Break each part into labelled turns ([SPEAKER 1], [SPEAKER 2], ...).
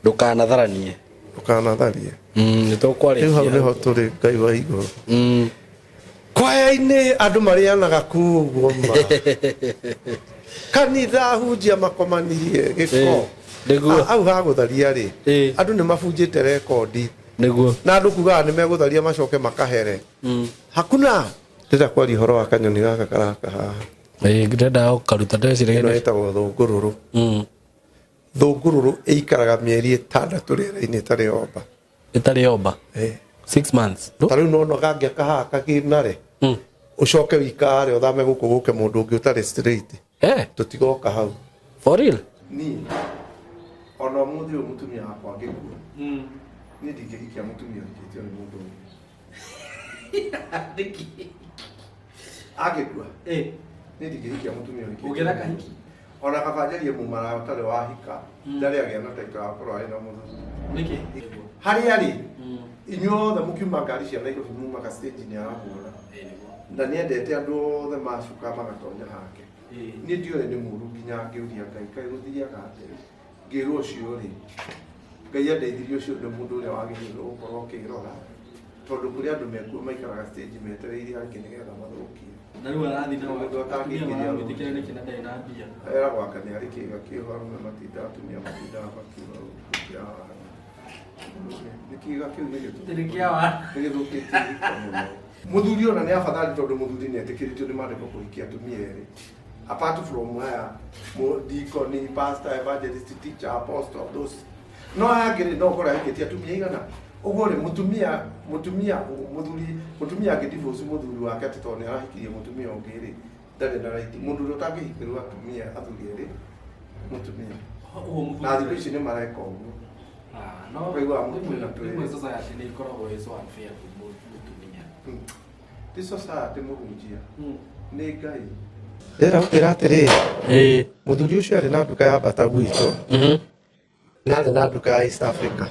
[SPEAKER 1] Ndũkanatharanie.
[SPEAKER 2] Ndũkanatharie.
[SPEAKER 1] Nĩ
[SPEAKER 2] Rĩu hau
[SPEAKER 1] tũkwarĩkia.
[SPEAKER 2] nĩho tũrĩ Ngai wa igũrũ. Kwaya-inĩ andũ marĩanaga kuu ũguo ma. Kanitha ahunjia makomanirie gĩko.
[SPEAKER 1] Nĩguo.
[SPEAKER 2] Hau ha gũtharia rĩ, andũ nĩ mabunjĩte rekondi.
[SPEAKER 1] Nĩguo.
[SPEAKER 2] Na andũ kugaga nĩ megũtharia macoke makahere. Hakuna. Ndĩrenda kwaria ũhoro wa kanyoni gaka karaka haha.
[SPEAKER 1] Ndĩrenda gũkaruta ndĩreciria.
[SPEAKER 2] Ĩno ĩtagwo thũngũrũrũ. Thũngũrũrũ ĩikaraga mĩeri 6 rĩera-inĩ ĩtarĩ yomba.
[SPEAKER 1] Ĩtarĩ yomba? 6 months.
[SPEAKER 2] Ta rĩu nona gangĩaka haha kagĩnare. Ũcoke wĩikare ũthame gũkũ gũke mũndũ ũngĩ ũtarĩ straight. Tũtigoka hau.
[SPEAKER 1] For real?
[SPEAKER 2] Niĩ ona ũmũthĩ ũyũ mũtumia wakwa angĩkua, niĩ ndingĩhikia mũtumia ũhikĩtio nĩ mũndũ ũngĩ. Angĩkua, niĩ ndingĩhikia mũtumia ũhikĩtio.
[SPEAKER 1] Ũngĩenda kahiki?
[SPEAKER 2] Ona kaba njarie mũmaraya ũtarĩ wahika, ndarĩ agĩa na title ya gũkorwo arĩ na mũthuri.
[SPEAKER 1] Nĩkĩ?
[SPEAKER 2] Harĩa rĩ, inyuothe mũkiuma ngari cia Nairobi mumaga stage nĩ aramuona. Na nĩ endete andũ othe macuka magatonya hake. Niĩ ndiũĩ nĩ mũru nginya ngĩũria Ngai kaĩ gũthiaga atĩa. Ngĩrwo ũcio rĩ, Ngai andeithirie ũcio nĩ mũndũ ũrĩa wagĩrĩirwo gũkorwo ũkĩrora, tondũ kũrĩ andũ mekuo maikaraga stage metereire angĩ nĩgetha mathũkie.
[SPEAKER 1] Na rĩu arathiĩ na
[SPEAKER 2] Mũndũ
[SPEAKER 1] atumia
[SPEAKER 2] atangĩingĩria
[SPEAKER 1] maramwĩtĩkĩra nĩkĩ na ndarĩ na mbia?
[SPEAKER 2] Eragwo anga nĩ arĩ kĩĩga kĩho arũme matindaga atumia matindaga makiuga gũkũ wara. Nĩ kĩĩga kĩu nĩ gĩthũku.
[SPEAKER 1] Nĩ kĩa wara.
[SPEAKER 2] Nĩ gĩthũkĩtie ihiko mũno. Mũthuri ona nĩ abathari tondũ mũthuri nĩ etĩkĩrĩtio nĩ maandĩko kũhikia atumia erĩ. Apart from haya, deacon, pastor, evangelist, teacher, apostle, those. No aya angĩ rĩ, no ũkore ahikĩtie atumia igana. Ũguo rĩ, mũtumia, mũtumia, mũthuri, mũtumia angĩ divorce mũthuri wake atĩ tondũ nĩ arahikirie mũtumia ũngĩ rĩ, ndarĩ na right. Mũndũ ũrĩa ũtangĩhikĩrwo atumia athuri erĩ, mũtumia. Na thikũ ici nĩ mareka ũguo.
[SPEAKER 1] No
[SPEAKER 2] Ũkaigua mũtumia na
[SPEAKER 1] rĩmwe
[SPEAKER 2] twĩrĩ.
[SPEAKER 1] society nĩ ĩkoragwo ĩ so unfair kwĩ mũtumia.
[SPEAKER 2] Ti society mũhunjia. Nĩ Ngai. Ndĩra atĩrĩrĩ, mũthuri ũcio arĩ na nduka ya bata gwitũ. Na arĩ na nduka ya East Africa.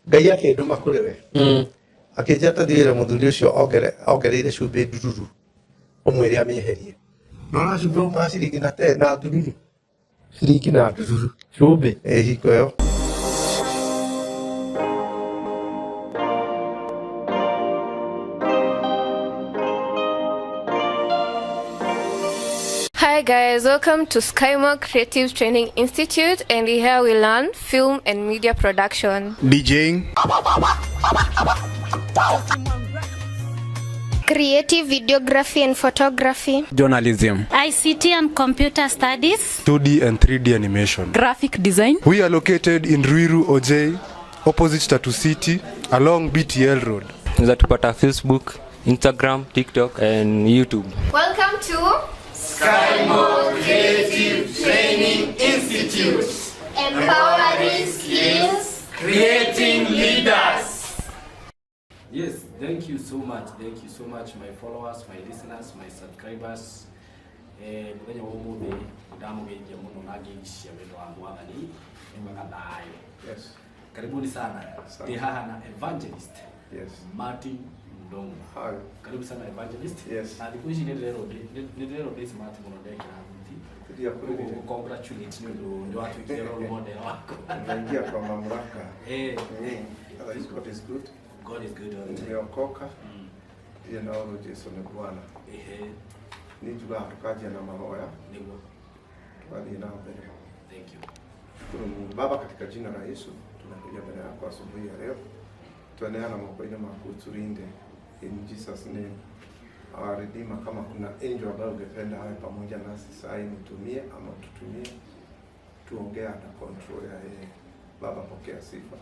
[SPEAKER 2] Ngai akĩndũma kũrĩ we. Akĩnjĩra tathiĩre mũthuri ũcio ongereire cumbĩ ndururu. Ũmwĩre amĩeherie. Na ũra cumbĩ umaga ciringi na te na ndururu. Ciringi na ndururu.
[SPEAKER 1] Cumbĩ?
[SPEAKER 2] Ĩ hingo ĩyo.
[SPEAKER 3] Hi guys, welcome to Skymark Creative Training Institute, and here we learn film and media production.
[SPEAKER 4] DJing.
[SPEAKER 5] Creative videography and photography.
[SPEAKER 4] Journalism.
[SPEAKER 6] ICT and computer studies.
[SPEAKER 4] 2D and 3D animation.
[SPEAKER 7] Graphic design.
[SPEAKER 4] We are located in Ruiru OJ, opposite Tatu City, along BTL Road.
[SPEAKER 8] Unaweza tupata Facebook, Instagram, TikTok and YouTube.
[SPEAKER 3] Welcome to
[SPEAKER 9] Skymo Creative Training Institute.
[SPEAKER 5] Empowering skills,
[SPEAKER 9] creating leaders.
[SPEAKER 1] Yes, thank you so much. Thank you so much, my followers, my listeners, my subscribers. Mũthenya wa ũmũthĩ ndamũgeithia mũno na ngeicia wendo wa Mwathani nĩmwega thayũ.
[SPEAKER 2] Yes.
[SPEAKER 1] Karibuni sana.
[SPEAKER 2] Asante.
[SPEAKER 1] Ndĩ haha na evangelist
[SPEAKER 2] Yes.
[SPEAKER 1] Martin Ndongo.
[SPEAKER 2] Hi.
[SPEAKER 1] Karibu sana evangelist.
[SPEAKER 2] Yes.
[SPEAKER 1] Na thikũ ici nĩ ndĩrerwo ndĩ smart mũno ndekĩra thuti.
[SPEAKER 2] Ndiya kũrĩrĩra.
[SPEAKER 1] Ũguo congratulate nĩ ũndũ nĩ watuĩkire role model wakwa.
[SPEAKER 2] Naingia kwa mamlaka. Otherwise God is good.
[SPEAKER 1] God is good all the time.
[SPEAKER 2] Nimeokoka. Ndiye naona Jesu ni Bwana. Niĩ njugaga tũkanjia na mahoya.
[SPEAKER 1] Nĩguo.
[SPEAKER 2] Tugathiĩ na mbere.
[SPEAKER 1] Thank you.
[SPEAKER 2] Shukuru Mungu. Baba, katika jina la Yesu tunakuja mbele yako asubuhi ya leo. Tueneana moko-inĩ maku, tulinde in Jesus name. Our Redeemer, kama kuna angel ambaye ungependa awe pamoja nasi saa hii, nitumie ama tutumie, tuongee na control ya yeye. Baba, pokea sifa.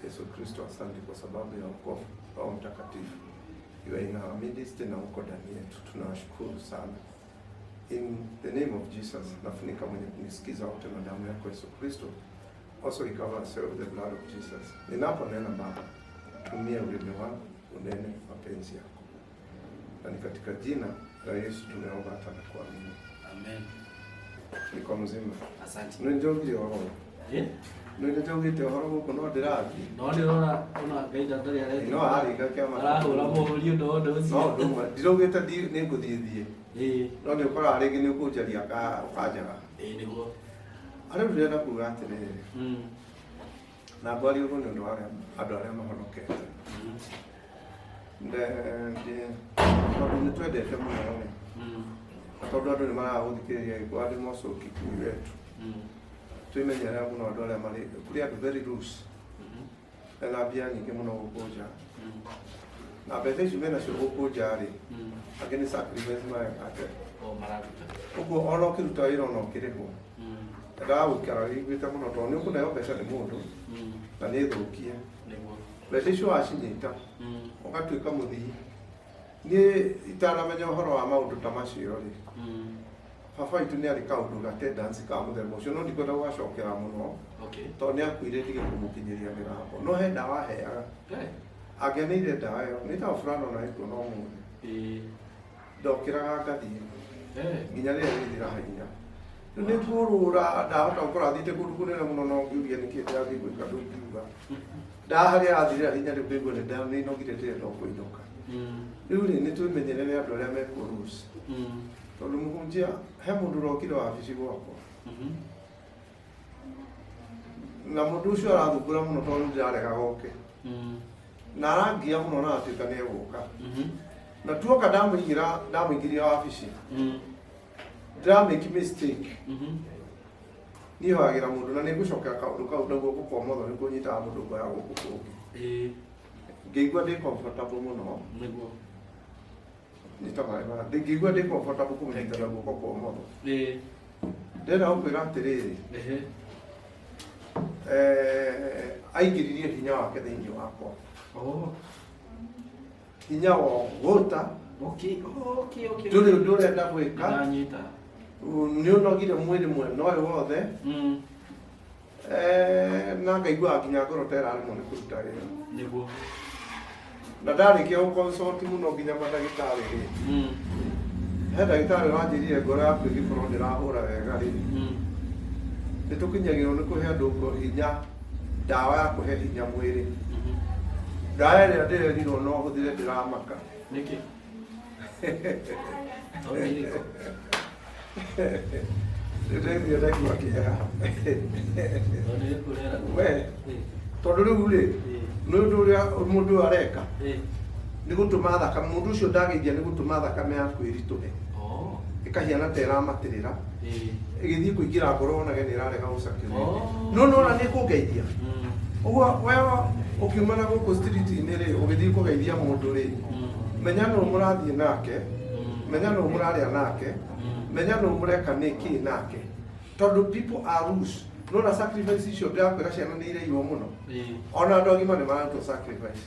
[SPEAKER 2] Yesu Kristo, asante kwa sababu ya wokovu. Roho Mtakatifu, you are in our midst na uko ndani yetu, tunawashukuru sana. In the name of Jesus, nafunika mwenye kunisikiza wote na damu yako Yesu Kristo. Also we cover ourselves with the blood of Jesus. Ninaponena Baba, tumia ulimi wangu unene mapenzi yako. Na ni katika jina la Yesu tumeomba hata na kuamini.
[SPEAKER 1] Amen.
[SPEAKER 2] Niko mzima.
[SPEAKER 1] Asante.
[SPEAKER 2] Nĩ njogire ũhoro. Nĩ njogire ũhoro gũkũ no ndĩrathiĩ.
[SPEAKER 1] No ndĩrona ona Ngai ndarĩ aretha.
[SPEAKER 2] No arĩga kĩama.
[SPEAKER 1] Arahũra mũhũri ũndũ ũndũ ũcio.
[SPEAKER 2] No ũndũ ũmwe. Ndiraugĩte nĩ ngũthiĩ thiĩ. No nĩ ũkoraga rĩngĩ nĩ ũkũnjaria ũkanjaga.
[SPEAKER 1] Ĩĩ nĩguo.
[SPEAKER 2] Arĩa ndĩrenda kuga atĩrĩrĩ. Na ngwaria ũguo nĩ ũndũ wa andũ arĩa mahonokete. Tondũ nĩ twendete mũno rĩ, na tondũ andũ nĩ maragũthikĩrĩria gĩkũ andũ moco Kikuyu wetu, twĩmenyerera mũno andũ arĩa marĩ kũrĩ andũ very loose mena mbia nyingĩ mũno gũkũ nja, na mbeca icio menacio gũkũ nja rĩ, angĩ nĩ sacrifice mareka atĩa.
[SPEAKER 1] O mararuta.
[SPEAKER 2] Ũguo ona ũkĩruta wĩra ona ũkĩrĩhwo, endaga gũikara wĩiguĩte mũno tondũ nĩ ũkũneo mbeca nĩ mũndũ na nĩ thũkie.
[SPEAKER 1] Nĩguo.
[SPEAKER 2] Mbeca icio wacinyita ũgatuĩka mũthii. Niĩ itanamenya ũhoro wa maũndũ ta macio rĩ, baba witũ nĩ arĩ kaũndũ ga tendency ka mũthemba ũcio, no ndikwenda gũgacokera mũno tondũ nĩ akuire ndige kũmũkinyĩria mĩgambo, no he ndawa aheaga. Angeneire ndawa ĩyo nĩ ta fulani ona ĩkuo no mũthĩ ndokĩraga ngathiĩ nginya rĩrĩa rĩthira hinya. Rĩu nĩ kũrũra ndahota gũkorwo athiĩte kũndũ kũnene mũno, no ngĩũria nĩkĩ ndĩrathiĩ gwĩka ndũngiuga ndaa harĩa athirĩra hinya. Rĩu ngaigua nĩ nĩnogire, ndĩrenda o kũinũka. Rĩu rĩ, nĩ twĩmenyerere andũ arĩa mekuo loose, tondũ mũhunjia he mũndũ ũrokire wabici gwakwa, na mũndũ ũcio arathumbũra mũno tondũ ndĩrarega goke, na arangia mũno na atuĩka nĩ egũka, na tuoka ndamũigĩra ndamũingĩria wabici, ndĩramake mistake. Niĩ hoyagĩra mũndũ na nĩ ngũcokera kaũndũ kau na guoko kwa ũmotho nĩ kũnyitaga mũndũ ngoya gũkũ kũngĩ. Ngĩigua ndĩ comfortable mũno.
[SPEAKER 1] Nĩguo.
[SPEAKER 2] Nyita maĩ maya, ngĩigua ndĩ comfortable kũmũnyita na guoko kwa ũmotho. Ndĩrenda gũkwĩra atĩrĩrĩ, aingĩririe hinya wake thĩinĩ wakwa, hinya wa gũta. Ndũrĩ ũndũ ũrenda gwĩka.
[SPEAKER 1] Ndanyita.
[SPEAKER 2] Nĩ ũnogire mwĩrĩ mwena ũyũ wothe, na ngaigua nginya ngoro ta ĩraremwo nĩ kũruta wĩra.
[SPEAKER 1] Nĩguo.
[SPEAKER 2] Na ndarĩkia gũconsult mũno nginya mandagĩtarĩ rĩ, he ndagĩtarĩ ũranjĩrire ngoro yaku ĩngĩkorwo ndĩrahũra wega rĩ, nĩ tũkinyagĩrwo nĩ kũhe andũ hinya, ndawa ya kũhe hinya mwĩrĩ. Ndawa ĩrĩa ndĩrerirwo no hũthĩre ndĩramaka.
[SPEAKER 1] Nĩkĩ? Tondũ nĩ ĩrĩkũ?
[SPEAKER 2] Ndĩraigua ndaigua kĩeha.
[SPEAKER 1] Tondũ nĩ ĩrĩkũ ũreragwo?
[SPEAKER 2] We, tondũ rĩu rĩ, nĩ ũndũ ũrĩa mũndũ ũyũ areka nĩ gũtũma thakame, mũndũ ũcio ndageithia, nĩ gũtũma thakame yaku ĩritũhe, ĩkahiana ta ĩramatĩrĩra, ĩgĩthiĩ kũingĩra ngoro wonage nĩ ĩrarega gũcakĩrwo. No nona nĩ kũngeithia ũguo, we ũkiuma na gũkũ street-inĩ rĩ, ũgĩthiĩ kũgeithia mũndũ rĩ, menya nũ mũrathiĩ nake, menya nũ mũrarĩa nake, menya nũ mũreka nĩkĩ nake, tondũ people are loose. Nona sacrifice icio ndĩrakwĩra, ciana nĩ ireirwo mũno, ona andũ agima nĩ mararutwo sacrifice.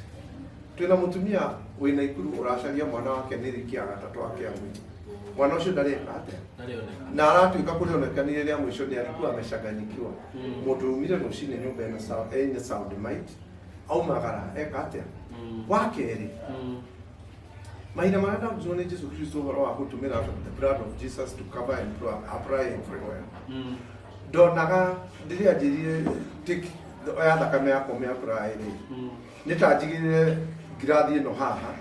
[SPEAKER 2] Twĩna mũtumia wĩna Ikuru ũracaria mwana wake nĩ riki ya gatatũ akĩamũi mwana ũcio ndareka atĩa.
[SPEAKER 1] Ndarĩoneka.
[SPEAKER 2] Na aratuĩka kũrĩonekanire rĩa mũico nĩ alikuwa amechanganyikiwa. Mũndũ umire rũcinĩ nyũmba ĩna ĩna sound mic, aumagara eka atĩa. Wa kerĩ, mahinda marĩa ndarutwo nĩ Jesu Kristo ũhoro wa gũtũmĩra the blood of Jesus to cover and to apply everywhere, ndonaga rĩrĩa njĩrire take oya thakame yakwa mĩapply rĩ, nĩ ta njigĩrĩre ngirathi ĩno haha,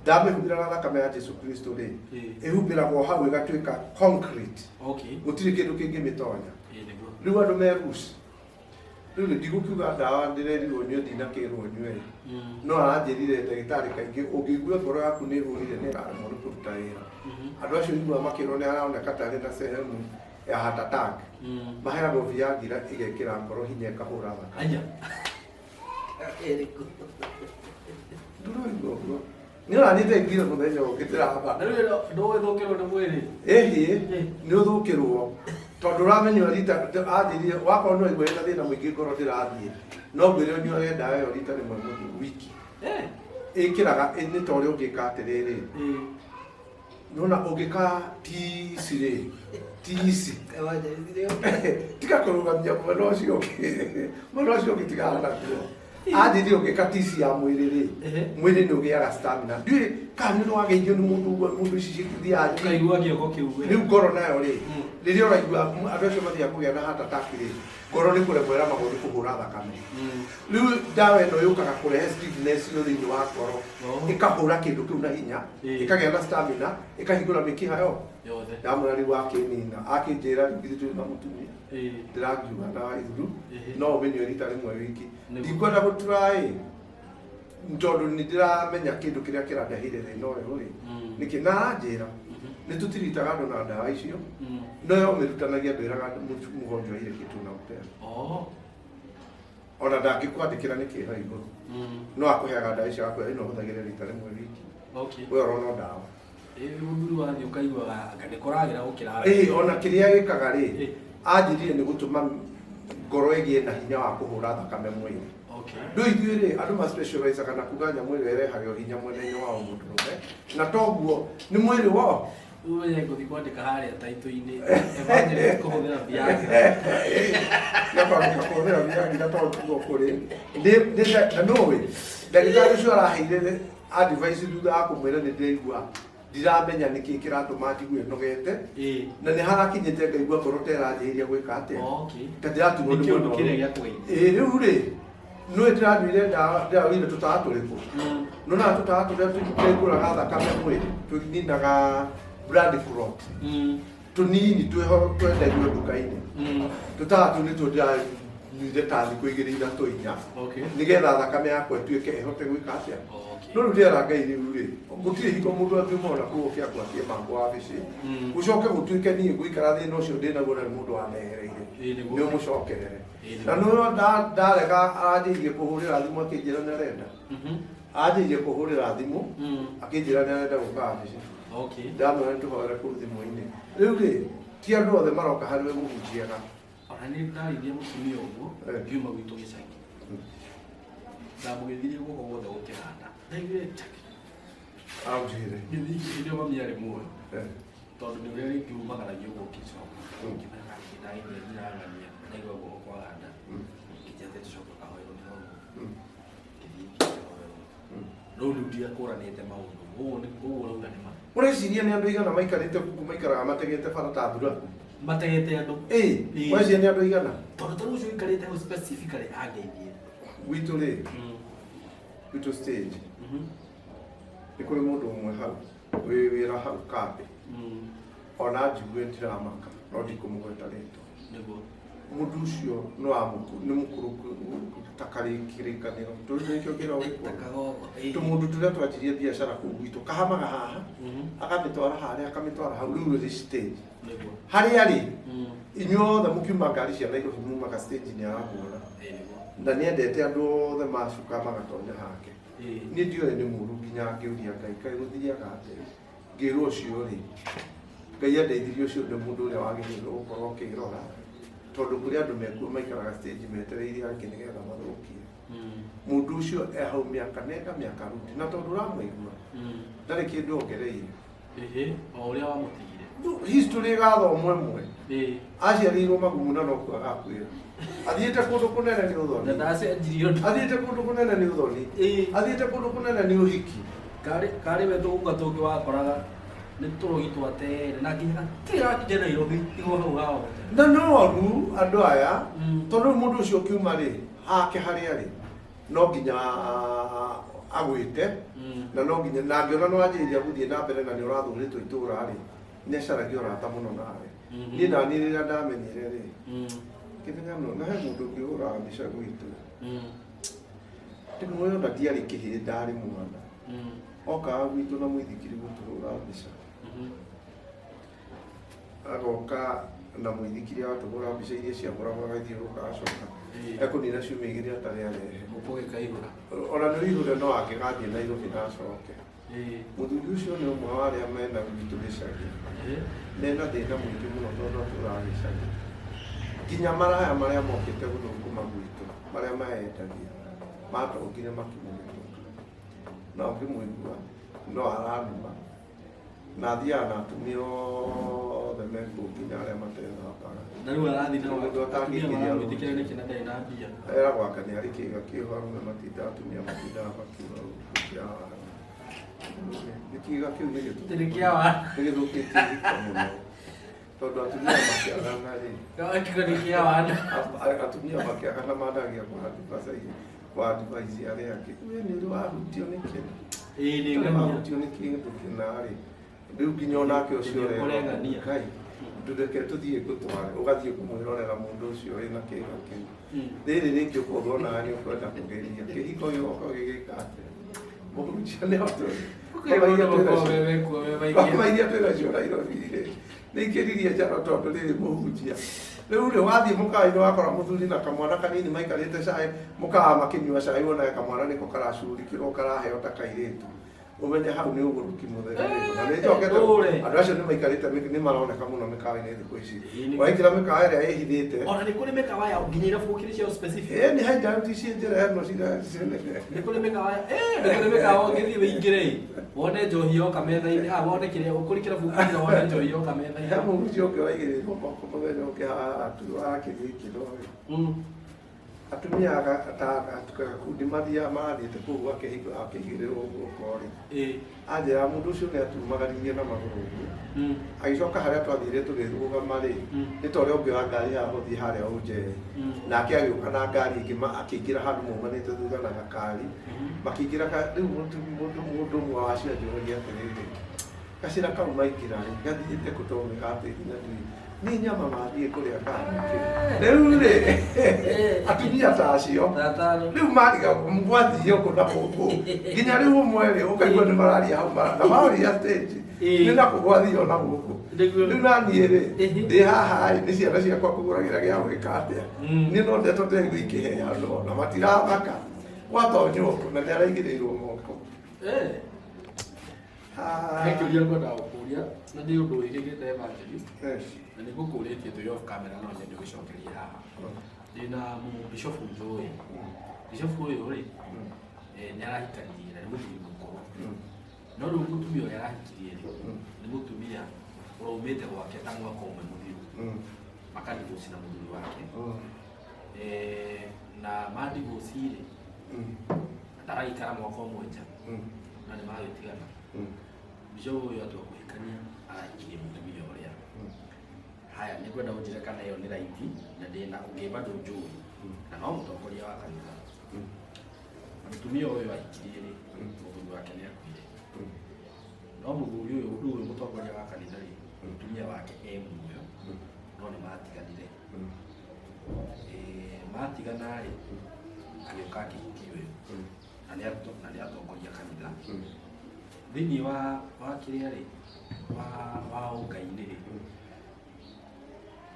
[SPEAKER 2] ndamĩhumbĩra na thakame ya Jesu Kristo rĩ, ĩhumbĩragwo hau ĩgatuĩka concrete. Gũtirĩ kĩndũ kĩngĩmĩtonya.
[SPEAKER 1] Nĩguo.
[SPEAKER 2] Rĩu andũ me loose. Rĩu nĩ ndigũkiuga ndawa ndĩrerirwo nyue, ndinakĩrwo nyue, no aranjĩrire ndagĩtarĩ kaingĩ ũngĩigua ngoro yaku nĩ ĩhũrire nĩ ĩraremwo nĩ kũruta wĩra, andũ acio iguaga makĩrwo nĩ aroneka tarĩ na sehemu ya heart attack, maheagwo Viagra ĩgekĩra ngoro hinya ĩkahũra thakame.
[SPEAKER 1] Aya. Ĩrĩkũ?
[SPEAKER 2] Ndũraigua ũguo nĩ ũranyita ingire mũthenya ũngĩ ndĩrahamba.
[SPEAKER 1] Na rĩu ndũgũthũkĩrwo nĩ mwĩrĩ.
[SPEAKER 2] Ĩhĩ, nĩ ũthũkĩrwo tondũ ũramenywo rita anjĩrire wakorwo nĩ waigua wĩna thĩna mũingĩ ngoro ndĩrathiĩ, no ngwĩre ũnyuage ndawa ĩyo rita rĩmwe mũthĩ wiki. Ĩkĩraga nĩ ta ũrĩa ũngĩka atĩrĩrĩ, nona ũngĩka tici rĩ, tici tiga kũrũgamia mwena ũcio ũngĩ, mwena ũcio ũngĩ tigana naguo. Anjĩrire ũngĩka tici ya mwĩrĩ rĩ, mwĩrĩ nĩ ũgĩaga stamina. Ndiũĩ kana nĩ wageithio nĩ mũndũ ũguo, mũndũ ici cithiaga
[SPEAKER 1] Ũkaigua kĩongo kĩu we.
[SPEAKER 2] Rĩu ngoro nayo rĩ, rĩrĩa ũraigua andũ acio mathiaga kũgĩa na heart attack rĩ, ngoro nĩ kũremwo ĩremagwo nĩ kũhũra thakame. Rĩu ndawa ĩno yũkaga kũrehe stiffness ĩyo thĩinĩ wa ngoro, ĩkahũra kĩndũ kĩu na hinya, ĩkagĩa na stamina, ĩkahingũra mĩkiha yo.
[SPEAKER 1] Yothe.
[SPEAKER 2] Ndamwĩra rĩu akĩnina akĩnjĩra rĩu githĩ tũrĩ na mũtumia ndĩrakiuga na ithuru no ũmĩnyue rita rĩmwe wiki. Ndikwenda gũtry tondũ nĩ ndĩramenya kĩndũ kĩrĩa kĩrandeheire thĩna ũyũ rĩ nĩkĩ na aranjĩra nĩ tũtiritaga andũ na ndawa icio no yo mĩrutanagia ndwĩraga mũgonjwa ile kitu unampea. Ona ndangĩkwandĩkĩra nĩ kĩha igũrũ no akũheaga ndawa icio akwĩra ĩno ũhũthagĩre rita rĩmwe wiki. We ũrona ndawa
[SPEAKER 1] Mũthuri wathiĩ ũkaiguaga anga nĩ kũragĩra gũkĩra.
[SPEAKER 2] Ĩĩ, ona kĩrĩa gĩkaga rĩ anjĩrire nĩ gũtũma ngoro ĩgĩe na hinya wa kũhũra thakame mwĩrĩ. Rĩu ithuĩ rĩ andũ ma specializaga na kuga nyamũ ĩyo ĩrehage ũhinya mwena-inĩ wa mũndũrũme na toguo nĩ mwĩrĩ wao.
[SPEAKER 1] Umenye ngũthiĩ kwandĩka harĩa taitũ-inĩ evangelist kũhũthĩra Viagra.
[SPEAKER 2] Na kwandĩka kũhũthĩra Viagra tondũ tiguo kũrĩ na nũĩ ndagĩtarĩ ũcio araheire advice thutha wa kũmwĩra nĩ ndĩraigua ndiramenya nĩkĩ kĩratũma njigue nogete na nĩ harakinyĩte ngaigua ngoro ta ĩranjĩrĩria gwĩka atĩa ta ndĩraturwo nĩ
[SPEAKER 1] kĩũndũ
[SPEAKER 2] mũno.
[SPEAKER 1] kĩrĩa gĩakũgeithia.
[SPEAKER 2] Ĩĩ rĩu rĩ nĩũĩ ndĩranyuire ndawa ndĩranyuire tũtawa tũrĩkũ nona tũtawa tũrĩa tũhingũraga thakame mwĩrĩ tũninaga blood clot tũnini twĩho twendagio nduka-inĩ tũtawa tũu nĩtuo ndĩranyuire ta thikũ igĩrĩ ithatũ inya nĩgetha thakame yakwa ĩtuĩke ĩhote gwĩka atĩa. No rĩu ndĩrera Ngai rĩu rĩ gũtirĩ hingo mũndũ angiuma ona kũu ũke angwatie mangũ wabici gũcoke gũtuĩke niĩ ngũikara thĩna ũcio ndĩnaguo na nĩ mũndũ wandehereire nĩ ũmũcokerere. Na nĩo ndarega aranjĩirie kũhũrĩra thimũ akĩnjĩra nĩ arenda anjĩirie kũhũrĩra thimũ akĩnjĩra nĩ arenda gũka wabici. Ndamwĩra nĩtũhoere kũu thimũ-inĩ. Rĩu rĩ ti andũ othe maroka harĩ we mũhunjiaga.
[SPEAKER 1] Ona nĩ ndarĩirie mũtumia ũguo ngiuma gwitũ gĩcagi ndamũgeithirie guoko guothe gũkĩhanda ndaiguire njaki.
[SPEAKER 2] Anjĩre.
[SPEAKER 1] Ngĩthiĩ hĩndĩ ĩyo mami arĩ muoyo tondũ nĩ ũrĩa rĩngĩ umagaragia ũguo ũkĩcoka ngĩmera ndagĩire ndirang'ania ndaigua guoko kwaganda ngĩnjĩra atĩ tũcoke ũkahoerwo nĩ thoguo ngĩthiĩ ngĩhoerwo rĩu rĩu ndiakũranĩte maũndũ ũguo nĩ ũguo ũrauga nĩ ma.
[SPEAKER 2] Ũreciria nĩ andũ aigana maikarĩte gũkũ maikaraga mategete bara ta thuraku
[SPEAKER 1] mategete andũ
[SPEAKER 2] ĩĩ ũreciria nĩ andũ aigana
[SPEAKER 1] tondũ ta rĩu ũcio ũikarĩte hau specifically angeithie
[SPEAKER 2] gwitũ rĩ gwitũ stage nĩ kũrĩ mũndũ ũmwe hau wĩ wĩra hau kambĩ ona njigue ndiramaka no ndikũmũgweta rĩtwa. Mũndũ ũcio nĩ mũkũrũ ta karĩkĩrĩkanĩro tũrĩ nĩkĩo kĩrĩa ũgĩkũrũ tũmũndũ tũrĩa twanjirie biacara kũu gwitũ kahamaga haha akamĩtwara harĩa akamĩtwara hau rĩu rĩ stage harĩa rĩ inyuothe mũkiuma ngari cia Nairobi mumaga stage nĩ aramuona na nĩendete andũ othe macuka magatonya hake. Niĩ ndioĩ nĩ mũru nginya ngĩũria Ngai kaĩ gũthiaga atĩa ngĩrwo ũcio rĩ Ngai andeithirie ũcio nĩ mũndũ ũrĩa wagĩrĩirwo gũkorwo ũkĩrora tondũ kũrĩ andũ mekuo maikaraga stage metereire angĩ nĩgetha mathũkie. Mũndũ ũcio e hau mĩaka nenda mĩaka rudi na tondũ ũramũigua ndarĩ kĩndũ ongereire.
[SPEAKER 1] O ũrĩa wamũtigire.
[SPEAKER 2] History ĩgathomwo ĩmwe. Aciarĩirwo magumu na nokuo agakuĩra. Athiĩte kũndũ kũnene nĩ ũthoni.
[SPEAKER 1] Na ndacenjirie ũndũ.
[SPEAKER 2] Athiĩte kũndũ kũnene nĩ ũthoni. Athiĩte kũndũ kũnene nĩ ũhiki.
[SPEAKER 1] Karĩ we tũgũka tũngĩ wakoraga nĩ tũrogi twa tene na nginya gatirĩ gakinya Nairobi tigo hau hao.
[SPEAKER 2] Na no oru andũ aya tondũ rĩu mũndũ ũcio ũkiuma rĩ hake harĩa rĩ no nginya agwĩte na no nginya na angĩona nĩ wanjĩrĩria gũthiĩ na mbere na nĩ ũrathũrĩtwo itũũra rĩ nĩ acaragia ũrata mũno nawe. Niĩ naniĩ rĩrĩa ndamenyire rĩ kĩmenya no na he mũndũ ũngĩ ũhũraga mbica gwitũ ndĩmuoĩ ona ndiarĩ kĩhĩĩ ndarĩ mwana okaga gwitũ na mũithikiri gũtũhũra mbica agoka na mũithikiri agatũhũra mbica iria ciahũragwo agathiũrũrũka agacoka ekũnina ciumia igĩrĩ atarĩ arehe ona nĩ ũihũre no angĩgathiĩ Nairobi na acoke. Mũthuri ũcio nĩ ũmwe wa arĩa mena gwitũ gĩcagi mena thĩna mũingĩ mũno tondũ atũraga gĩcagi nginya maraya marĩa mokĩte gũthũkũma gwitũ marĩa maendagia matongire makĩmũhĩtũka na ũngĩmũigua no aranuma na athiaga na atumia othe mekuo nginya arĩa matethambaga.
[SPEAKER 1] Na rĩu arathiĩ na
[SPEAKER 2] Mũndũ
[SPEAKER 1] atumia
[SPEAKER 2] atangĩingĩria
[SPEAKER 1] maramwĩtĩkĩra nĩkĩ na ndarĩ na mbia.
[SPEAKER 2] Eragwo anga nĩ arĩ kĩĩga kĩho arũme matindaga atumia matindaga makiuga kĩa wara. Nĩ kĩĩga kĩu nĩ
[SPEAKER 1] Nĩ kĩa wara.
[SPEAKER 2] gĩthũkĩtie ihiko mũno tondũ atumia makĩagana rĩ
[SPEAKER 1] Kiugo nĩ kĩa wana.
[SPEAKER 2] Atumia makĩagana mandagia kũ advise arĩa angĩ we nĩ ũrĩ wahutio nĩ kĩndũ.
[SPEAKER 1] Ĩĩ nĩ
[SPEAKER 2] Ũrĩ
[SPEAKER 1] ng'ania.
[SPEAKER 2] wahutio nĩ kĩndũ kĩna rĩ Rĩu nginya onake ũcio
[SPEAKER 1] Nĩ ũkũrengania.
[SPEAKER 2] Ngai ndũreke tũthiĩ ngũtware ũgathiĩ kũmwĩrorera mũndũ ũcio wĩna kĩga kĩu. Rĩrĩ rĩngĩ ũkorwo onaga nĩ ũkwenda kũgeria kĩhiko gĩgoka gĩgĩka atĩa mũhunjia nĩ ngoma iria twĩ nacio Nairobi rĩ nĩ ikĩririe njaro tondũ rĩrĩ mũhunjia rĩu rĩ wathiĩ mũkawa-inĩ wakora mũthuri na kamwana kanini maikarĩte cai mũkawa makĩnyua cai wonaga kamwana nĩko karacurikĩrwo karaheo ta kairĩtu ũmenye hau nĩ ũgũrũki mũtheri na nĩ njokete
[SPEAKER 1] Ũre.
[SPEAKER 2] andũ acio nĩ maikarĩte nĩ maroneka mũno mĩkawa-inĩ thikũ ici waingĩra mĩkawa ĩrĩa ĩhithĩte
[SPEAKER 1] Ona nĩ kũrĩ mĩkawa ya nginya irabu gũkĩrĩ ciao specific.
[SPEAKER 2] ĩ nĩ hideout ici njĩra ĩno cinene
[SPEAKER 1] Nĩ kũrĩ mĩkawa nĩ kũrĩ mĩkawa ũngĩthiĩ wĩingĩre ĩ wone njohi yoka metha-inĩ ah wone kĩrĩa kũrĩ kĩrabu ũkũingĩra wone njohi yoka
[SPEAKER 2] he
[SPEAKER 1] metha-inĩ.
[SPEAKER 2] mũhunjia ũngĩ waigĩrĩirwo moko mũthenya ũngĩ haha akĩthiĩ ikĩro atumia gakundi mathiaga marathiĩte kũu gwake akĩigĩrĩrwo guoko rĩ anjĩra mũndũ ũcio nĩ atumagaririe na magũrũ ũguo agĩcoka harĩa twathire tũgĩrũgama rĩ nĩ ta ũrĩa ũngĩ wa ngari haha gũthiĩ harĩa ũnje nake agĩũka na ngari ĩngĩ akĩingĩra handũ maumanĩte thutha na gakari makĩingĩra rĩu mũndũ ũmwe wa acio anjũragia atĩrĩrĩ gacĩra kau maingĩra rĩ gathiĩte kũ tondũ nĩ gatĩri na ndui nĩ nyama mathiĩ kũrĩa kana nĩkĩ rĩu rĩ atumia ta acio rĩu mariga gwathiĩ ũkũ na gũkũ nginya rĩu ũmwe rĩ ũkaigua nĩ mararia hau na maroria stage nĩ na kũ gwathiĩ ona gũkũ rĩu naniĩ rĩ ndĩ haha rĩ nĩ ciana ciakwa kũgũragĩra gĩa gwĩka atĩa niĩ no ndeto ndĩraigua ikĩheanwo na matirathaka gwatonywo kũ na nĩ araigĩrĩirwo moko.
[SPEAKER 1] He kĩũria ngwendaga gũkũria na nĩ ũndũ wĩkĩkĩte evangelist na nĩ ngũkũrĩtie twĩ off camera no nyende gũcokeria haha. Ndĩna mũbishofu njũĩ bishofu ũyũ rĩ nĩ arahikanirie na nĩ mũthuri mũkũrũ no rĩu mũtumia ũrĩa arahikirie rĩ nĩ mũtumia ũraumĩte gwake ta mwaka ũmwe mũthiru makadivosi na mũthuri wake na madivosi rĩ ndaraikara mwaka ũmwe nja na nĩ magĩtigana. Bishofu ũyũ atua kũhikania arahikirie mũtumia ũrĩa. Haya nĩ ngwenda ũnjĩre kana ĩyo nĩ raiti na ndĩna ũngĩ bado njũĩ na no mũtongoria wa kanitha. Mũtumia ũyũ ahikirie rĩ mũthuri wake nĩ akuire no mũthuri ũyũ rĩu ũyũ mũtongoria wa kanitha rĩ mũtumia wake e muoyo no nĩ matiganire. Matigana rĩ agĩũka akĩhikia ũyũ na nĩ atongoria kanitha thĩinĩ wa kĩrĩa rĩ wa ũngai-inĩ rĩ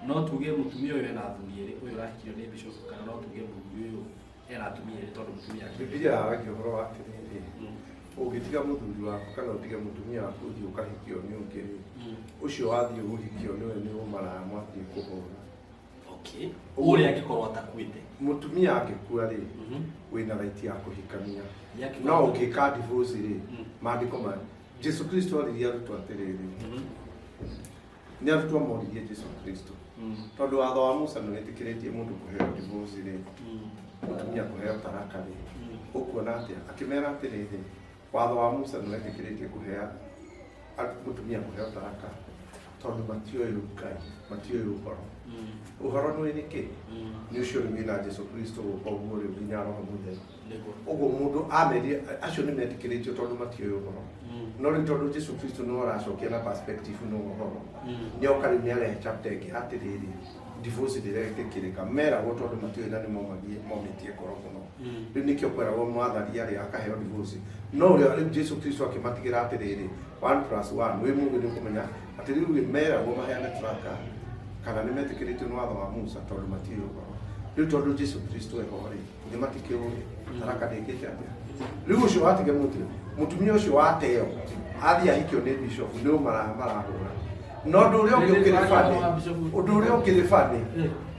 [SPEAKER 1] no tuge mũtumia ũyũ ena athuri erĩ ũyũ ũrahikirio nĩ bishop kana no tuge mũthuri ũyũ ena atumia erĩ tondũ mũtumia ake
[SPEAKER 2] Bibilia yaragia ũhoro wa atĩrĩrĩ ũngĩtiga mũthuri waku kana ũtige mũtumia waku ũthiĩ ũkahikio nĩ ũngĩ rĩ ũcio wathiĩ ũhikio nĩwe nĩ ũmaraya mwathiĩ kũhũra.
[SPEAKER 1] Okay. Ũrĩa angĩkorwo atakuĩte
[SPEAKER 2] mũtumia angĩkua rĩ wĩna right ya kũhikania no ũngĩka divorce rĩ maandĩko ma Jesu Kristo aririe arutwo atĩrĩrĩ nĩ arutwo moririe Jesu Kristo tondũ watho wa Musa nĩ wĩtĩkĩrĩtie mũndũ kũheo divorce rĩ mũtumia kũheo taraka rĩ ũkuona atĩa akĩmera atĩrĩrĩ watho wa Musa nĩ wetĩkĩrĩtie kũhea mũtumia kũheo taraka tondũ matiũĩ Ngai matiũĩ ũhoro ũhoro nĩ nĩkĩ nĩ ũcio rĩu wĩna Jesu Kristo gũka ũguo rĩu nginya Roho Mũtheru ũguo mũndũ amerie acio nĩ metĩkĩrĩtio tondũ matiũĩ ũhoro no rĩu tondũ Jesu Kristo nĩwe ũracokia na perspective nĩ ũhoro nĩ oka rĩu nĩ arehe chapter ĩngĩ atĩrĩrĩ divorce ndĩretĩkĩrĩka meragwo tondũ matiũĩ na nĩ momĩtie ngoro mũno rĩu nĩkĩo kweragwo mwathani arĩ akaheo divorce no ũrĩa rĩu Jesu Kristo akĩmatigĩra atĩrĩrĩ 1 + 1 wĩ mũgĩ nĩ ũkũmenya atĩ rĩu meragwo maheane traka kana nĩ metĩkĩrĩtio nĩ watho wa Musa tondũ matiũĩ ũhoro rĩu tondũ Jesu Kristo eho rĩ nĩ matikĩũĩ taraka ndĩkĩte atĩa rĩu ũcio watige mũtumia ũcio wateo athiĩ ahikio nĩ bishop nĩ ũmaraya marahũra no ũndũ ũrĩa ũngĩ ũkĩrĩ funny ũndũ ũrĩa ũkĩrĩ funny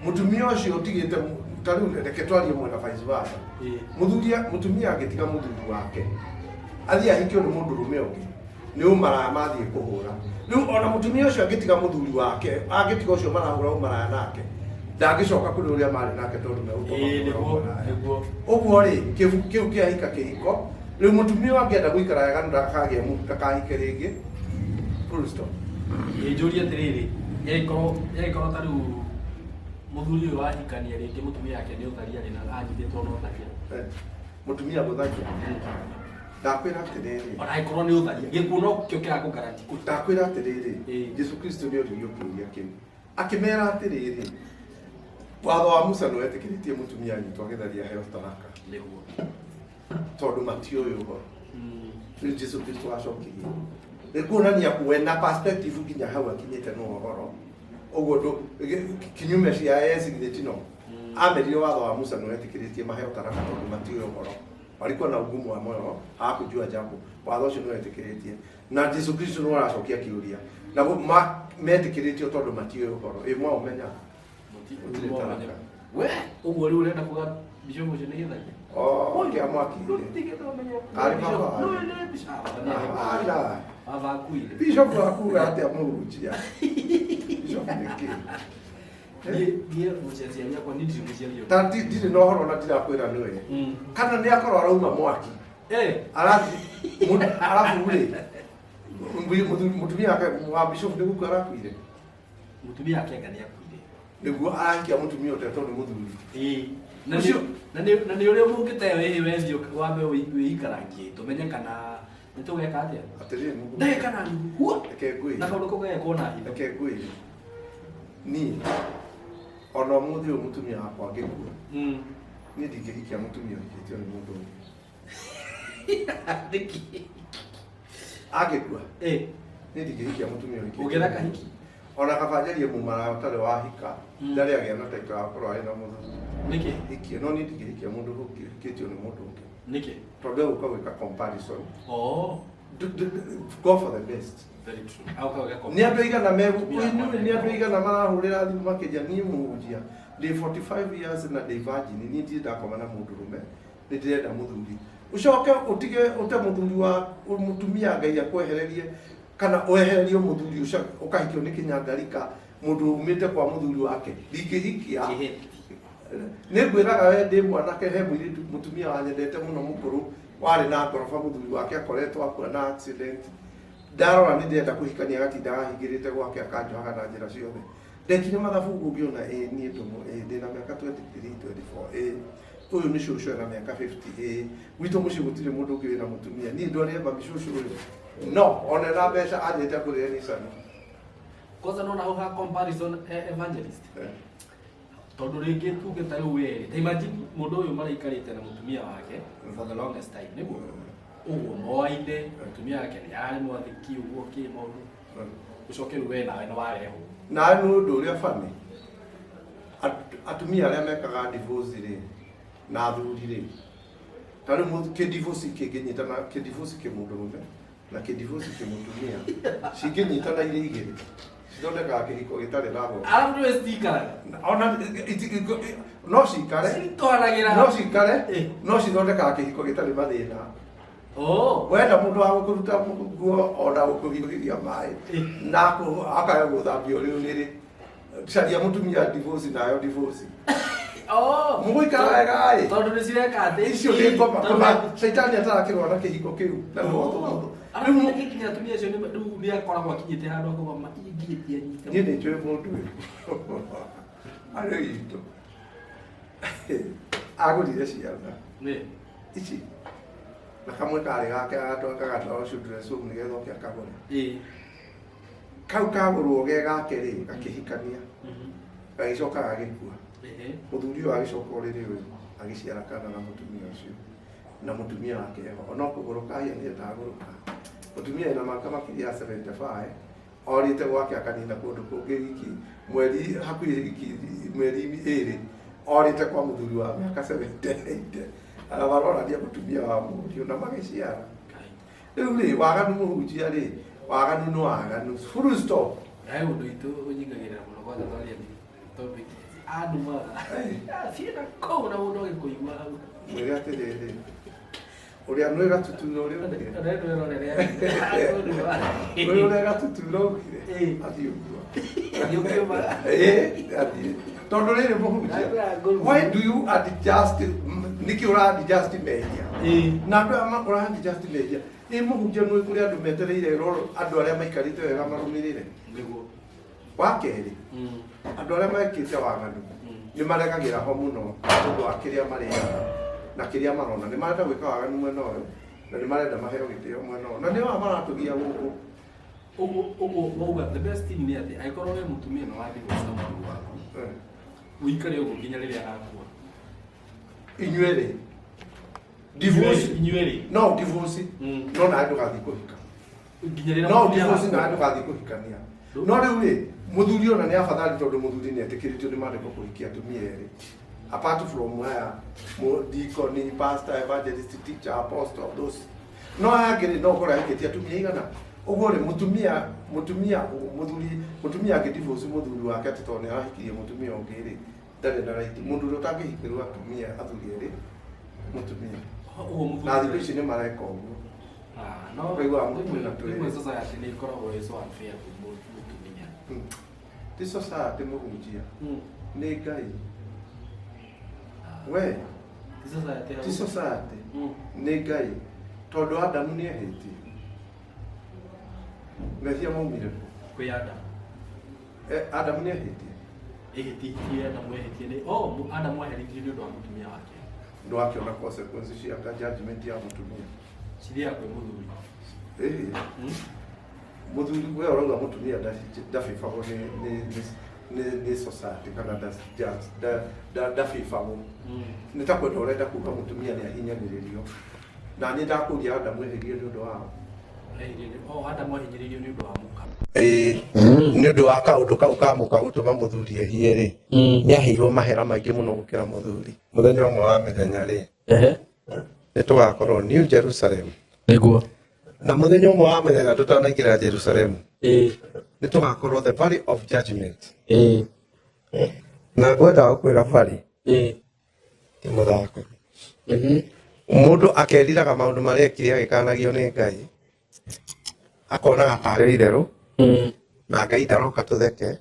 [SPEAKER 2] mũtumia ũcio ũtigĩte ta rĩu reke twarie mwena vice versa mũtumia angĩtiga mũthuri wake athiĩ ahikio nĩ mũndũrũme ũngĩ nĩ ũmaraya mathiĩ kũhũra rĩu ona mũtumia ũcio angĩtiga mũthuri wake angĩtiga ũcio marahũra ũmaraya nake ndangĩcoka kũrĩ ũrĩa marĩ nake tondũ megũkorwo ũguo rĩ kĩu kĩahika kĩhiko rĩu mũtumia ũyũ angĩenda gũikara wega ndakagĩe ndakahike rĩngĩ full stop.
[SPEAKER 1] Njũrie atĩrĩrĩ yagĩkorwo ta rĩu mũthuri ũyũ wahikania rĩngĩ mũtumia yake nĩ ũtharia rĩ na anyitĩtwo na ũtharia
[SPEAKER 2] mũtumia gũtharia Ndakwĩra atĩrĩrĩ.
[SPEAKER 1] Ona angĩkorwo nĩ ũtharia, gĩkuũ no kĩo kĩrakũ guarantee kũhika.
[SPEAKER 2] Ndakwĩra atĩrĩrĩ,
[SPEAKER 1] Ĩĩ.
[SPEAKER 2] Jesu Kristo nĩ oririo kĩũria kĩu, akĩmera atĩrĩrĩ, watho wa Musa nĩ wetĩkĩrĩtie mũtumia anyitwo agĩtharia aheo taraka?
[SPEAKER 1] Nĩguo.
[SPEAKER 2] Tondũ matiũĩ ũhoro. Rĩu Jesu Kristo acokirie nĩ kuonania we na perspective nginya hau akinyĩte no ũhoro ũguo kinyume cia Yesu githĩ tino amerire watho wa Musa nĩ wetĩkĩrĩtie maheo taraka tondũ matiũĩ ũhoro, walikuwa na ugumu wa moyo, hawakujua jambo. Watho ũcio nĩ wetĩkĩrĩtie na Jesu Kristo nĩ aracokia kĩũria na metĩkĩrĩtio tondũ matiũĩ ũhoro. Ĩ mwaũmenya gũtirĩ taraka.
[SPEAKER 1] We ũguo rĩu ũrenda kuga bishop ũcio nĩ gĩtharia?
[SPEAKER 2] Oh, kĩa mwaki-inĩ. Arĩ baba. Ala.
[SPEAKER 1] Baba akuire.
[SPEAKER 2] Bishop akuga atĩa mũhunjia? Bishop nĩkĩ?
[SPEAKER 1] Niĩ mũciari akwa, niĩ ndirĩ mũciari ũngĩ.
[SPEAKER 2] Ta ndirĩ na ũhoro na ndirakwĩra nĩwe. Kana nĩ akorwo arauma mwaki. Arathi arabu rĩ mũtumia wake wa bishop nĩ gũkua arakuire.
[SPEAKER 1] Mũtumia wake anga nĩ akuire.
[SPEAKER 2] Nĩguo arahikia mũtumia ũtetwo nĩ mũthuri.
[SPEAKER 1] Ĩĩ. Na nĩ ũrĩa mũngĩteo ĩĩ wethiĩ wambe wĩikarangie tũmenye kana nĩ tũgeka atĩa.
[SPEAKER 2] Atĩrĩrĩ Mũhunjia.
[SPEAKER 1] Ndagĩka na nuthu. Hua.
[SPEAKER 2] Reke ngwĩre.
[SPEAKER 1] Na kaũndũ kau gagekwo na hitho.
[SPEAKER 2] Reke ngwĩre. Niĩ ona ũmũthĩ ũyũ mũtumia wakwa angĩkua, niĩ ndingĩhikia mũtumia ũhikĩtio nĩ mũndũ ũngĩ.
[SPEAKER 1] Nĩkĩ?
[SPEAKER 2] Angĩkua,
[SPEAKER 1] Ĩĩ.
[SPEAKER 2] niĩ ndingĩhikia mũtumia ũhikĩtio.
[SPEAKER 1] Ũngĩenda kahiki?
[SPEAKER 2] Ona kaba njarie mũmaraya ũtarĩ wahika, ndarĩ agĩa na title ya gũkorwo arĩ na mũthuri.
[SPEAKER 1] Nĩkĩ?
[SPEAKER 2] Hikie, no niĩ ndingĩhikia mũndũ ũhikĩtio nĩ mũndũ ũngĩ.
[SPEAKER 1] Nĩkĩ?
[SPEAKER 2] Tondũ egũka gwĩka comparison.
[SPEAKER 1] Oh.
[SPEAKER 2] Go for the best.
[SPEAKER 1] Very true. Au kau gako.
[SPEAKER 2] Nĩ andũ aigana nĩ andũ aigana marahũrĩra thimũ makĩnjia niĩ mũhunjia ndĩ 45 years na ndĩ virgin, niĩ ndirĩ ndakoma na mũndũrũme, nĩ ndĩrenda mũthuri. Ũcoke ũtige ũte mũthuri wa mũtumia Ngai akwehererie kana wehererio mũthuri ũcio ũkahikio nĩ kĩnyangarika mũndũ umĩte kwa mũthuri wake, ndingĩhikia. Nĩ ngwĩraga we ndĩ mwanake he mũirĩtu mũtumia wanyendete mũno mũkũrũ warĩ na ngoroba mũthuri wake akoretwo akua na accident. Ndarora nĩ ndĩrenda kũhikania agatinda ahingĩrĩte gwake akanjohaga na njĩra ciothe. Ndekire mathabu ũguo ngĩona ĩĩ niĩ ndũmũ ĩĩ ndĩna mĩaka 23 24 ĩĩ ũyũ nĩ cũcũ ena mĩaka 50 ĩĩ gwitũ mũciĩ gũtirĩ mũndũ ũngĩ wĩna mũtumia niĩ ndwarĩre mami cũcũ ũyũ no ona na mbeca anjĩte ngũrĩre Nissan.
[SPEAKER 1] Kwanza nona hau ha comparison evangelist. Tondũ rĩngĩ tuge ta rĩu werĩ, ta imagine mũndũ ũyũ maraikarĩte na mũtumia wake for the longest time, nĩguo ũguo moaine mũtumia wake nĩ arĩ mwathĩki ũguo kĩ maũndũ, ũcoke rĩu we nawe nĩ warehwo.
[SPEAKER 2] Na nĩ ũndũ ũrĩa bani atumia arĩa mekaga divorce rĩ na athuri rĩ, ta rĩu kĩ-divorce kĩngĩnyitana, kĩ-divorce kĩ mũndũrũme na kĩ-divorce kĩ mũtumia cingĩnyitana irĩ igĩrĩ cithondekaga kĩhiko gĩtarĩ na goro.
[SPEAKER 1] Arabu nĩwe citikaraga.
[SPEAKER 2] Ona no cikare,
[SPEAKER 1] Citwaragĩra.
[SPEAKER 2] no cikare, no cithondekaga kĩhiko gĩtarĩ mathĩna.
[SPEAKER 1] Oh.
[SPEAKER 2] Wenda mũndũ wa gũkũruta nguo ona gũkũhiũhĩria maĩ na akaga gũthambia ũrĩ ũrĩrĩ, caria mũtumia divorce nayo divorce.
[SPEAKER 1] Oh.
[SPEAKER 2] Mũgũikara wega ĩ.
[SPEAKER 1] Tondũ nĩ cireka atĩ
[SPEAKER 2] Icio nĩ ngoma koma caitani atarakĩrũa na kĩhiko kĩu na rũhotho.
[SPEAKER 1] Arabu nĩ nginya atumia acio rĩu nĩ akoragwo akinyĩte handũ akauga ma ingĩtia nyite.
[SPEAKER 2] Niĩ nĩ njũĩ mũndũ ũyũ arĩ witũ agũrire ciana
[SPEAKER 1] Nĩ.
[SPEAKER 2] ici na kamwe karĩ gake agatwarwo children's home nĩgetha oke akagũre.
[SPEAKER 1] Ĩĩ.
[SPEAKER 2] Kau kagũrwo ge gake rĩ gakĩhikania gagĩcoka gagĩkua. Mũthuri ũyũ agĩcoka ũrĩrĩ ũyũ agĩciara kana na mũtumia ũcio na mũtumia wake eho ona kũgũrũka hihi nĩ etagũrũka. Mũtumia ena mĩaka makĩria ya 75 orĩte gwake akanina kũndũ kũngĩ wiki mweri hakuhĩ wiki mweri ĩrĩ orĩte kwa mũthuri wa mĩaka 78 arabarorania mũtumia wa mũriũ na magĩciara. Rĩu rĩ waganu mũhunjia rĩ waganu nĩ waganu full stop.
[SPEAKER 1] He ũndũ witũ ũnyingagĩrĩra mũno kwanza twaria topic andumaga thiĩ na kũu na mũndũ agĩkũigua hau.
[SPEAKER 2] Mwĩre atĩrĩrĩ ũrĩa nĩ gatutura ũrĩa ũgire ũrĩa gatutura ũgire athiĩ ũguo ĩĩ athiĩ tondũ rĩrĩ mũhunjia why do you adjust nĩkĩ ũra adjust mehia na andũ aya ũra adjust mehia ĩ mũhunjia nĩ kũrĩ andũ metereire andũ arĩa maikarĩte wega marũmĩrĩre.
[SPEAKER 1] Nĩguo.
[SPEAKER 2] Wa kerĩ andũ arĩa mekĩte waganu nĩ maregagĩra ho mũno ũndũ wa kĩrĩa marĩaga na kĩrĩa marona. Nĩ marenda gwĩka waganu mwena ũyũ Na nĩ marenda maheo gĩtĩo mwena ũyũ. Na nĩo aya maratũgia gũkũ.
[SPEAKER 1] Ũguo ũguo wauga the best thing nĩ atĩ angĩkorwo we mũtumia nĩ wa divorce na mũthuri waku, ũikare ũguo nginya rĩrĩa agakua.
[SPEAKER 2] Inyuerĩ. Divorce.
[SPEAKER 1] Inyuerĩ.
[SPEAKER 2] No divorce. No nawe ndũgathiĩ kũhika.
[SPEAKER 1] Nginya rĩrĩa
[SPEAKER 2] No
[SPEAKER 1] mũtumia
[SPEAKER 2] divorce
[SPEAKER 1] agakua.
[SPEAKER 2] nawe ndũgathiĩ kũhikania. No rĩu rĩ, mũthuri ona nĩ afadhali tondũ mũthuri nĩ etĩkĩrĩtio nĩ maandĩko kũhikia atumia erĩ. Apart from haya, deacon, pastor, evangelist, teacher, apostle, those. No aya angĩ rĩ, no ũkore ahikĩtie atumia igana. Ũguo rĩ, mũtumia, mũtumia, mũthuri, mũtumia angĩ divorce mũthuri wake atĩ tondũ nĩ arahikirie mũtumia ũngĩ rĩ, ndarĩ na right. Mũndũ ũrĩa ũtangĩhikĩrwo atumia athuri erĩ, mũtumia.
[SPEAKER 1] Ũguo mũthuri.
[SPEAKER 2] Na thikũ ici nĩ mareka ũguo.
[SPEAKER 1] Ah, no
[SPEAKER 2] Ũkaigua mũtumia na twĩrĩ.
[SPEAKER 1] rĩmwe society nĩ ĩkoragwo ĩ so unfair kwĩ mũtumia.
[SPEAKER 2] Ti society mũhunjia. Nĩ Ngai. We.
[SPEAKER 1] Ti society.
[SPEAKER 2] Ti society. Nĩ Ngai. Tondũ Adamu nĩ ehĩtie. Mehia maumire kũ?
[SPEAKER 1] Kwĩ Adamu.
[SPEAKER 2] Adamu nĩ ehĩtie.
[SPEAKER 1] Ehĩtie, Adamu ehĩtie nĩ, oh, Adamu aherithirio nĩ ũndũ wa mũtumia wake.
[SPEAKER 2] Ndwakĩona consequence cia judgment ya mũtumia.
[SPEAKER 1] Cithiaga kwĩ mũthuri.
[SPEAKER 2] Ĩĩ. Mũthuri we ũrauga mũtumia ndabĩbagwo nĩ society kana ndabĩbagwo. Nĩ ta kwenda ũrenda kuga mũtumia nĩ ahinyagĩrĩrio. Na niĩ ndakũria Adamu ehirie nĩ ũndũ wao.
[SPEAKER 1] Oh, Adamu ahinyĩrĩirio nĩ ũndũ wa mũka.
[SPEAKER 2] Ĩĩ, nĩ ũndũ wa kaũndũ kau ka mũka gũtũma mũthuri ehie rĩ, nĩ aheirwo mahera maingĩ mũno gũkĩra mũthuri. Mũthenya ũmwe wa mĩthenya rĩ, nĩ tũgakorwo New Jerusalem.
[SPEAKER 1] Nĩguo.
[SPEAKER 2] Na mũthenya ũmwe wa mĩthenya tũtanaingĩra Jerusalem, nĩ tũgakorwo the valley of judgment. Na ngwenda gũkwĩra valley ti mũthako. Mũndũ akeriraga maũndũ marĩa ekire agĩkanagio nĩ Ngai, akonaga tarĩ itherũ, na Ngai ndaroka tũtheke,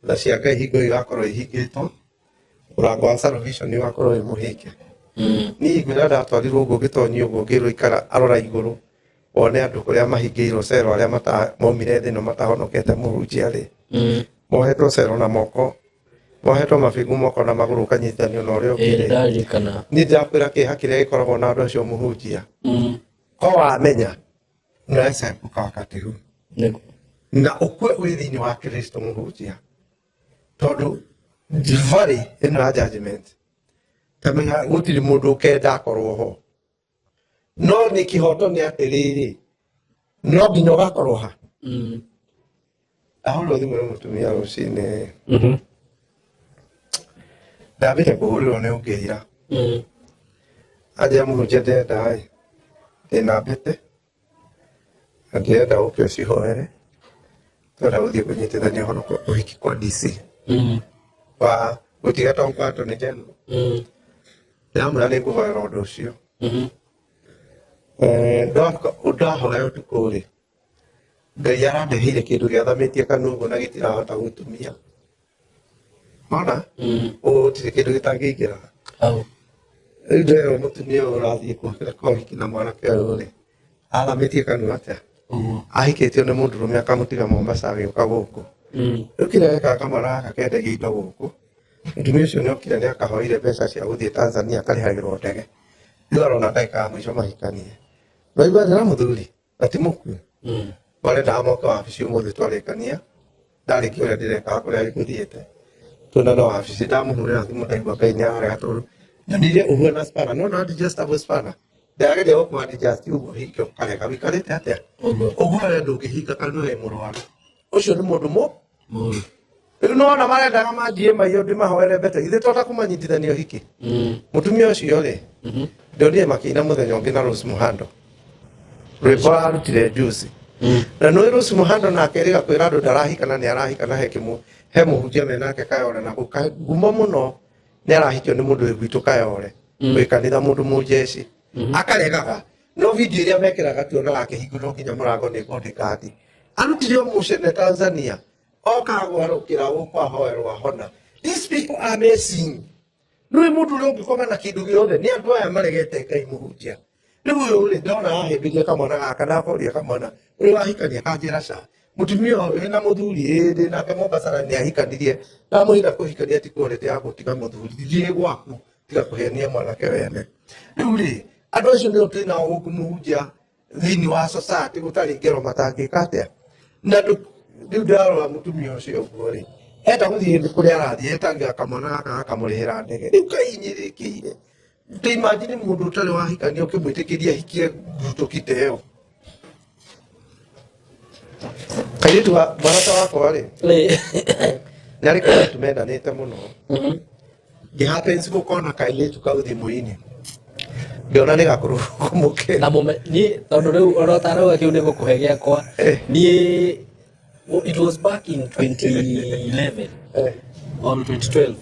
[SPEAKER 2] tha cia Ngai hingo igakorwo ihingĩtwo, mũrango wa salvation ũgakorwo wĩ mũhinge. Niĩ ngwĩra ndatwarirwo ũguo ngĩtonyio ũguo ngĩrwo ikara arora igũrũ wone andũ kũrĩa mahingĩirwo cero arĩa maumire thĩ ĩno matahonokete mũhunjia rĩ, mohetwo cero na moko, mohetwo mabĩngũ moko na magũrũ ũkanyitithanio na ũrĩa ũngĩ rĩ.
[SPEAKER 7] Ndarikana.
[SPEAKER 2] Niĩ ndĩrakwĩra kĩeha kĩrĩa gĩkoragwo na andũ acio mũhunjia. Ko wamenya unaweza epuka wakati huu. Na ũkue wĩ thĩinĩ wa Kristo mũhunjia, tondũ valley ĩno ya judgment tamenya gũtirĩ mũndũ ũkenda akorwo ho, no nĩ kĩhoto nĩ atĩrĩrĩ, no nginya ũgakorwo ha. Ndahũrĩrwo thimũ nĩ mũtumia rũcinĩ, ndambĩte kũhũrĩrwo nĩ ũngĩ ira, anjĩra mũhunjia ndĩrenda ĩ, ndĩna mbete na ndĩrenda ũke ũcihoere, twenda gũthiĩ kũnyitithania ũhoro ũhiki kwa DC wa gũtiga to kwa Attorney General. Ndĩramwĩra nĩ ngũhoera ũndũ ũcio. Ndahoya ũtukũ rĩ, Ngai arandeheire kĩndũ gĩathamĩtie kanua ũguo na gĩtirahota gũtumia. Ona gũtirĩ kĩndũ gĩtangĩingĩra. Rĩu nderwo mũtumia ũyũ ũrathiĩ kwa ũhiki na mwanake ũyũ rĩ, athamĩtie kanua atĩa? Ahikĩtio nĩ mũndũrũme akamũtiga Mombasa agĩũka gũkũ. Rĩu kĩrĩa gekaga kamwana gaka kendagia indo gũkũ, mũtumia ũcio nĩ okire nĩ akahoire mbeca cia gũthiĩ Tanzania akarĩhagĩrwo ndege. Rĩu arona ndagĩka ya mũico mahikanie. Ũraigua ndĩra mũthuri na ti mũkuo. Marendaga moke wabici ũmũthĩ twarĩkania, ndarĩkia ũrĩa ndĩrekaga kũrĩa ngũthiĩte. Tuonana wabici ndamũhũrĩra thimũ ndaigua Ngai nĩ arega tondũ nyonire ũguo na spana, no na adjustable spana. Ndĩrageria gũkũ adjust ũguo hinge ũkarega wĩikarĩte atĩa? Ũguo we ndũngĩhinga kanua wĩ mũrwaru. Ũcio nĩ mũndũ mũ Rĩu nĩwona marendaga manjie maiyo ndĩmahoere mbete githĩ to ta kũmanyitithania ũhiki. Mũtumia ũcio rĩ, ndonire makĩina mũthenya ũngĩ na Rose Muhando. Rwĩmbo ararutire juzi. Na nĩ Rose Muhando nake erĩga kwĩra andũ ndarahika na nĩ arahika na he mũhunjia menake Kayore na gũka ngumo mũno nĩ arahikio nĩ mũndũ wĩ gwitũ Kayore, wĩ kanitha mũndũ mũnjeci. Akaregaga no video ĩrĩa mekĩraga tuonaga akĩhingũrwo nginya mũrango nĩ bodyguard. Arutire mũcene Tanzania oka gwarũkĩra gũkũ ahoerwo ahona. These people are amazing. Nĩ mũndũ ũrĩa ũngĩkoma na kĩndũ gĩothe nĩ andũ aya maregete Ngai mũhunjia. Rĩu ũyũ rĩ ndona ahĩmbĩria kamwana gaka ndakoria kamwana ũrĩa wahikania kanjĩra ca mũtumia ũyũ wĩna mũthuri ĩĩ ndĩ nake Mombasa na nĩ ahikanirie ndamwĩra kũhikania ti quality ya gũtiga mũthuri thiĩ gwaku tiga kũhenia mwanake wene. Rĩu rĩ
[SPEAKER 7] Andũ acio nĩo twĩ nao gũkũ mũhunjia thĩinĩ wa society gũtarĩ ngero matangĩka atĩa. Na rĩu ndarora mũtumia ũcio ũguo rĩ, enda gũthiĩ kũrĩa arathiĩ etagia kamwana gaka gakamũrĩhĩra ndege. Rĩu kainyĩrĩkĩire. Ta imagine mũndũ ũtarĩ wahikania ũkĩmwĩtĩkĩria ahikie ndutũki ta ĩyo. Kairĩtu wa mwanake wakwa rĩ, nĩ arĩ kairĩtu mendanĩte mũno. Ngĩ happens gũkona kairĩtu kau thimũ-inĩ. Ngĩona nĩ gakũrũ kũmũkĩra.
[SPEAKER 1] Na mũme niĩ tondũ rĩu ona ũtarauga kĩu nĩ gũkũhe gĩakwa. Niĩ it was back in 2011 or 2012.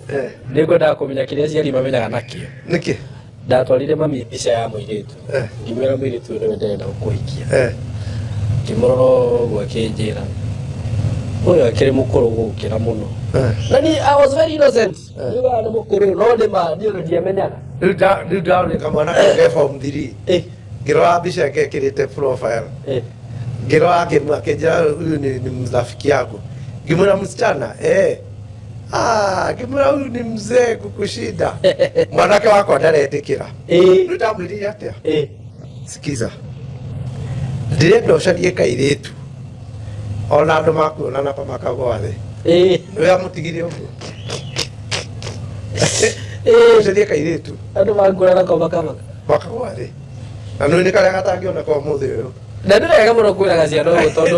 [SPEAKER 1] Nĩ ngwendaga kũmenya kĩrĩa aciari mamenyaga nakĩo.
[SPEAKER 7] Nĩkĩ?
[SPEAKER 1] Ndatwarire mami mbica ya mũirĩtu. Ngĩmwĩra mũirĩtu ũyũ nĩwe ndĩrenda gũkũhikia. Ngĩmũrora ũguo akĩnjĩra ũyũ akĩrĩ mũkũrũ gũkĩra mũno. Na niĩ I was very innocent. Ndiugaga nĩ mũkũrũ no nĩ ma niĩ ona ndiamenyaga.
[SPEAKER 7] Rĩu ndaonire kamwana kau ke form 3. Ngĩrora mbica yake ĩkĩrĩte profile. Ngĩrora akĩnjĩra huyu ni rafiki yangu. Ngĩmwĩra msichana, eh. Ah, ngĩmwĩra huyu ni mzee kukushinda. Mwanake wakwa ndaretĩkĩra. Rĩu ndamwĩrire atĩa? Sikiza. Ndĩrenda ũcarie kairĩtu. Ona andũ makuona pa makagwa thĩ. Nĩwe amũtigire ũguo. Ũcarie kairĩtu.
[SPEAKER 1] Andũ makuona nako makamaka.
[SPEAKER 7] Makagwa thĩ. Na nĩ karĩa gatangĩoneka ũmũthĩ ũyũ.
[SPEAKER 1] Na nĩ wega mũno kwĩraga ciana ũguo tondũ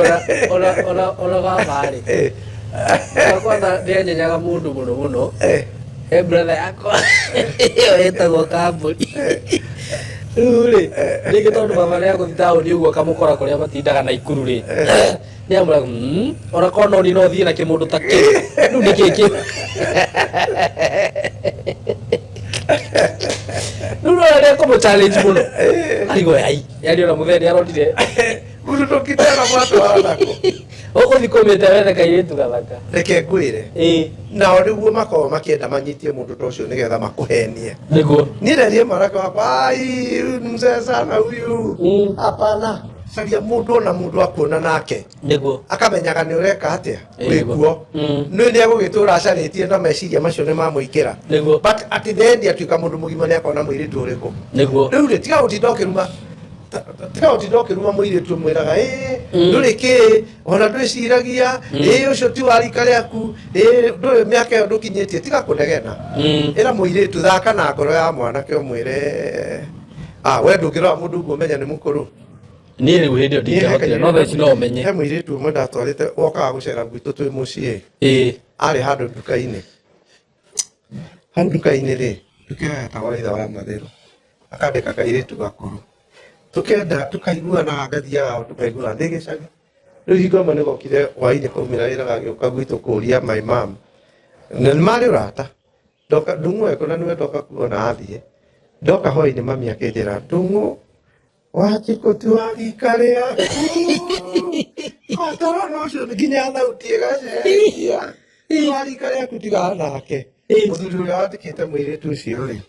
[SPEAKER 1] ona baba rĩ. Kwanza nĩanyenyaga mũndũ mũno mũno. He brother yakwa ĩyo ĩtagwo Kambũri. Rĩu rĩ, rĩngĩ tondũ baba nĩagũthiĩ taũni ũguo akamũkora kũrĩa matindaga Naikuru rĩ. Nĩamwĩraga ona korwo no niĩ no thiĩ na kĩmũndũ ta kĩu. Rĩu nĩkĩĩ kĩu? Rĩu nĩwona nĩekũmũ challenge mũno. Arigwo yai, yani ona mũthee nĩaronire.
[SPEAKER 7] Mũndũ mwatwara nako.
[SPEAKER 1] Ũgũthiĩ kũmĩte wethe kairĩtu gathaka.
[SPEAKER 7] Reke ngwĩre. Nao nĩguo makoragwo makĩenda manyitie mũndũ ta ũcio nĩgetha makũhenie.
[SPEAKER 1] Nĩguo.
[SPEAKER 7] Niĩ nderie mwanake wakwa, ai, huyu ni mzee sana huyu. Hapana. Caria mũndũ ona mũndũ akuona nake.
[SPEAKER 1] Nĩguo.
[SPEAKER 7] Akamenyaga nĩ ũreka atĩa. Wĩkuo. Nĩ nĩ egũgĩtũra acarĩtie na meciria macio nĩ mamũingĩra.
[SPEAKER 1] Nĩguo.
[SPEAKER 7] But at the end atuĩka mũndũ mũgima nĩ akona mũirĩtu ũrĩkũ.
[SPEAKER 1] Nĩguo.
[SPEAKER 7] Rĩu rĩ, tiga gũtinda ũkĩruma tiga gũtinda ũkĩruma mũirĩtu ũmwĩraga ĩĩ ndũrĩ kĩĩ ona ndwĩciragia ĩĩ ũcio ti wa rika rĩaku ĩĩ ndũrĩ mĩaka ĩyo ndũkinyĩtie tiga kũnegena. Ĩra mũirĩtu thaka na ngoro ya mwanake ũmwĩre ah we ndũngĩrora mũndũ ũguo ũmenye nĩ mũkũrũ.
[SPEAKER 1] Niĩ rĩu hĩndĩ ĩyo ndingĩahotire no thaa ici no ũmenye.
[SPEAKER 7] He mũirĩtu ũmwe ndatwarĩte wokaga gũcera gwitũ twĩ mũciĩ. Arĩ handũ nduka-inĩ. Hau nduka-inĩ rĩ, nduka ĩyo yetagwo ithe wa Matherũ. Akandĩka kairĩtu gakũrũ. Tukenda tukaiguana ngathiaga tukaiguana ndĩ gĩcagi. Rĩu hingo ĩmwe nĩgokire hwainĩ kaumĩra wĩra gagĩũka gwitũ kũria my mom. Na nĩ marĩ ũrata. Ndoka Ndung'u ekũ na nĩwe ndoka kuona athiĩ. Ndoka hwainĩ mami akĩnjĩra Ndung'u Wanjikũ ti wa rika rĩaku. Atarona ũcio nginya thauti ĩgacenjia. Ti wa rika rĩaku tigana nake. Mũthuri ũrĩa wandĩkĩte mũirĩtu ũcio rĩ,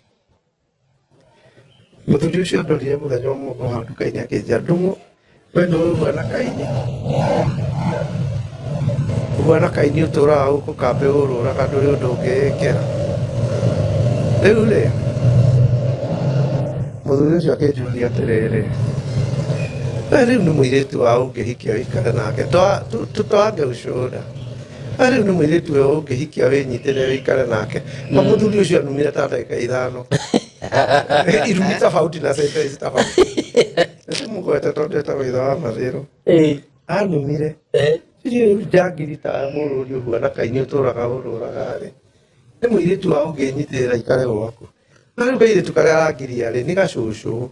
[SPEAKER 7] mũthuri ũcio ndorire mũthenya ũmwe ũguo hau nduka-inĩ akĩnjĩra Ndung'u we nĩũĩ ũhuana kaini. Ũhuana kaini ũtũraga gũkũ kambĩ ũrũraga ndũrĩ ũndũ ũngĩĩkĩra. Rĩu rĩ, mũthuri ũcio akĩnjũria atĩrĩrĩ, we rĩu nĩ mũirĩtu wa ũngĩhikia ũikare nake tũtwange ũcũra. We rĩu nĩ mũirĩtu we ũngĩhikia wĩnyitĩre ũikare nake. Ma mũthuri ũcio anumire ta ndagĩka ithano. Irumi tofauti na sentence tofauti. Nĩndĩmũgwete tondũ etagwo ithe wa Mathĩrũ. Anumire. Rĩu njangiri ta mũrũri ũhuana kaini ũtũraga ũrũraga rĩ. Nĩ mũirĩtu wa ũngĩnyitĩrĩra aikare gwaku. Na rĩu kairĩtu karĩa arangiria rĩ nĩ gacũcũ.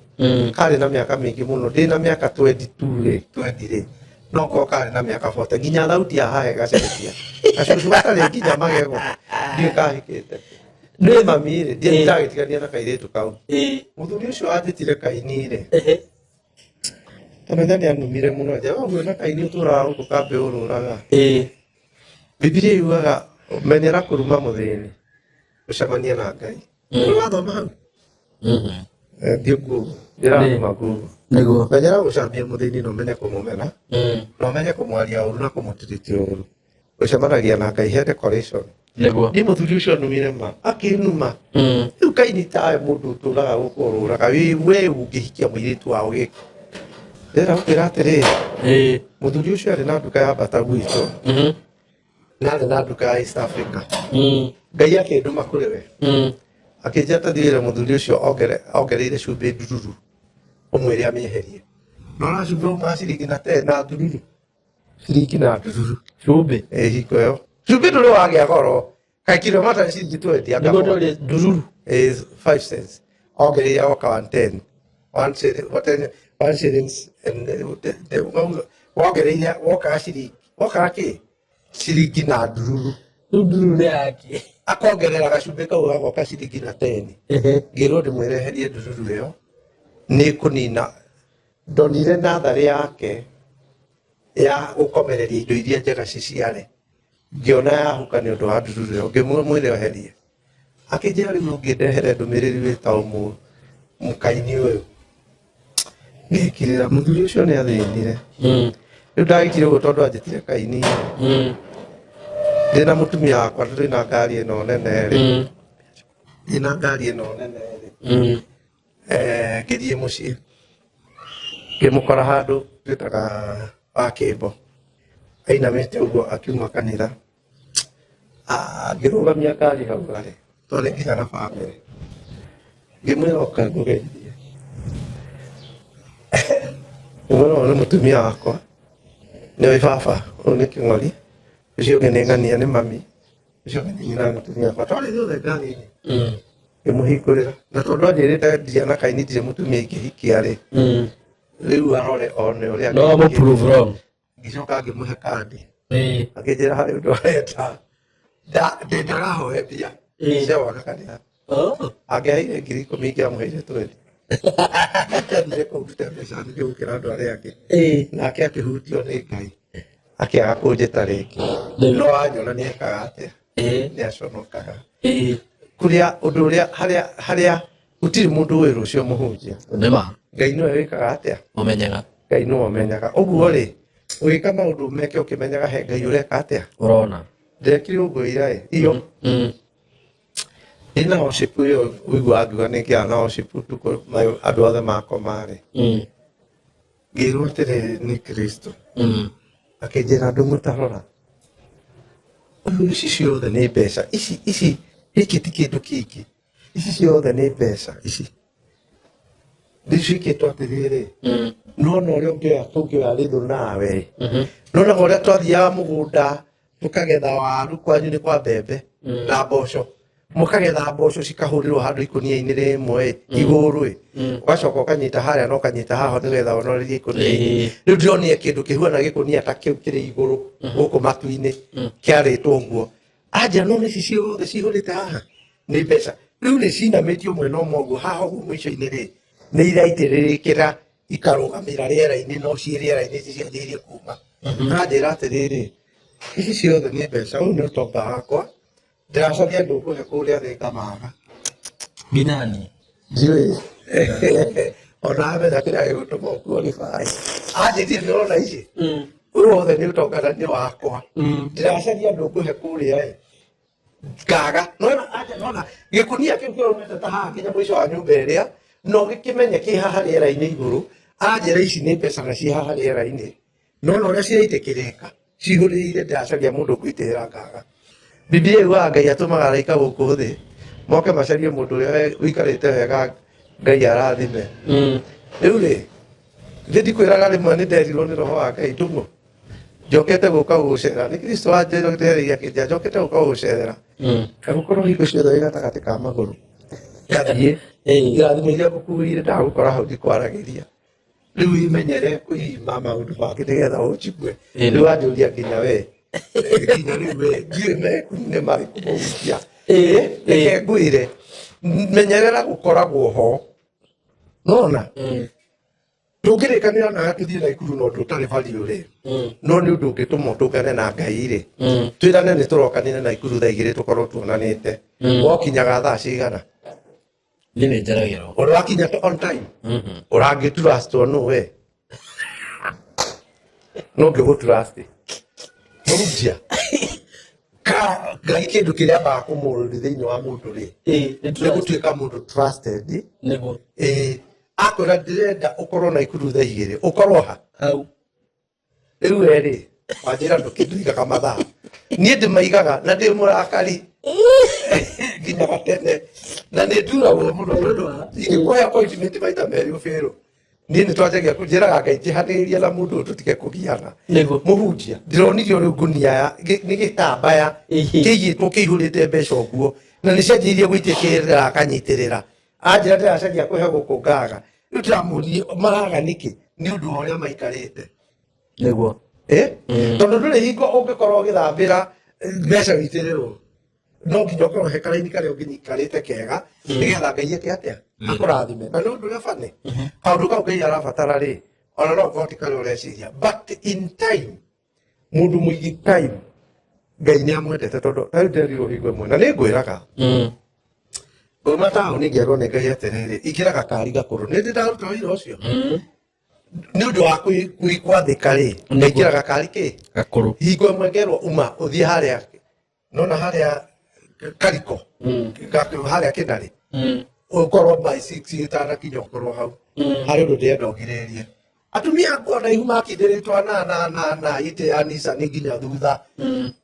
[SPEAKER 7] Karĩ na mĩaka mĩingĩ mũno. Ndĩ na mĩaka 22 rĩ, 20 rĩ. No korwo karĩ na mĩaka 40 nginya thauti ya haha ĩgacenjia. Gacũcũ gatarĩ nginya magego. Ndiũĩ kahĩkĩte. Nĩ mami rĩ, ndiĩ ndagĩtigania na kairĩtu kau. Mũthuri ũcio wanjĩtire kaini rĩ. Tamenya nĩ anumire mũno. Nja ũguo na kaini ũtũraga gũkũ kambĩ ũrũraga. Bibilia yugaga menyera kũruma mũthĩni ũcemanie na Ngai. Ũrathoma hau? Thiĩ Google. Ndĩrathoma Google.
[SPEAKER 1] Nĩguo.
[SPEAKER 7] Menyera gũcambia mũthĩni na ũmenye kũmũmena. Na ũmenye kũmwaria ũru na kũmũtiriti ũru. Ũcemanagia na Ngai he decoration.
[SPEAKER 10] Nĩguo.
[SPEAKER 7] Niĩ mũthuri ũcio anumire ma akĩnuma. Rĩu kaini tawe mũndũ ũtũraga gũkũ ũrũraga wĩ we ũngĩhikia mũirĩtu wao gĩkĩ. Ndĩrenda gũkwĩra atĩrĩrĩ, mũthuri ũcio arĩ na nduka ya bata gwitũ na arĩ na nduka ya East Africa. Ngai akĩndũma kũrĩ we akĩnjĩra tathiĩre mũthuri ũcio ongereire cumbĩ ndururu ũmwĩre amĩeherie. Nona cumbĩ umaga ciringi na te na ndururu ciringi na ndururu
[SPEAKER 10] cumbĩ
[SPEAKER 7] ĩ hingo ĩyo cumbĩ ndũrĩ wagĩa goro kaĩ kiro matarĩ ciringi 20 anga
[SPEAKER 10] Nĩguo ndũrĩ ndururu
[SPEAKER 7] is 5 cents ongereire oka 110 one shilling what ten one shillings and wongereire wokaga ciringi wokaga kĩ ciringi na ndururu
[SPEAKER 10] rĩu ndururu nĩ yake
[SPEAKER 7] akongerera gacumbĩ kau gagoka ciringi na teni ngĩrwo ndĩmwĩreherie ndururu ĩyo nĩ kũnina ndonire natharĩ yake ya gũkomereria indo iria njega ciciare ngĩona yahuka nĩ ũndũ wa ndururu ĩyo ngĩmwĩra eherie akĩnjĩra rĩu ũngĩndehere ndũmĩrĩri wĩta mũkaini ũyũ ngĩkirĩra mũthuri ũcio nĩ athĩnire rĩu ndagĩkire ũguo tondũ anjĩtire kaini ndĩna mũtumia wakwa tũrĩ na ngari ĩno nene rĩ ndĩna ngari ĩno nene rĩ ngĩthiĩ mũciĩ ngĩmũkora handũ twĩtaga Wakĩmbo ainamĩte ũguo akiuma kanitha. Ngĩrũgamia ngari hau arĩ twarĩ nginya na bamĩrĩ ngĩmwĩra ũka ngũgeithie ngĩmwĩra ũyũ nĩ mũtumia wakwa nĩoĩ baba ũyũ nĩ kĩng'ori ũcio ũngĩ nĩ ng'ania nĩ mami ũcio ũngĩ nĩ nyina wa mũtumia wakwa twarĩ ithuothe ngari-inĩ ngĩmũhingũrĩra na tondũ anjĩrĩte ndirĩ na kaini ndirĩ mũtumia ingĩhikia rĩ rĩu arore one ũrĩa
[SPEAKER 10] No amũ prove wrong.
[SPEAKER 7] Ngĩcoka ngĩmũhe kandi akĩnjĩra harĩ ũndũ arenda ndendaga hoe mbia cia gwaka kanitha angĩaheire 10,000 ingĩamũheire 20 ndathire kũu ndute mbeca nyingĩ gũkĩra andũ arĩa angĩ nake akĩhutio nĩ Ngai akĩaga kũnjĩta rĩngĩ no anyona nĩ ekaga atĩa nĩ aconokaga kũrĩa ũndũ ũrĩa harĩa harĩa gũtirĩ mũndũ ũĩ rũcio mũhunjia
[SPEAKER 10] Nĩma.
[SPEAKER 7] Ngai nĩwe wĩkaga atĩa
[SPEAKER 10] Ũmenyaga.
[SPEAKER 7] Ngai nĩwe ũmenyaga ũguo rĩ ũgĩka maũndũ meke ũkĩmenyaga he Ngai ũreka atĩa
[SPEAKER 10] Ũrona.
[SPEAKER 7] Ndekire ũguo ira ĩ iyo ndĩna worship ĩyo ũiguaga ngiuga nĩ ngĩaga na worship ũtukũ andũ othe makoma rĩ ngĩrwo atĩrĩrĩ nĩ Kristo akĩnjĩra ndũmũtarora ũyũ ici ciothe nĩ mbeca ici ici gĩkĩ ti kĩndũ kĩngĩ ici ciothe nĩ mbeca ici ndicikĩtwo atĩrĩrĩ nona ũrĩa ũngĩoya tũngĩoya rĩthũ nawe nonaga ũrĩa twathiaga mũgũnda tũkagetha waru kwanyu nĩ kwa mbembe na mboco mũkagetha mboco cikahũrĩrwo handũ ikũnia-inĩ rĩmwe igũrũ ĩ ũgacoka ũkanyita harĩa na ũkanyita haha nĩgetha ũnorerie ikũnia-inĩ rĩu ndĩronire kĩndũ kĩhuana gĩkũnia ta kĩu kĩrĩ igũrũ gũkũ matu-inĩ kĩarĩtwo ũguo anja no ici ciothe cihũrĩte haha nĩ mbeca rĩu nĩ cinamĩtio mwena ũmwe ũguo haha ũguo mũico-inĩ rĩ nĩ iraitĩrĩrĩkĩra ikarũgamĩra rĩera-inĩ no ciĩ rĩera-inĩ cicianjĩirie kuma aranjĩra atĩrĩrĩ ici ciothe nĩ mbeca ũyũ nĩ ũtonga wakwa ndĩracaria andũ ngũhe kũrĩa thĩ ngamaga
[SPEAKER 10] nginya niĩ
[SPEAKER 7] ndiũĩ ona amenya kĩrĩa gĩgũtũma ũkuo nĩ baĩ anjĩtie nĩũrona ici ũyũ wothe nĩ ũtonga na nĩ wakwa ndĩracaria andũ ngũhe kũrĩa ĩ ngaga nona anja nona gĩkunia kĩu kĩronete ta haha nginya mũico wa nyũmba ĩrĩa no gĩkĩmenye kĩ haha rĩera-inĩ igũrũ anjĩra ici nĩ mbeca na ciĩ haha rĩera-inĩ nona ũrĩa ciraitĩkĩrĩka cihũrĩire ndĩracaria mũndũ ngũitĩrĩra ngaga Biblia yugaga Ngai atũmaga araika gũkũ thĩ moke macarie mũndũ ũrĩa ũikarĩte wega Ngai arathime rĩu rĩ thĩ ndikwĩraga rĩmwe nĩ nderirwo nĩ roho wa Ngai ndũng'ũ njokete gũka gũgũcerera nĩ Kristo wanjereire akĩnjĩra njokete gũka gũgũcerera ngagũkorwo hingo ciothe wĩ gatagatĩ ka magũrũ ngathiĩ irathimo iria ngũkuĩire ndagũkora hau ndikwaragĩria rĩu imenyere kwĩima maũndũ mangĩ nĩgetha ũnjigue rĩu wanjũria nginya we nginya rĩu we ndiũĩ meku nĩ marĩkũ mũhunjia reke ngwĩre menyerera gũkoragwo ho nona tũngĩrĩkanĩra nawe tũthiĩ Naikuru na ũndũ ũtarĩ value rĩ no nĩ ũndũ ũngĩtũma ũtũngane na Ngai rĩ twĩrane nĩ tũrokanire Naikuru thaa igĩrĩ tũkorwo tuonanĩte wokinyaga thaa cigana
[SPEAKER 10] Niĩ nĩ njeragĩrwo.
[SPEAKER 7] Ũrakinya on time ũrangĩ trust nũ we no ngĩgũ trust mũhunjia Ka Ngai kĩndũ kĩrĩa ambaga kũmũrũri thĩinĩ wa mũndũ rĩ, nĩ gũtuĩka mũndũ trusted.
[SPEAKER 10] Nĩguo.
[SPEAKER 7] Ĩĩ, akwĩra ndĩrenda ũkorwo na ikuru thaa 2 ũkorwo ha
[SPEAKER 10] hau.
[SPEAKER 7] Rĩu we rĩ, wanjĩra ndũkĩnduigaga mathaa, niĩ ndĩmaigaga na ndĩ mũrakari nginya gatene na nĩ nduragwo mũno tondũ ingĩkũhe appointment maita merĩ ũbĩrwo. Niĩ nĩ twanjagia kũnjĩraga Ngai njĩhanĩrĩria na mũndũ ũyũ tũtige kũgiana.
[SPEAKER 10] Nĩguo.
[SPEAKER 7] Mũhunjia ndĩronirio rĩu ngunia ya nĩ gĩtambaya kĩigĩtwo kĩihũrĩte mbeca ũguo, na nĩ cianjĩrĩirie gũitĩkĩrĩra akanyitĩrĩra, anjĩra ndĩracaria kũhe gũkũ ngaga. Rĩu ndĩramũririe maraga nĩkĩ, nĩ ũndũ wa ũrĩa maikarĩte.
[SPEAKER 10] Nĩguo.
[SPEAKER 7] Tondũ ndũrĩ hingo ũngĩkorwo ũgĩthambĩra mbeca witĩrĩrwo, no nginya ũkorwo he karaini karĩa ũngĩnyikarĩte kega nĩgetha Ngai eke atĩa, akũrathime. Na nĩ ũndũ ũrĩa bani kaũndũ kau Ngai arabatara rĩ, ona no ũkorwo ti karĩa ũreciria, but in time mũndũ mũigi time Ngai nĩ amwendete, tondũ tarĩu nderirwo hingo ĩmwe na nĩ ngwĩraga ngauma taũni ngerwo nĩ Ngai atĩrĩrĩ, ingĩra gakari gakũrũ, nĩ ndĩ ndaruta wĩra ũcio nĩ ũndũ wa gwathĩka rĩ, ngaingĩra gakari kĩ
[SPEAKER 10] gakũrũ.
[SPEAKER 7] Hingo ĩmwe ngerwo uma ũthiĩ harĩa nona harĩa kariko harĩa kĩnarĩ, ũkorwo by 6 ĩtanakinya ũkorwo hau harĩ ũndũ ndĩrenda ũgirĩrĩrie. Atumia akwa ndaihu makindĩrĩtwo na itĩ ya Nissan nginya thutha,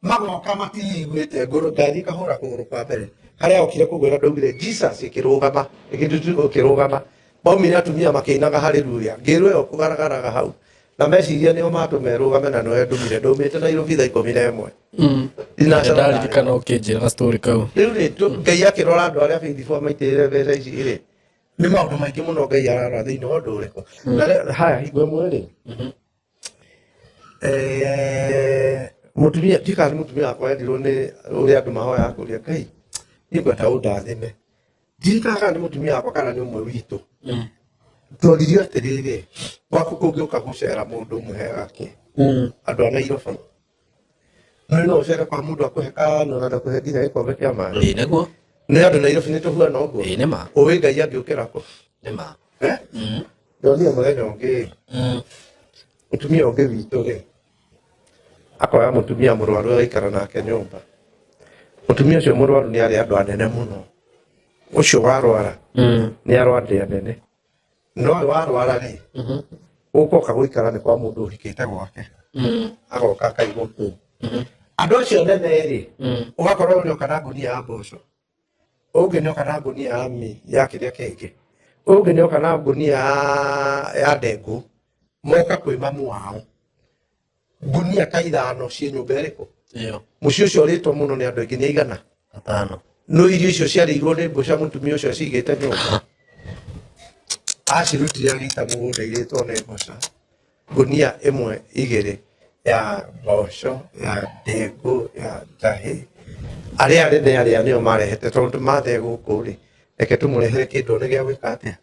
[SPEAKER 7] magoka matiiguĩte ngũrũ, ngari ĩkahũra kũgũrũ kwa mbere harĩa okire kũgwĩra, ndaugire Jesus, ĩkĩrũgama, ĩkĩrũgama. Maumire atumia makĩinaga haleluya, ngĩrwo ĩyo kũgaragaraga hau na meciria nĩo matũma ĩrũgame, na nĩwe ndũmire ndũmĩte Nairobi thaa 11.
[SPEAKER 10] Ndaririkana ũkĩnjĩra story kau.
[SPEAKER 7] Rĩu rĩ, Ngai akĩrora andũ arĩa faithful maitĩrĩre mbeca ici rĩ, nĩ maũndũ maingĩ mũno Ngai ararora thĩinĩ wa ũndũ ũrĩkũ. Na haya hingo ĩmwe rĩ, mũtumia ndikana nĩ mũtumia wakwa endirwo nĩ ũrĩa andũ mahoyaga kũria Ngai, niĩ ngwenda ũndathime. Ndirikanaga kana nĩ mũtumia wakwa kana nĩ ũmwe witũ, tworirio atĩrĩrĩ, gwaku kũngĩũka gũcera mũndũ mũheaga kĩ? Andũ a Nairobi no no ũcere kwa mũndũ akũhe kano na ndakũhe nginya gĩkombe kĩa maĩ.
[SPEAKER 10] Ĩĩ nĩguo.
[SPEAKER 7] Nĩ andũ Nairobi nĩ tũhuana ũguo.
[SPEAKER 10] Ĩĩ nĩma.
[SPEAKER 7] Ũĩ Ngai angĩũkĩra kũ?
[SPEAKER 10] Nĩma.
[SPEAKER 7] Ndonire mũthenya ũngĩ mũtumia ũngĩ witũ rĩ, akoya mũtumia mũrwaru agaikara nake nyũmba. Mũtumia ũcio mũrwaru nĩ arĩ andũ anene mũno, ũcio warwara nĩ arwandĩ anene, no ũyũ warwara rĩ, ũkoka gũikara nĩ kwa mũndũ ũhikĩte gwake, agoka akaigwo kũu. Andũ acio anene rĩ, ũgakorwo ũrĩ oka na ngunia ya mboco, ũngĩ nĩ oka na ngunia ya mi ya kĩrĩa kĩngĩ, ũngĩ nĩ oka na ngunia ya ndengũ, moka kwĩ mamu wao, ngunia ta 5 ciĩ nyũmba ĩrĩkũ? Mũciĩ ũcio ũrĩtwo mũno nĩ andũ aingĩ nĩ aigana?
[SPEAKER 10] 5.
[SPEAKER 7] No irio icio ciarĩirwo nĩ mbũca mũtumia ũcio acigĩte nyũmba, acirutire agĩita mũgũnda irĩtwo nĩ mboca, ngunia 1 2 ya mboco, ya ndengũ, ya njahĩ. Arĩa anene arĩa nĩo marehete, tondũ mathe gũkũ rĩ, reke tũmũrehere kĩndũ nĩ gĩa gwĩka atĩa,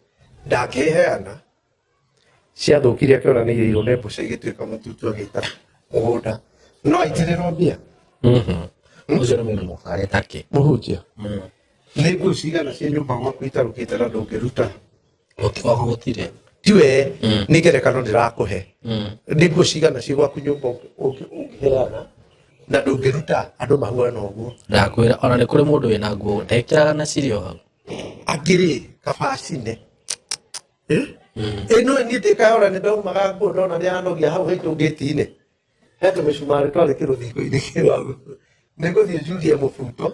[SPEAKER 7] ndangĩheana. Ciathũkire akĩona nĩ irĩirwo nĩ mbũca igĩtuĩka mũtutu agĩita mũgũnda, no aitĩrĩrwo mbia.
[SPEAKER 10] Ũcio nĩ mũndũ mũbare take.
[SPEAKER 7] Mũhunjia, nĩ nguo cigana cia nyũmba gwaku itarũkĩte na ndũngĩruta?
[SPEAKER 10] Gwaku gũtirĩ.
[SPEAKER 7] Tiwe, nĩ ngerekano ndĩrakũhe. Nĩ nguo cigana ciĩ gwaku nyũmba ũngĩheana na ndũngĩruta andũ mahuana ũguo?
[SPEAKER 10] Ndakwĩra ona nĩ kũrĩ mũndũ wĩna nguo ndekĩraga na cirĩ o hau.
[SPEAKER 7] Angĩ rĩ, kaba acine. Ĩno niĩ ndĩkayora nĩ ndaumaga nguo ndona nĩ yanogia hau haitũ ngĩti-inĩ, he tũmĩcumarĩ twarĩ kĩrũthingo-inĩ kĩu, nĩ ngũthiĩ njurie mũbuto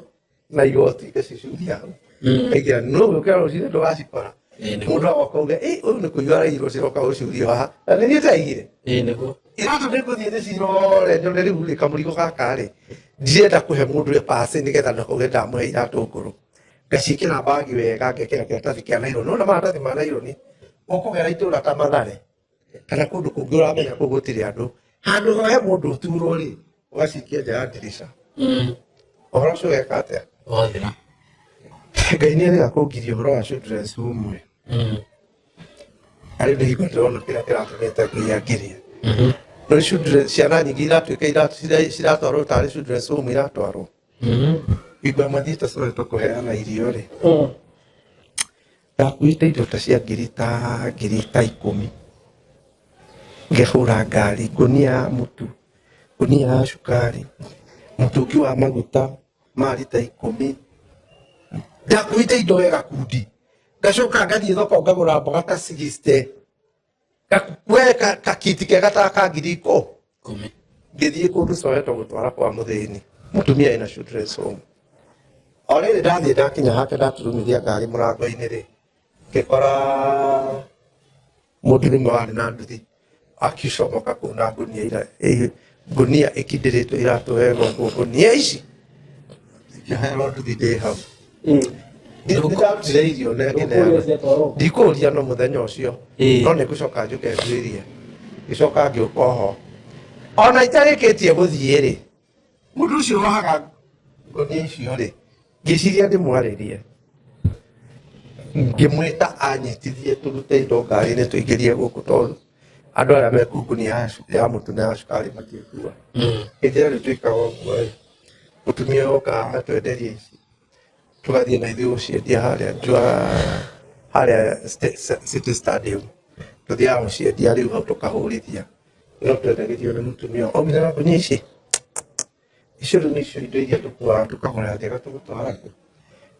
[SPEAKER 7] na igoti ngacicuria hau, ngaingĩra no gũkĩra rũcinĩ ndũgacikora. Mũndũ agoka uge ĩ ũyũ nĩ kũiywo araiyirwo ciroka gũcurio haha, na nĩ niĩ ndaigire.
[SPEAKER 10] Ĩĩ nĩguo.
[SPEAKER 7] Iratũ nĩ ngũthiĩ ndĩcirore nyone rĩu rĩ, kamũrigo gaka rĩ, ndirenda kũhe mũndũ pasi nĩgetha ndakauge ndamũhe iratũ ngũrũ. Ngaciĩkĩra mbagi wega, ngekĩra kĩratathi kĩa naironi. Nona maratathi ma naironi ũkũgera itũra ta Mathare kana kũndũ kũngĩ ũramenya kũu gũtirĩ andũ, handũ he mũndũ ũturwo rĩ, ũgacikia nja ya ndirica. Ũhoro ũcio ũgeka atĩa?
[SPEAKER 10] Wathira.
[SPEAKER 7] Ngai nĩ arega kũngiria ũhoro wa children's home. Arĩ nĩ hingo ndĩrona kĩrĩa kĩratũmĩte Ngai angirie. No children, ciana nyingĩ iratuĩka ciratwarwo tarĩ children's home iratwarwo. Hingo ĩmwe thiĩte Soweto kũheana irio rĩ, ndakuĩte indo ta cia ngiri ta 10, ngĩhũra ngari, ngunia ya mũtu, ngunia ya cukari. Mũtũngi wa maguta ma rita 10. Ndakuĩte indo wega kundi. Ngacoka ngathiĩ thoko ngagũra mboga ta 60. We kakiti kega ta ka ngiri 10. Ngĩthiĩ kũndũ Soweto gũtwara kwa mũthĩni. Mũtumia ena children's home. O rĩrĩ ndathiĩ ndakinya hake ndaturumithia ngari mũrango-inĩ rĩ, ngĩkora mũndũrũme warĩ na nduthi akicomoka kũu na ngunia ngunia ĩkindĩrĩtwo iratũ wega ũguo ngunia ici ngĩoherwo nduthi ndĩ hau. Nĩndarutire irio na ngĩneana. Ndikũria no mũthenya ũcio no nĩngũcoka njũke nduĩrie. Ngĩcoka ngĩũka oho. Ona itarĩkĩtie gũthiĩ rĩ, mũndũ ũcio wohaga ngunia icio rĩ, ngĩciria ndĩmwarĩrie. Ngĩmwĩta anyitithie tũrute indo ngari-inĩ tũingĩrie gũkũ tondũ andũ arĩa mekuu ngunia ya mũtu na ya cukari matiĩkua. Hĩndĩ ĩrĩa rĩu twĩkaga ũguo rĩ, mũtumia oka agatwenderia ici tũgathiĩ na ithuĩ gũciendia harĩa njua harĩa City Stadium. Tũthiaga gũciendia rĩu hau tũkahũrithia. No twendagĩrio nĩ mũtumia aumire na ngunia ici. Icio rĩu nĩcio indo iria tũkuaga tũkagũra njega tũgũtwara kũ.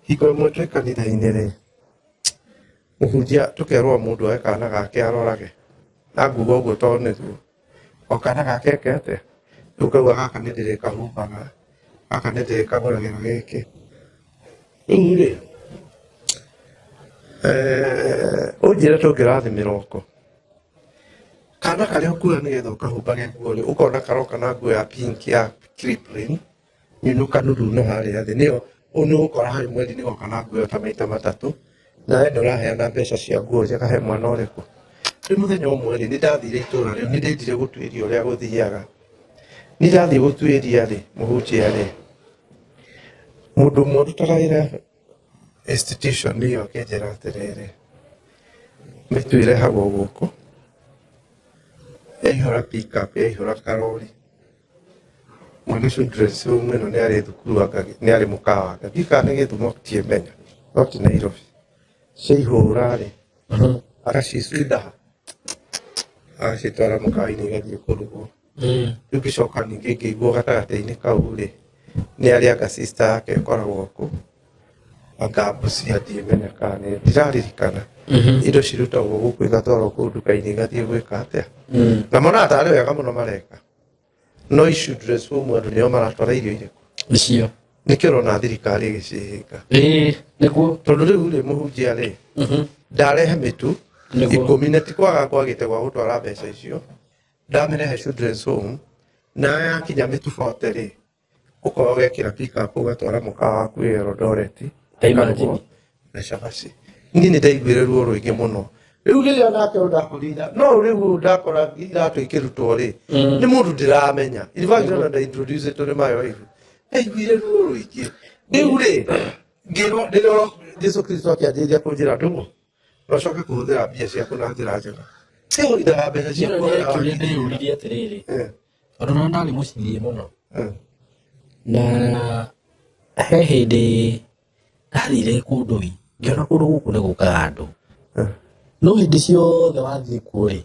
[SPEAKER 7] Hingo ĩmwe twĩ kanitha-inĩ rĩ, mũhunjia tũkerwo mũndũ oe kana gake arorage. Na nguga ũguo tondũ nĩguo. O kana gake eke atĩa? Rĩu ngauga gaka nĩndĩrĩkahumbaga, gaka nĩndĩrĩkagũragĩra gĩkĩ. Rĩu rĩ, ũnjĩre tũngĩrathimĩrwo kũ? Kana karĩa ũkuoya nĩgetha ũkahumbage nguo rĩ, ũkona karoka na nguo ya pink ya Kipling, nyunũka nuthu na harĩa thĩ. Nĩyo ũũ nĩũgũkora harĩ mweri nĩgoka na nguo ĩyo ta maita matatũ, na we nĩũraheana mbeca cia nguo ũkahe mwana ũrĩkũ. Rĩu mũthenya ũmwe rĩ, nĩndathire itũra rĩu, nĩndendire gũtuĩria ũrĩa gũthiaga. Nĩndathiĩ gũtuĩria rĩ, mũhunjia rĩ, mũndũ ũmwe ũrutaga wĩra institution ĩyo akĩnjĩra atĩrĩrĩ, mĩtu ĩrehagwo gũkũ, yaihũra pick-up, yaihũra karori. Mwana ũcio dress room ĩno nĩ arĩ thukuru nĩ arĩ mũkawa anga. Ndiũĩ kana nĩ Gĩthumo ndiĩmenya, no ti Nairobi. Ciaihũra rĩ, agacicinda agacitwara mũkawa-inĩ igathiĩ kũrugwo. Rĩu ngĩcoka ningĩ ngĩigua gatagatĩ-inĩ kau rĩ, nĩ arĩ anga sister yake ĩkoragwo kũ, anga Busia ndiĩmenya kana nĩ ndiraririkana. Indo cirutagwo gũkũ igatwarwo kũu nduka-inĩ igathiĩ gwĩka atĩa. Na monaga tarĩ wega mũno mareka. No issue dress home andũ nĩo maratwara irio irĩkũ?
[SPEAKER 10] Icio.
[SPEAKER 7] Nĩkĩo ũrona thirikari ĩgĩcihinga.
[SPEAKER 10] Ĩĩ, nĩguo.
[SPEAKER 7] Tondũ rĩu rĩ mũhunjia rĩ, ndarehe mĩtu 10 na ti kwaga kwagĩte gwa gũtwara mbeca icio, ndamĩrehe children's home, nayo yakinya mĩtu 40 rĩ, ũkoya ũgekĩra pick-up ũgatwara mũkawa waku wĩ Eldoret,
[SPEAKER 10] Imagine.
[SPEAKER 7] na cabaci. Niĩ nĩndaiguire ruo rũingĩ mũno. Rĩu rĩrĩa nake ũyũ ndakorire, no rĩu ũyũ ndakora iratũ ikĩrutwo rĩ, nĩ mũndũ ndĩramenya. In fact, ona nda-introduce ĩtwo nĩ my wife. Ndaiguire ruo rũingĩ. Rĩu rĩ, ngĩrwo rĩrĩa Jesu Kristo akĩanjĩrĩria kũnjĩra ndũgũ, na ũcoke kũhũthĩra mbia ciaku na njĩra njega. Tiũhũthĩraga mbeca ciaku
[SPEAKER 10] Nĩ
[SPEAKER 7] wega.
[SPEAKER 10] kĩũria ndĩyũririe atĩrĩrĩ, tondũ na ndarĩ mũciĩ mũno. Na he hĩndĩ ndathire kũndũ ĩ, ngĩona kũndũ gũkũ nĩ gũkaga andũ. No hĩndĩ ciothe wathiĩ kuo rĩ,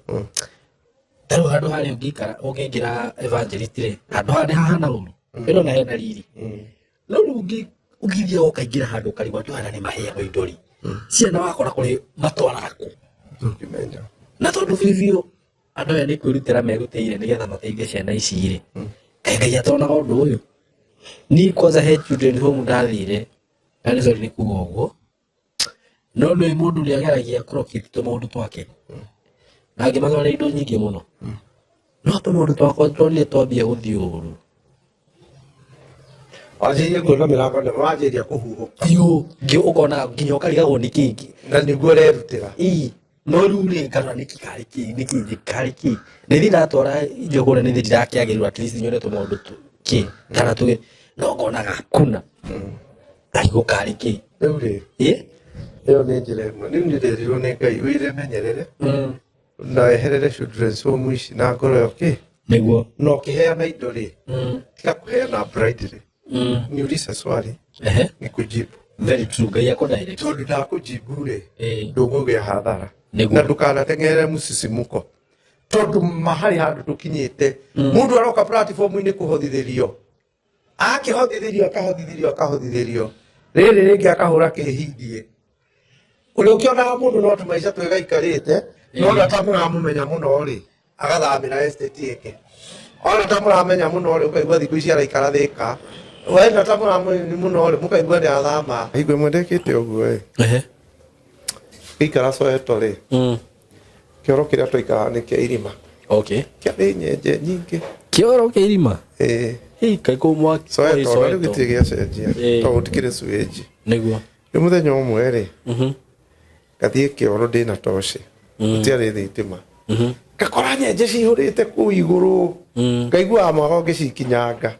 [SPEAKER 10] ta rĩu handũ harĩa ũngĩikara ũngĩingĩra evangelist rĩ, handũ haha nĩ hahana ũru, ĩno na hena riri. No rĩu ũngĩthiĩ ũkaingĩra handũ ũkarigwo andũ aya nĩ maheagwo indo rĩ, ciana wakora kũrĩ matwaraga kũ.
[SPEAKER 7] Ndũngĩmenya.
[SPEAKER 10] Na tondũ biũ biũ andũ aya nĩ kwĩrutĩra merutĩire nĩgetha mateithie ciana ici rĩ, kaĩ Ngai atonaga ũndũ ũyũ? Niĩ kwanza he children home ndathire, na nĩ sorry nĩ kuga ũguo, no nĩ mũndũ nĩ ageragia kũroketi tũmaũndũ twake, na ngĩmatwarĩra indo nyingĩ mũno, no tũmaũndũ twakwa tuonire twambia gũthiĩ ũru.
[SPEAKER 7] Wanjĩrĩria kuona mĩrango nĩ wanjĩrĩria kũhuhũka.
[SPEAKER 10] Biũ, ũkona nginya ũkarigagwo nĩ kĩĩ.
[SPEAKER 7] Na nĩguo ũrerutĩra.
[SPEAKER 10] Ĩĩ, no rĩu rĩ ngarora nĩkĩ karĩ kĩ, nĩkĩ karĩ kĩ. Nĩthiĩ ndatwara indo kũrĩa nĩthiĩ ndirakĩagĩrĩrwo at least nyone tũmaũndũ kĩ, kana tũgĩ, no ngonaga hakuna. Ngarigwo karĩ kĩ.
[SPEAKER 7] Rĩu rĩ,
[SPEAKER 10] Ĩ?
[SPEAKER 7] ĩyo nĩ njĩra ĩmwe. Rĩu nĩ nderirwo nĩ Ngai wĩre menyerere na weherere children's home ici na ngoro ĩyo kĩ.
[SPEAKER 10] Nĩguo.
[SPEAKER 7] Na ũkĩheana indo rĩ, tiga kũheana blindly. Niulize swali, nikujibu.
[SPEAKER 10] Very true, Ngai akũdirect.
[SPEAKER 7] Tondũ ndakũjibu rĩ, ndũkũgĩa hathara.
[SPEAKER 10] Nĩguo.
[SPEAKER 7] Na ndũkanateng'ere mũcicimuko. Tondũ harĩ handũ tũkinyĩte, mũndũ aroka platform-inĩ kũhothithĩrio. Akĩhotithĩrio, akahotithĩrio, akahotithĩrio, rĩrĩ rĩngĩ akahũra kĩhindie. Ũrĩa ũkĩonaga mũndũ no tũmaica twega aikarĩte, no ona ta mũramũmenya mũno rĩ, agathamĩra estate ĩngĩ. Ona ta mũramenya mũno rĩ, ũkaigua thikũ ici araikara Thĩka. Wenda ta mũramenya mũno rĩ, mũkaigua nĩ athama.
[SPEAKER 2] Hingo ĩmwe ndekĩte ũguo ĩ, ngĩikara Soweto rĩ, kĩoro kĩrĩa twaikaraga nĩ kĩa irima.
[SPEAKER 10] Okay.
[SPEAKER 2] Kĩarĩ nyenje nyingĩ.
[SPEAKER 10] Kĩoro kĩa irima?
[SPEAKER 2] Ĩĩ.
[SPEAKER 10] Ĩ, kaĩ kũu mwaki.
[SPEAKER 2] Soweto, na rĩu gĩtirĩ gĩacenjia,
[SPEAKER 10] Ĩĩ.
[SPEAKER 2] tondũ gũtikĩrĩ sewage.
[SPEAKER 10] Nĩguo.
[SPEAKER 2] Rĩu mũthenya ũmwe rĩ, ngathiĩ kĩoro ndĩna toci, gũtiarĩ thitima, ngakora nyenje cihũrĩte kũu igũrũ, ngaiguaga mwaga ũngĩcikinyanga,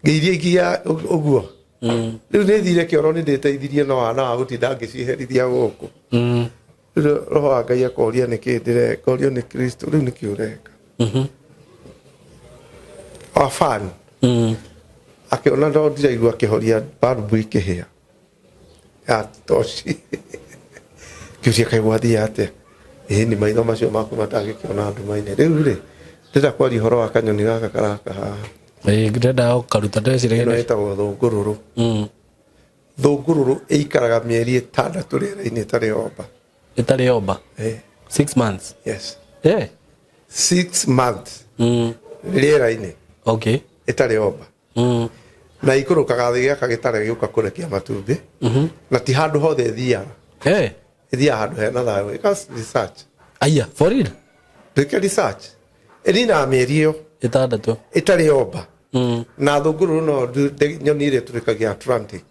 [SPEAKER 2] ngĩiria ikia ũguo. Rĩu nĩ thire kĩoro, nĩ ndĩteithirie no wana wa gũtinda ngĩciherithia gũkũ. Rĩu roho wa Ngai akoria nĩkĩ ndĩreka, ngorio nĩ Kristo, rĩu nĩkĩ ũreka? Wabani akĩona no ndiraigua, akĩhoria barubu ikĩhĩa ya toci. Kĩũria, kaĩ gwathiĩ atĩa? Ĩĩ nĩ maitho macio maku matangĩkĩona nduma-inĩ. Rĩu rĩ, ndĩrenda kwaria ũhoro wa kanyoni gaka karaka haha.
[SPEAKER 10] Ĩĩ, ndĩrenda gũkaruta ndĩreciria.
[SPEAKER 2] Ĩno ĩtagwo thũngũrũrũ. Thũngũrũrũ ĩikaraga mĩeri 6 rĩera-inĩ ĩtarĩ yomba.
[SPEAKER 10] Ĩtarĩ yomba?
[SPEAKER 2] Ĩĩ.
[SPEAKER 10] 6 months?
[SPEAKER 2] Yes.
[SPEAKER 10] Yeah.
[SPEAKER 2] 6 months rĩera-inĩ.
[SPEAKER 10] Okay.
[SPEAKER 2] Ĩtarĩ yomba. Na ikũrũkaga thĩ gĩaka gĩtarĩ gĩũka kũrekia matumbĩ. Na ti handũ hothe ĩthiaga. Ĩthiaga handũ hena thayũ. Ĩka research.
[SPEAKER 10] Aya, for real?
[SPEAKER 2] Ndwĩke research. Ĩninaga mĩeri ĩyo
[SPEAKER 10] 6
[SPEAKER 2] ĩtarĩ yomba. Na thũngũrũrũ no nyoni ĩrĩa ĩtũrĩkagia Atlantic,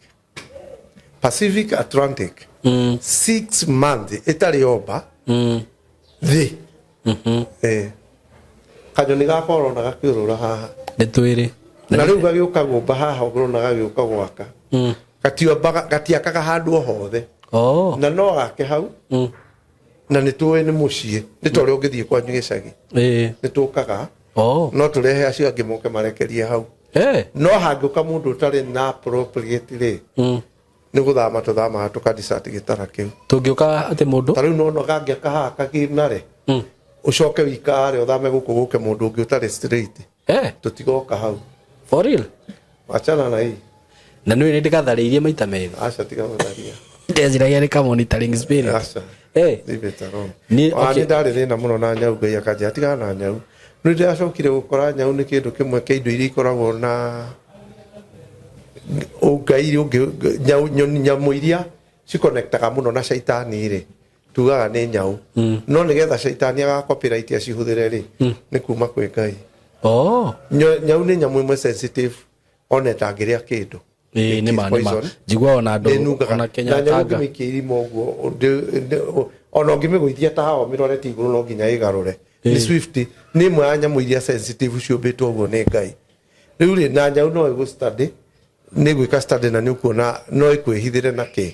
[SPEAKER 2] Pacific, Atlantic. 6 months ĩtarĩ yomba thĩ. Eh. Kanyoni gakwa ũrona gakĩũrũra haha.
[SPEAKER 10] Nĩ twĩrĩ.
[SPEAKER 2] Na rĩu gagĩũka gũmba haha, ũrona gagĩũka gwaka. Gatiombaga, gatiakaga handũ o hothe.
[SPEAKER 10] Oh.
[SPEAKER 2] Na no gake hau. Na nĩ tũĩ nĩ mũciĩ, nĩ ta ũrĩa ũngĩthiĩ kwanyu gĩcagi. Nĩ tũkaga.
[SPEAKER 10] Oh.
[SPEAKER 2] No tũrehe acio angĩ moke marekerie hau. No hangĩũka mũndũ ũtarĩ na appropriate rĩ, nĩ gũthama tũthamaga tũkadisat gĩtara kĩu.
[SPEAKER 10] Tũngĩũka atĩ mũndũ?
[SPEAKER 2] Ta rĩu nona gangĩaka haha kaginare, ũcoke wikare ũthame gũkũ gũke mũndũ ũngĩ ũtarĩ straight. Tũtigoka hau.
[SPEAKER 10] For real?
[SPEAKER 2] Wachana na hii.
[SPEAKER 10] Na nĩ nĩ ndĩgatharĩirie maita merĩ.
[SPEAKER 2] Aca, tiga gũtharia.
[SPEAKER 10] Ndeciragia nĩ ka monitoring spirit.
[SPEAKER 2] Aca.
[SPEAKER 10] Eh.
[SPEAKER 2] Leave it alone.
[SPEAKER 10] Ni-
[SPEAKER 2] Ona
[SPEAKER 10] okay.
[SPEAKER 2] nĩ ndarĩ thĩna mũno na nyau, Ngai akanjĩra tigana na nyau. Nĩ ndĩracokire gũkora nyau nĩ kĩndũ kĩmwe kĩa indo iria ikoragwo na ũngai ũngĩ, nyau, nyoni, nyamũ iria cikonektaga mũno na caitani rĩ, tugaga nĩ nyau, no nĩgetha caitani aga copyright acihũthĩre rĩ, nĩ kuma kwĩ Ngai.
[SPEAKER 10] Oh.
[SPEAKER 2] Nyau nĩ nyamũ ĩmwe sensitive, ona ĩtangĩrĩa kĩndũ.
[SPEAKER 10] Ĩĩ, nĩ ma, nĩ ma.
[SPEAKER 2] Poison.
[SPEAKER 10] Njiguaga ona andũ
[SPEAKER 2] Ndĩnungaga.
[SPEAKER 10] ona Kenya
[SPEAKER 2] Na nyamũ
[SPEAKER 10] Tanga.
[SPEAKER 2] ũngĩmĩikia irima ũguo, ona ũngĩmĩgũithia ta haha ũmĩrorete igũrũ, no nginya ĩgarũre. Nĩ swift, nĩ ĩmwe ya nyamũ iria sensitive ciũmbĩtwo ũguo nĩ Ngai. Rĩu rĩ, na nyau no ĩgũ study, nĩ gwĩka study, na nĩ ũkuona no ĩkwĩhithĩre na kĩ.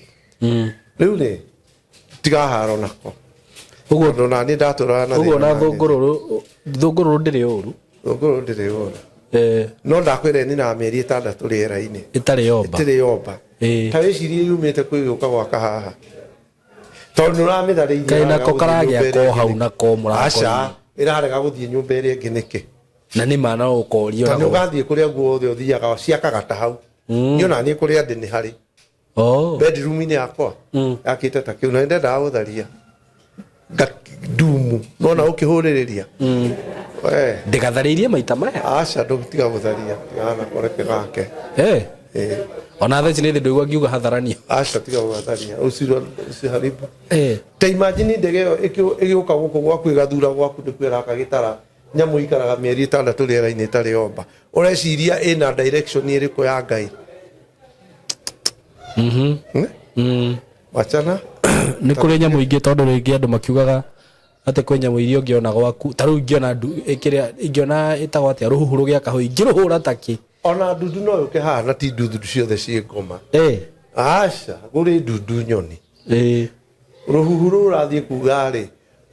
[SPEAKER 2] Rĩu rĩ, tiga haro nako
[SPEAKER 10] ũguo.
[SPEAKER 2] Tondũ na niĩ ndatũraga na
[SPEAKER 10] Ũguo
[SPEAKER 2] thĩna
[SPEAKER 10] na
[SPEAKER 2] wa nyenje.
[SPEAKER 10] thũngũrũrũ, thũngũrũrũ ndĩrĩ ũru.
[SPEAKER 2] Thũngũrũrũ ndĩrĩ ũru. No ndakwĩra ĩninaga mĩeri 6 rĩera-inĩ
[SPEAKER 10] ĩtarĩ yomba.
[SPEAKER 2] Ĩtarĩ yomba. Ta wĩcirie yumĩte kwĩ gĩũka gwaka haha, tondũ nĩ ũramĩtharĩirie.
[SPEAKER 10] Kaĩ nako
[SPEAKER 2] ĩrarega gũthiĩ
[SPEAKER 10] karagĩa
[SPEAKER 2] nyũmba
[SPEAKER 10] ko
[SPEAKER 2] ĩrĩa
[SPEAKER 10] hau
[SPEAKER 2] ĩngĩ.
[SPEAKER 10] nako mũrango-inĩ.
[SPEAKER 2] Aca, ĩrarega gũthiĩ nyũmba ĩrĩa ĩngĩ nĩkĩ?
[SPEAKER 10] Na nĩ ma no ũkorio.
[SPEAKER 2] Tondũ ũgathiĩ kũrĩa guothe ũthiaga, ciakaga ta hau. Niĩ ona niĩ kũrĩa ndĩ nĩ harĩ bedroom-inĩ yakwa yakĩte ta kĩu, na nĩ ndendaga gũtharia ndumu nona ũkĩhũrĩrĩria. We.
[SPEAKER 10] Ndĩgatharĩirie maita maya.
[SPEAKER 2] Aca, ndũtiga gũtharia, tigana nako, reke gake.
[SPEAKER 10] Ona thaa ici nĩ thĩ ndũigua ngiuga hatharanio.
[SPEAKER 2] Aca, tiga gũgatharia, ũciharibu. Ta imagine ndege ĩyo ĩgĩũka gũkũ gwaku, ĩgathura gwaku nĩkuo ĩraka gĩtara. Nyamũ ikaraga mĩeri 6 rĩera-inĩ ĩtarĩ yomba, ũreciria ĩna direction ĩrĩkũ ya Ngai? Wachana.
[SPEAKER 10] Nĩ kũrĩ nyamũ ingĩ, tondũ rĩngĩ andũ makiugaga atĩ kwĩ nyamũ iria ũngĩona gwaku, ta rĩu ingĩona kĩrĩa ingĩona ĩtagwo atĩa, rũhuhu rũgĩaka hau, ingĩrũhũra takĩ.
[SPEAKER 2] Ona ndundu no yũke haha, na ti ndundu ciothe ciĩ ngoma. Aca, kũrĩ ndundu nyoni. Rũhuhu rũu ũrathiĩ kuga rĩ,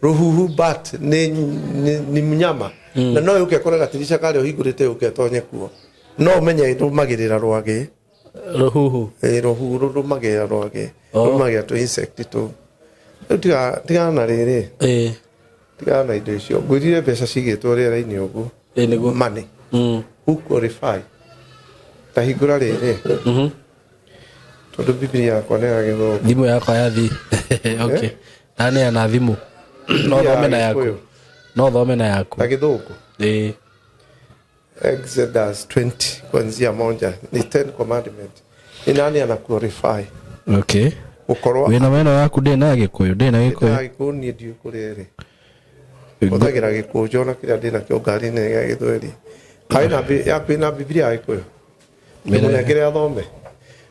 [SPEAKER 2] rũhuhu but nĩ mnyama, na no yũke kũre gatirisha karĩa ũhingũrĩte, yũke ĩtonye kuo. No ũmenye ĩrũmagĩrĩra rwagĩ.
[SPEAKER 10] Rũhuhu?
[SPEAKER 2] Ĩ, rũhuhu rũrũmagĩrĩra rwagĩ. Rũrũmagĩrĩra tũ insect tũu. Rĩu tigana na rĩrĩ, tigana na indo icio. Ngwĩrire mbeca cigĩtwo rĩera-inĩ ũguo.
[SPEAKER 10] Nĩguo.
[SPEAKER 2] Money, who qualify?
[SPEAKER 7] Tahingũra rĩrĩ, tondũ Bibilia yakwa nĩ ya Gĩthũngũ.
[SPEAKER 10] Thimũ yakwa yathi. Okay, ndaneana thimũ, no thome na yaku.
[SPEAKER 7] Gĩkũyũ.
[SPEAKER 10] No thome na yaku.
[SPEAKER 7] Na Gĩthũngũ.
[SPEAKER 10] Ĩĩ.
[SPEAKER 7] Exodus 20 kuanzia 1 ni 10 commandment. Ni nani ana glorify?
[SPEAKER 10] Okay.
[SPEAKER 7] Gũkorwo
[SPEAKER 10] Wĩna weno yaku, ndĩ na Gĩkũyũ, ndĩ na Gĩkũyũ.
[SPEAKER 7] Gĩkũyũ niĩ ndiũĩ kũrĩa ĩrĩ. Hũthagĩra Gĩkũnjo na kĩrĩa ndĩ nakĩo ngari-inĩ gĩa Gĩthweri. Kaĩ yaku ĩna Bibilia ya Gĩkũyũ? Ndĩmũnengere athome,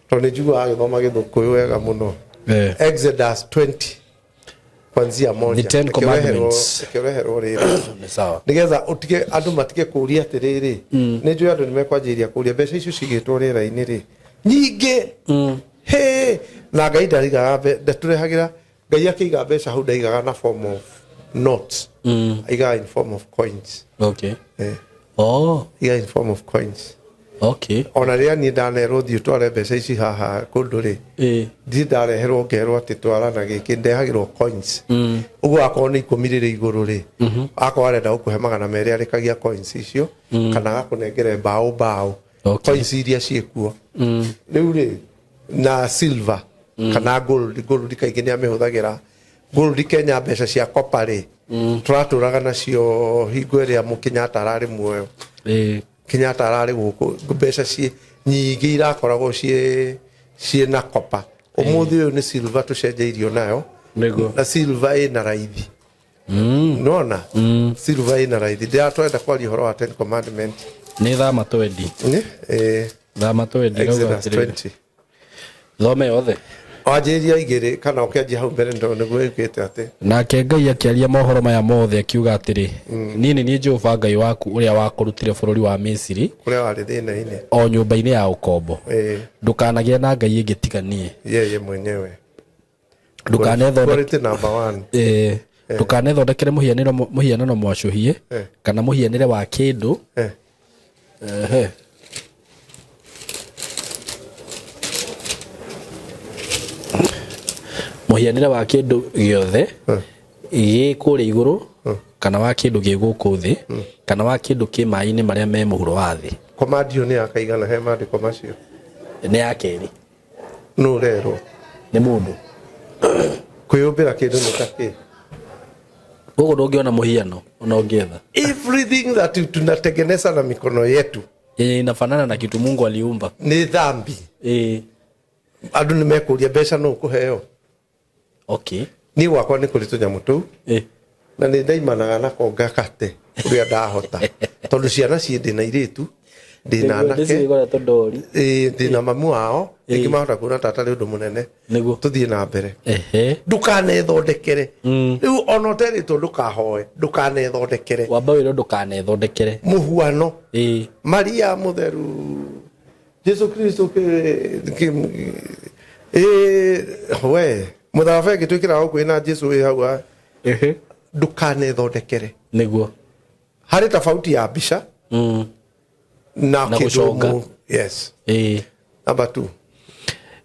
[SPEAKER 7] tondũ nĩ njiguaga agĩthoma Gĩthũkũyũ wega mũno. Exodus 20 kuanzia 1.
[SPEAKER 10] The Ten Commandments.
[SPEAKER 7] Reke ũreherwo rĩrĩ.
[SPEAKER 10] Nĩ sawa.
[SPEAKER 7] Nĩgetha ũtige andũ matige kũũria atĩrĩrĩ, nĩ njũĩ andũ nĩ mekwanjĩrĩria kũũria mbeca icio cigĩtwo rĩera-inĩ rĩ nyingĩ hĩ, na Ngai ndarigaga ndatũrehagĩra. Ngai akĩiga mbeca hau ndaigaga na form of notes, aigaga in form of coins. Eh.
[SPEAKER 10] Oh.
[SPEAKER 7] Aigaga in form of coins.
[SPEAKER 10] Okay.
[SPEAKER 7] Ona rĩrĩa niĩ ndanerwo thiĩ ũtware mbeca ici haha kũndũ rĩ, ndirĩ ndareherwo ngerwo atĩ twara na gĩkĩ, ndehagĩrwo coins. Ũguo akorwo nĩ 10 rĩrĩ igũrũ rĩ, akorwo arenda gũkũhe 200, arĩkagia coins icio, kana agakũnengere mbaũ mbaũ, coins iria ciĩkuo rĩu rĩ, na silver kana gold. Gold kaingĩ nĩ amĩhũthagĩra. Gold Kenya, mbeca cia copper rĩ, tũratũraga nacio hingo ĩrĩa Mũkenyatta ararĩ muoyo. Kenyatta ararĩ gũkũ, mbeca ciĩ nyingĩ irakoragwo ciĩ na copper. Ũmũthĩ ũyũ nĩ silver tũcenjeirio nayo.
[SPEAKER 10] Nĩguo.
[SPEAKER 7] Na silver ĩna raithi, nona silver ĩna raithi. Ndĩratwenda kwaria ũhoro wa Ten Commandment.
[SPEAKER 10] Nĩ thama twendi.
[SPEAKER 7] Nĩ
[SPEAKER 10] Thama twendi.
[SPEAKER 7] Exodus 20.
[SPEAKER 10] Thome yothe.
[SPEAKER 7] Wanjĩrĩria 2 kana ũkĩanjia hau mbere, ndo nĩguo ĩkĩte atĩ.
[SPEAKER 10] Nake Ngai akĩaria mohoro maya mothe, akiuga atĩrĩ, niĩ nĩ niĩ Jehova Ngai waku, ũrĩa wakũrutire bũrũri wa Misiri,
[SPEAKER 7] kũrĩa warĩ thĩna-inĩ,
[SPEAKER 10] o nyũmba-inĩ ya ũkombo. Ndũkanagĩe na ngai ĩngĩ tiga niĩ.
[SPEAKER 7] Yeye mwenyewe.
[SPEAKER 10] Ndũkanethondeke
[SPEAKER 7] Quality number one.
[SPEAKER 10] Ndũkanethondekere mũhianano mwacũhie kana mũhianĩre wa kĩndũ. Ehe. Mũhianĩre wa kĩndũ gĩothe gĩ kũrĩa igũrũ, kana wa kĩndũ gĩ gũkũ thĩ, kana wa kĩndũ kĩ maĩ-inĩ marĩa me mũhuro wa thĩ.
[SPEAKER 7] Komandio nĩ yakaigana he maandĩko macio?
[SPEAKER 10] Nĩ ya kerĩ.
[SPEAKER 7] Nũ ũrerwo?
[SPEAKER 10] Nĩ mũndũ.
[SPEAKER 7] Kwĩyũmbĩra kĩndũ nĩ ta kĩ?
[SPEAKER 10] Gũkũ ndũngĩona mũhiano ona ũngĩetha.
[SPEAKER 7] Everything that tunatengeneza na mikono yetu
[SPEAKER 10] yenye inafanana na kitu Mungu aliumba
[SPEAKER 7] nĩ dhambi. Andũ nĩ mekũria mbeca nũ ũkũheo.
[SPEAKER 10] Okay.
[SPEAKER 7] Niĩ gwakwa nĩ kũrĩ tũnyamũ tũu, na nĩ ndaimanaga nako ngakate ũrĩa ndahota, tondũ ciana ciĩ, ndĩna irĩtu, ndĩna anake.
[SPEAKER 10] Ndĩcigora tũndori.
[SPEAKER 7] Ĩĩ, ndĩna mamu wao rĩngĩ mahota kuona tata nĩ ũndũ mũnene.
[SPEAKER 10] Nĩguo.
[SPEAKER 7] Tũthiĩ na mbere.
[SPEAKER 10] Ehe.
[SPEAKER 7] Ndũkanethondekere. Rĩu ona ũterĩtwo ndũkahoe, ndũkanethondekere.
[SPEAKER 10] Wamba wĩrwo ndũkanethondekere
[SPEAKER 7] mũhuano. Maria mũtheru, Jesu Kristo, we mũtharaba ĩngĩ twĩkĩraga gũkuhĩ na Jesu wĩ hau ndũkanethondekere.
[SPEAKER 10] Nĩguo.
[SPEAKER 7] Harĩ tofauti ya mbica na
[SPEAKER 10] Na
[SPEAKER 7] kĩndũ
[SPEAKER 10] gũconga.
[SPEAKER 7] Yes. Number two.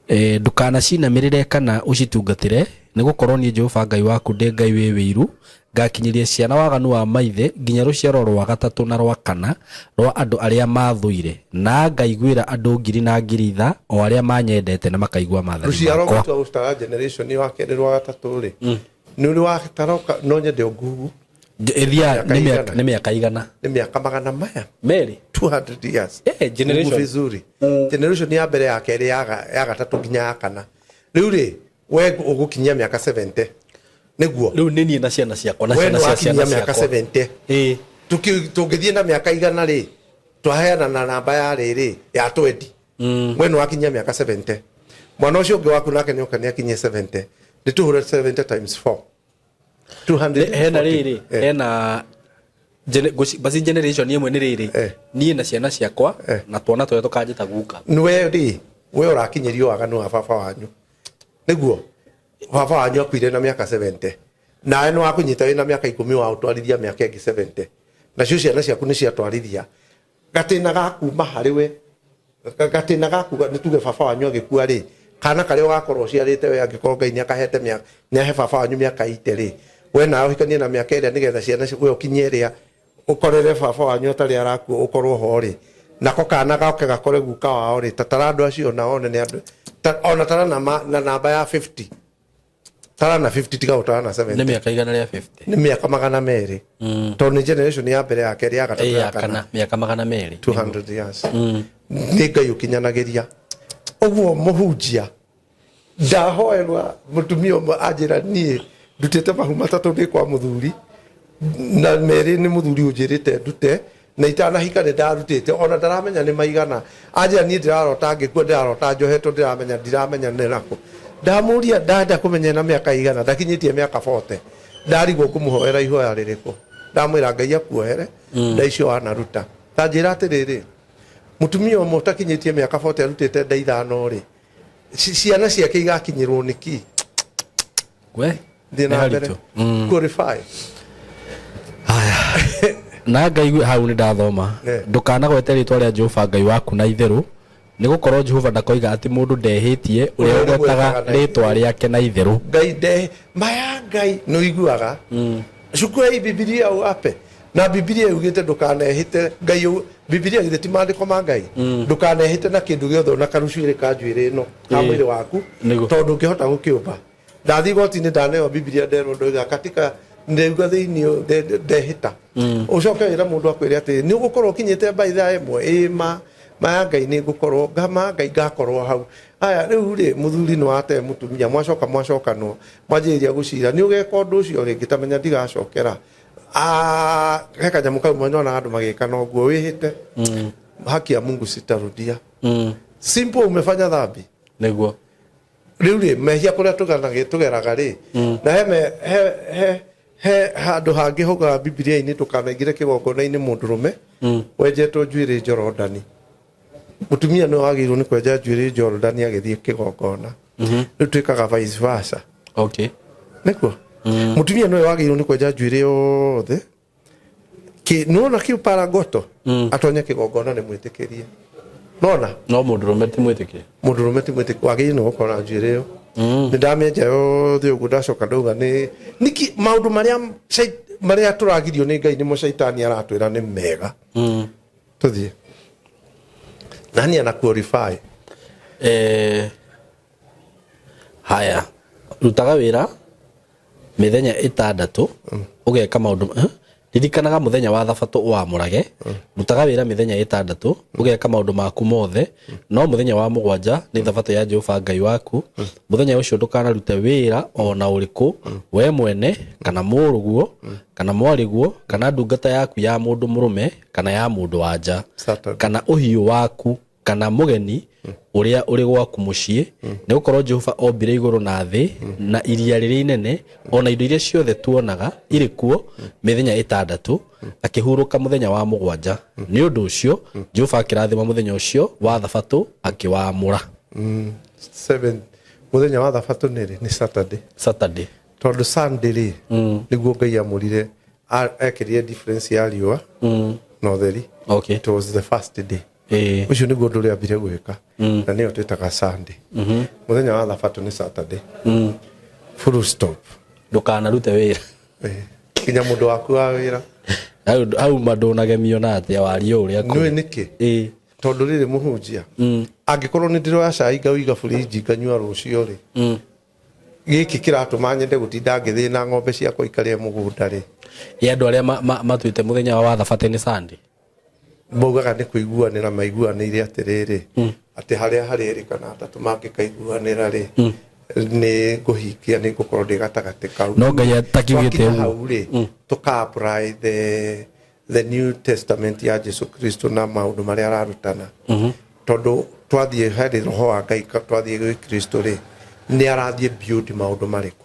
[SPEAKER 10] Ndũkanacinamĩrĩre kana ũcitungatĩre, nĩ gũkorwo niĩ Jehova Ngai waku ndĩ Ngai wĩ wĩiru, ngakinyĩria ciana waganu wa maithe nginya rũciaro rwa gatatũ na rwa kana rwa andũ arĩa mathũire, na ngaiguĩra andũ ngiri na ngiri tha, o arĩa manyendete na makaigua maathani
[SPEAKER 7] Rũciaro
[SPEAKER 10] makwa.
[SPEAKER 7] gũtua gũtara generation wa kerĩ, rwa gatatũ rĩ, nĩ ũrĩ watara no nyende ũngugu.
[SPEAKER 10] Ĩthiaga
[SPEAKER 7] Mĩaka igana.
[SPEAKER 10] nĩ mĩaka igana.
[SPEAKER 7] Nĩ mĩaka 200.
[SPEAKER 10] Merĩ.
[SPEAKER 7] 200 years.
[SPEAKER 10] Generation.
[SPEAKER 7] Mungu vizuri. Generation ya mbere, ya kerĩ, ya gatatũ nginya ya kana. Rĩu rĩ, we ũgũkinyia mĩaka 70 nĩguo?
[SPEAKER 10] Rĩu nĩ niĩ na ciana ciakwa na
[SPEAKER 7] we
[SPEAKER 10] ciana
[SPEAKER 7] nĩ
[SPEAKER 10] cia ciana
[SPEAKER 7] wakinyia mĩaka
[SPEAKER 10] ciakwa.
[SPEAKER 7] 70. Tũngĩthiĩ na mĩaka 100 rĩ, twaheana na namba ya rĩrĩ ya 20. We nĩ wakinyia mĩaka 70, mwana ũcio ũngĩ waku nake nĩoka nĩ akinyie 70, nĩ tũhũre 70 times 4. 240.
[SPEAKER 10] Hena rĩrĩ, hena basi generation ĩmwe nĩ rĩrĩ, niĩ na ciana ciakwa na twana tũrĩa tũkanjĩta guka.
[SPEAKER 7] Nĩwe rĩ, we ũrakinyĩrio waganu wa baba wanyu. Nĩguo baba wanyu akuire na mĩaka 70, nawe nĩ wakũnyita wĩna mĩaka 10, wa ũtwarithia mĩaka ĩngĩ 70, nacio ciana ciaku nĩ ciatwarithia gatĩna ga kuma harĩ we. Gatĩna gaku nĩ tuge baba wanyu agĩkua rĩ, kana karĩa ũgakorwo ũciarĩte we, angĩkorwo Ngai nĩ akahete mĩaka, nĩ ahe baba wanyu mĩaka 80 rĩ, we nawe ũhikanie na mĩaka ĩrĩa nĩgetha ciana we ũkinyie ĩrĩa ũkorere baba wanyu atarĩ arakua, ũkorwo ho rĩ, Nako kana goke gakore guka wao rĩ, tatara andũ acio na one nĩ andũ ona tara na namba ya 50, tara na 50, tiga gũtara na 70.
[SPEAKER 10] Nĩ mĩaka 150.
[SPEAKER 7] Nĩ mĩaka 200, tondũ nĩ generation ya mbere, ya kerĩ, ya gatatũ,
[SPEAKER 10] ya
[SPEAKER 7] ya
[SPEAKER 10] kana
[SPEAKER 7] kana.
[SPEAKER 10] Mĩaka 200.
[SPEAKER 7] 200 years. Nĩ Ngai ũkinyanagĩria ũguo. Mũhunjia ndahoerwa, mũtumia ũmwe anjĩra, niĩ ndutĩte mahu matatũ ndĩ kwa mũthuri, na merĩ nĩ mũthuri ũnjĩrĩte ndute, na itanahika nĩ ndarutĩte, ona ndaramenya nĩ maigana. Anjĩra, niĩ ndĩrarota ngĩkua, ndĩrarota njohetwo, ndĩramenya ndiramenya nĩ nakũ. Ndamũria, ndenda kũmenya na mĩaka igana, ndakinyĩtie mĩaka 40. Ndarigwo ngũmũhoera ihoya rĩrĩkũ. Ndamwĩra Ngai akuohere nda icio wanaruta. Ta njĩra atĩrĩrĩ, mũtumia ũmwe ũtakinyĩtie mĩaka 40 arutĩte nda ithano rĩ, ciana ciake igakinyĩrwo nĩ ki?
[SPEAKER 10] We.
[SPEAKER 7] Thiĩ
[SPEAKER 10] Nĩ
[SPEAKER 7] na mbere.
[SPEAKER 10] haritũ.
[SPEAKER 7] Qualify.
[SPEAKER 10] Na Ngai hau nĩ ndathoma, "Ndũkanagwete rĩtwa rĩa Jehova Ngai waku na itherũ, nĩ gũkorwo Jehova ndakoiga atĩ mũndũ ndehĩtie ũrĩa
[SPEAKER 7] Ũrĩa
[SPEAKER 10] ũgwetaga
[SPEAKER 7] ũgwetaga na
[SPEAKER 10] rĩtwa rĩake na itherũ."
[SPEAKER 7] Ngai nde maya Ngai nĩ ũiguaga. Chukua hii Bibilia uape na Bibilia yugĩte ndũkanehĩte Ngai. Bibilia githĩ ti maandĩko ma Ngai? Ndũkanehĩte na kĩndũ gĩothe, ona karucuĩrĩ ka njuĩrĩ ĩno ka mwĩrĩ waku, tondũ ũngĩhota gũkĩũmba. Ndathiĩ igoti-inĩ, ndaneo Bibilia, nderwo ndoiga katika ndeuga thĩinĩ ndehĩta. Ũcoke wĩra mũndũ akwĩre atĩ nĩ ũgũkorwo ũkinyĩte mbaĩ thaa 1 ĩ ma maya Ngai nĩ ngũkorwo ngama Ngai ngakorwo hau. Aya, rĩu rĩ, mũthuri nĩ wate mũtumia, mwacoka mwacokanwo, mwanjĩrĩria gũcira nĩ ũgeka ũndũ ũcio rĩngĩ, tamenya ndigacokera. Ah, he kanyamũ kau manyona andũ magĩka noguo, wĩhĩte, "Haki ya Mungu sitarudia." Simple, umefanya dhambi. Rĩu rĩ, mehia kũrĩa tũgeraga rĩ, na he he he he handũ hangĩ haugaga Bibilia-inĩ, ndũkanaingĩre kĩgongona-inĩ mũndũrũme wenjetwo njuĩrĩ Jorodani. Mũtumia nĩwe wagĩrĩirwo nĩ kwenja njuĩrĩ Jorodani agĩthiĩ kĩgongona. Rĩu twĩkaga vice versa. Nĩkuo mũtumia nĩwe wagĩrĩirwo nĩ kwenja njuĩrĩ yothe nĩwona kĩu paragoto, atonye kĩgongona nĩ mwĩtĩkĩrie, nona.
[SPEAKER 10] No mũndũrũme ti mwĩtĩkĩrie.
[SPEAKER 7] Mũndũrũme ti mwĩtĩkĩrie, wagĩrĩirwo nĩ gũkorwo na njuĩrĩ ĩyo. Nĩ ndamĩenja yothe ũguo, ndacoka ndauga nĩ niki maũndũ marĩa marĩa tũragirio nĩ Ngai nĩmo caitani aratwĩra nĩ mega. Tũthiĩ nani ana qualify.
[SPEAKER 10] Haya, rutaga wĩra mĩthenya 6 ũgeka maũndũ, eh? Ririkanaga mũthenya wa thabatũ ũwamũrage. Rutaga wĩra mĩthenya 6 ũgeka maũndũ maku mothe, no mũthenya wa mũgwanja nĩ thabatũ ya Jehova Ngai waku. Mũthenya ũcio ndũkanarute wĩra ona ũrĩkũ, we mwene, kana mũrũguo, kana mwarĩguo, kana ndungata yaku ya mũndũ mũrũme kana ya mũndũ wa nja, kana ũhiũ waku, kana mũgeni ũrĩa ũrĩ gwaku mũciĩ, nĩ gũkorwo Jehova ombire igũrũ na thĩ na iria rĩrĩa inene, ona indo iria ciothe tuonaga irĩ kuo, mĩthenya 6, akĩhurũka mũthenya wa mũgwanja. Nĩ ũndũ ũcio Jehova akĩrathima mũthenya ũcio wa thabatũ, akĩwamũra.
[SPEAKER 7] Seven, mũthenya wa thabatũ nĩ rĩ? Nĩ Saturday.
[SPEAKER 10] Saturday.
[SPEAKER 7] Tondũ Sunday rĩ, nĩguo Ngai amũrire, ekĩrire difference ya riũa na ũtheri. It was the first day. Ũcio nĩguo ũndũ ũrĩa ambire gwĩka, na nĩyo twĩtaga Sunday. Mũthenya wa thabatũ nĩ Saturday, full stop.
[SPEAKER 10] Ndũkanarute wĩra.
[SPEAKER 7] Nginya mũndũ waku wa wĩra.
[SPEAKER 10] Hau ma ndũnagemio na atĩa wario ũrĩa
[SPEAKER 7] Nĩũĩ nĩkĩ? Tondũ rĩrĩ, mũhunjia, angĩkorwo nĩ ndĩroya cai ngauiga burinji nganyua rũciũ rĩ, gĩkĩ kĩratũma nyende gũtinda ngĩthĩna ng'ombe ciakwa ikarĩe mũgũnda rĩ?
[SPEAKER 10] Ĩ andũ arĩa matuĩte mũthenya wa thabatũ nĩ Sunday?
[SPEAKER 7] Maugaga nĩ kũiguanĩra maiguanĩire atĩrĩrĩ, atĩ harĩa harĩ erĩ kana atatũ mangĩkaiguanĩra rĩ, nĩ ngũhingia, nĩ ngũkorwo ndĩ gatagatĩ kau.
[SPEAKER 10] No Ngai atakiugĩte
[SPEAKER 7] Twakinya
[SPEAKER 10] ũguo.
[SPEAKER 7] hau rĩ, tũka apply the New Testament ya Jesu Kristo na maũndũ marĩa ararutana, tondũ twathiĩ harĩ roho wa Ngai, twathiĩ gwĩ Kristo rĩ, nĩ arathiĩ build maũndũ marĩkũ?